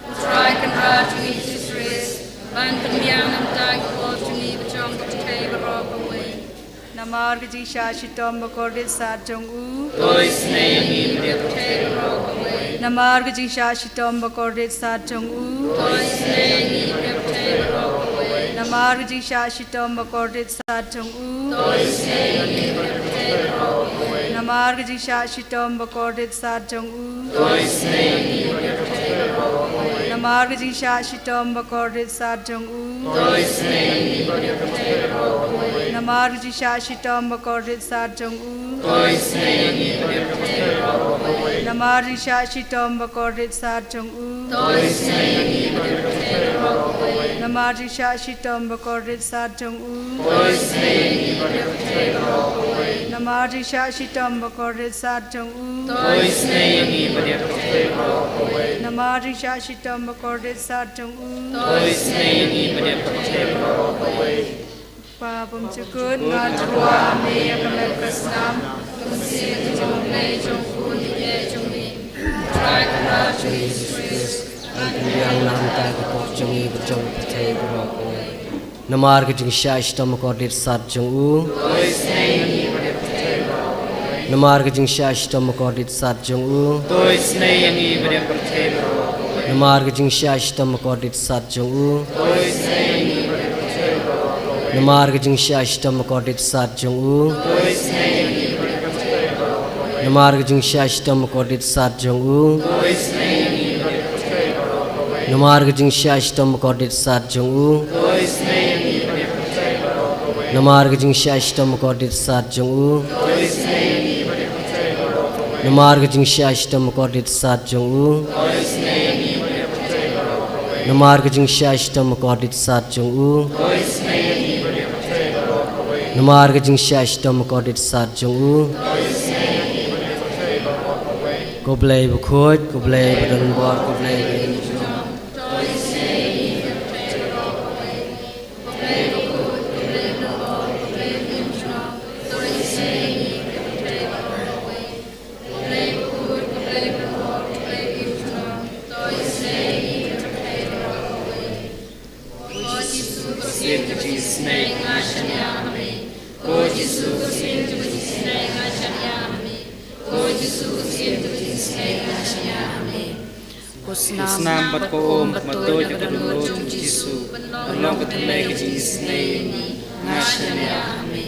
u Trai Kynrad jong ngi Jisu Khrist, ban pynbiang na ka bynta ka pop jong ngi bad jong ka pyrthei baroh kawei. Namar ka jingshah shitom bakordit sat jong u. To isynei ïa ngi bad ïa pyrthei baroh kawei. Namar ka jingshah shitom bakordit sat jong u. To isynei ïa ngi bad ïa pyrthei baroh kawei. Namar ka jingshah shitom bakordit sat jong u. To isynei ïa ngi bad ïa pyrthei baroh kawei. Namar ka jingshah shitom bakordit sat jong u. To isynei ïa ngi bad ïa pyrthei baroh kawei. Namar ka jingshah shitom bakordit sat jong u. To isynei ïa ngi bad ïa pyrthei baroh kawei. Namar ka jingshah shitom bakordit sat jong u. To isynei ïa ngi bad ïa pyrthei baroh kawei. Namar ka jingshah shitom bakordit sat jong u. To isynei ïa ngi bad ïa pyrthei baroh kawei. Namar ka jingshah shitom bakordit sat jong u. To isynei ïa ngi bad ïa pyrthei baroh kawei. Namar ka jingshah shitom bakordit sat jong u. To isynei ïa ngi bad ïa pyrthei baroh kawei. Namar ka jingshah shitom bakordit sat jong u. To isynei ïa ngi bad ïa pyrthei baroh kawei. Kpa bymjukut, nga tyrwa ha me ïa ka met ka snam, ka mynsiem jong u Blei jong u Khun baieit jong me, u Trai Kynrad jong ngi Jisu Khrist, ban pynbiang na ka bynta ka pop jong ngi bad jong ka pyrthei baroh kawei. Namar ka jingshah shitom bakordit sat jong u. To isynei ïa ngi bad ïa pyrthei baroh kawei. Namar ka jingshah shitom bakordit sat jong u. To isynei ïa ngi bad ïa pyrthei baroh kawei. Namar ka jingshah shitom bakordit sat jong u. To isynei ïa ngi bad ïa pyrthei baroh kawei. Namar ka jingshah shitom bakordit sat jong u. To isynei ïa ngi bad ïa pyrthei baroh kawei. Namar ka jingshah shitom bakordit sat jong u. To isynei ïa ngi bad ïa pyrthei baroh kawei. Namar ka jingshah shitom bakordit sat jong u. To isynei ïa ngi bad ïa pyrthei baroh kawei. Namar ka jingshah shitom bakordit sat jong u. To isynei ïa ngi bad ïa pyrthei baroh kawei. Namar ka jingshah shitom bakordit sat jong u. To isynei ïa ngi bad ïa pyrthei baroh kawei. Namar ka jingshah shitom bakordit sat jong u. To isynei ïa ngi bad ïa pyrthei baroh kawei. Namar ka jingshah shitom bakordit sat jong u. To isynei ïa ngi bad ïa pyrthei baroh kawei. Ko Blei bakhuid, ko Blei badonbor, ko Blei ba im junom. Isnei nga shaniah ha me. Ko Jisu, ko Syiem jong ka jingisnei nga shaniah ha me. Ko Jisu, ko Syiem jong ka jingisnei nga shaniah ha me. Ko snam bad ko um ba tuid na ka dohnud jong u Jisu, ban long ka thymmei ka jingisnei ïa ngi, nga shaniah ha me.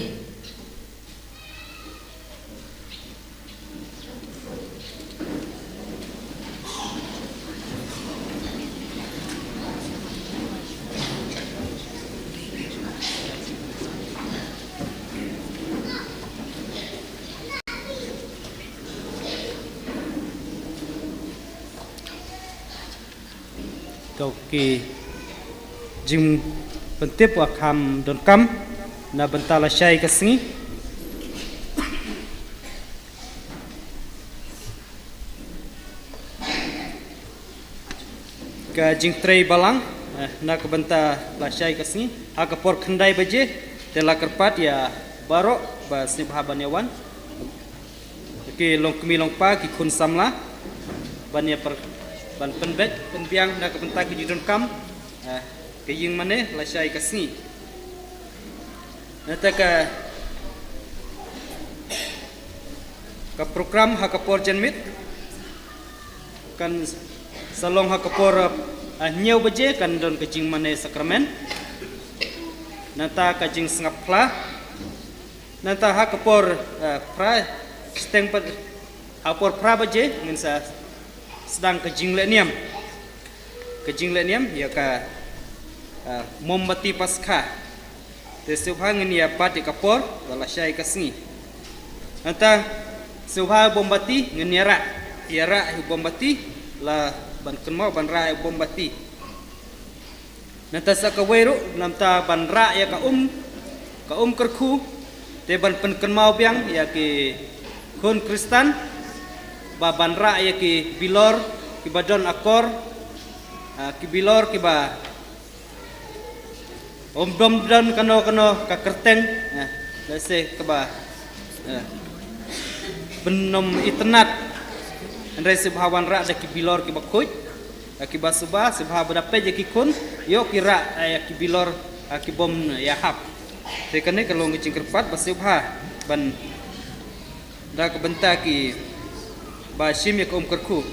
To, ki jingpyntip ba kham donkam na bynta lashai ka sngi. Ka jingtrei balang, eh, na ka bynta lashai ka sngi ha ka por khyndai baje, te la kyrpad ïa baroh ba sngewbha ban ïa wan. Ki longkmie longpa, ki khun samla, ban ïa per-, ban pynbeit pynbiang na ka bynta ki jingdonkam, eh, ka ïing mane lashai ka sngi. Nangta ka, ka program ha ka por janmiet kan sa long ha ka por, eh, hynñiew baje, kan don ka jingmane sakramen. Nangta ka jingsngap phla. Nangta ha ka por, eh, phra, shiteng pat, ha ka por phra baje ngin sa sdang ka jinglehniam. Ka jinglehniam ïa ka, eh, mombati Paskha. Te sngewbha ngin ïa bat ïa ka por ba lashai ka sngi. Nangta sngewbha u mombati ngin ïa rah, ïa rah u mombati, la ban kynmaw ban rah u mombati. Nangta sa kawei ruh, nangta ban rah ïa ka um, ka um kyrkhu, te ban pynkynmaw biang ïa ki khun Khristan ba ban rah ïa ki bilor kiba don akor, ah, ki bilor kiba ym don kano kano ka kyrteng, ah, lehse kaba, ah, bym itynnad. Hynrei sngewbha wan rah da ki bilor kiba khuid, ah, kiba suba, sngewbha ba da peit ïa ki khun, ïoh ki rah, ah, ïa ki bilor, ah, ki bym ïahap. Te kane ka long ka jingkyrpad ba sngewbha ban da ka bynta kiba shim ïa ka um kyrkhu.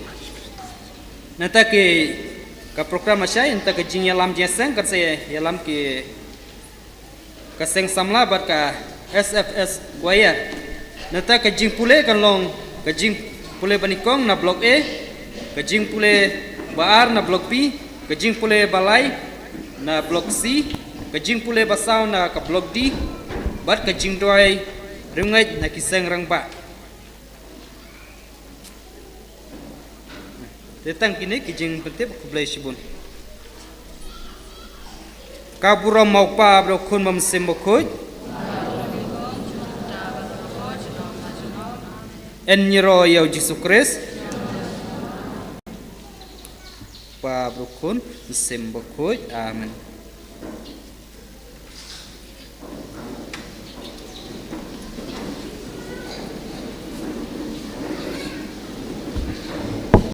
Nangta ki, ka program lashai, nangta ka jingïalam jingïaseng, kan sa ïalam ki ka seng samla bad ka S F S choir. Nangta ka jingpule kan long ka jingpule banyngkong na Block A, ka jingpule ba ar na Block B, ka jingpule ba lai na Block C, ka jingpule ba saw na ka Block D, bad ka jingduwai ryngiej na ki seng rangbah. Te tang kine ki jingpyntip, khublei shibun. Ka burom ma u Kpa bad u Khun bad u Mynsiem Bakhuid. Yn ïaroh ïa u Jisu Khrist. Kpa bad u Khun, Mynsiem Bakhuid. Amen.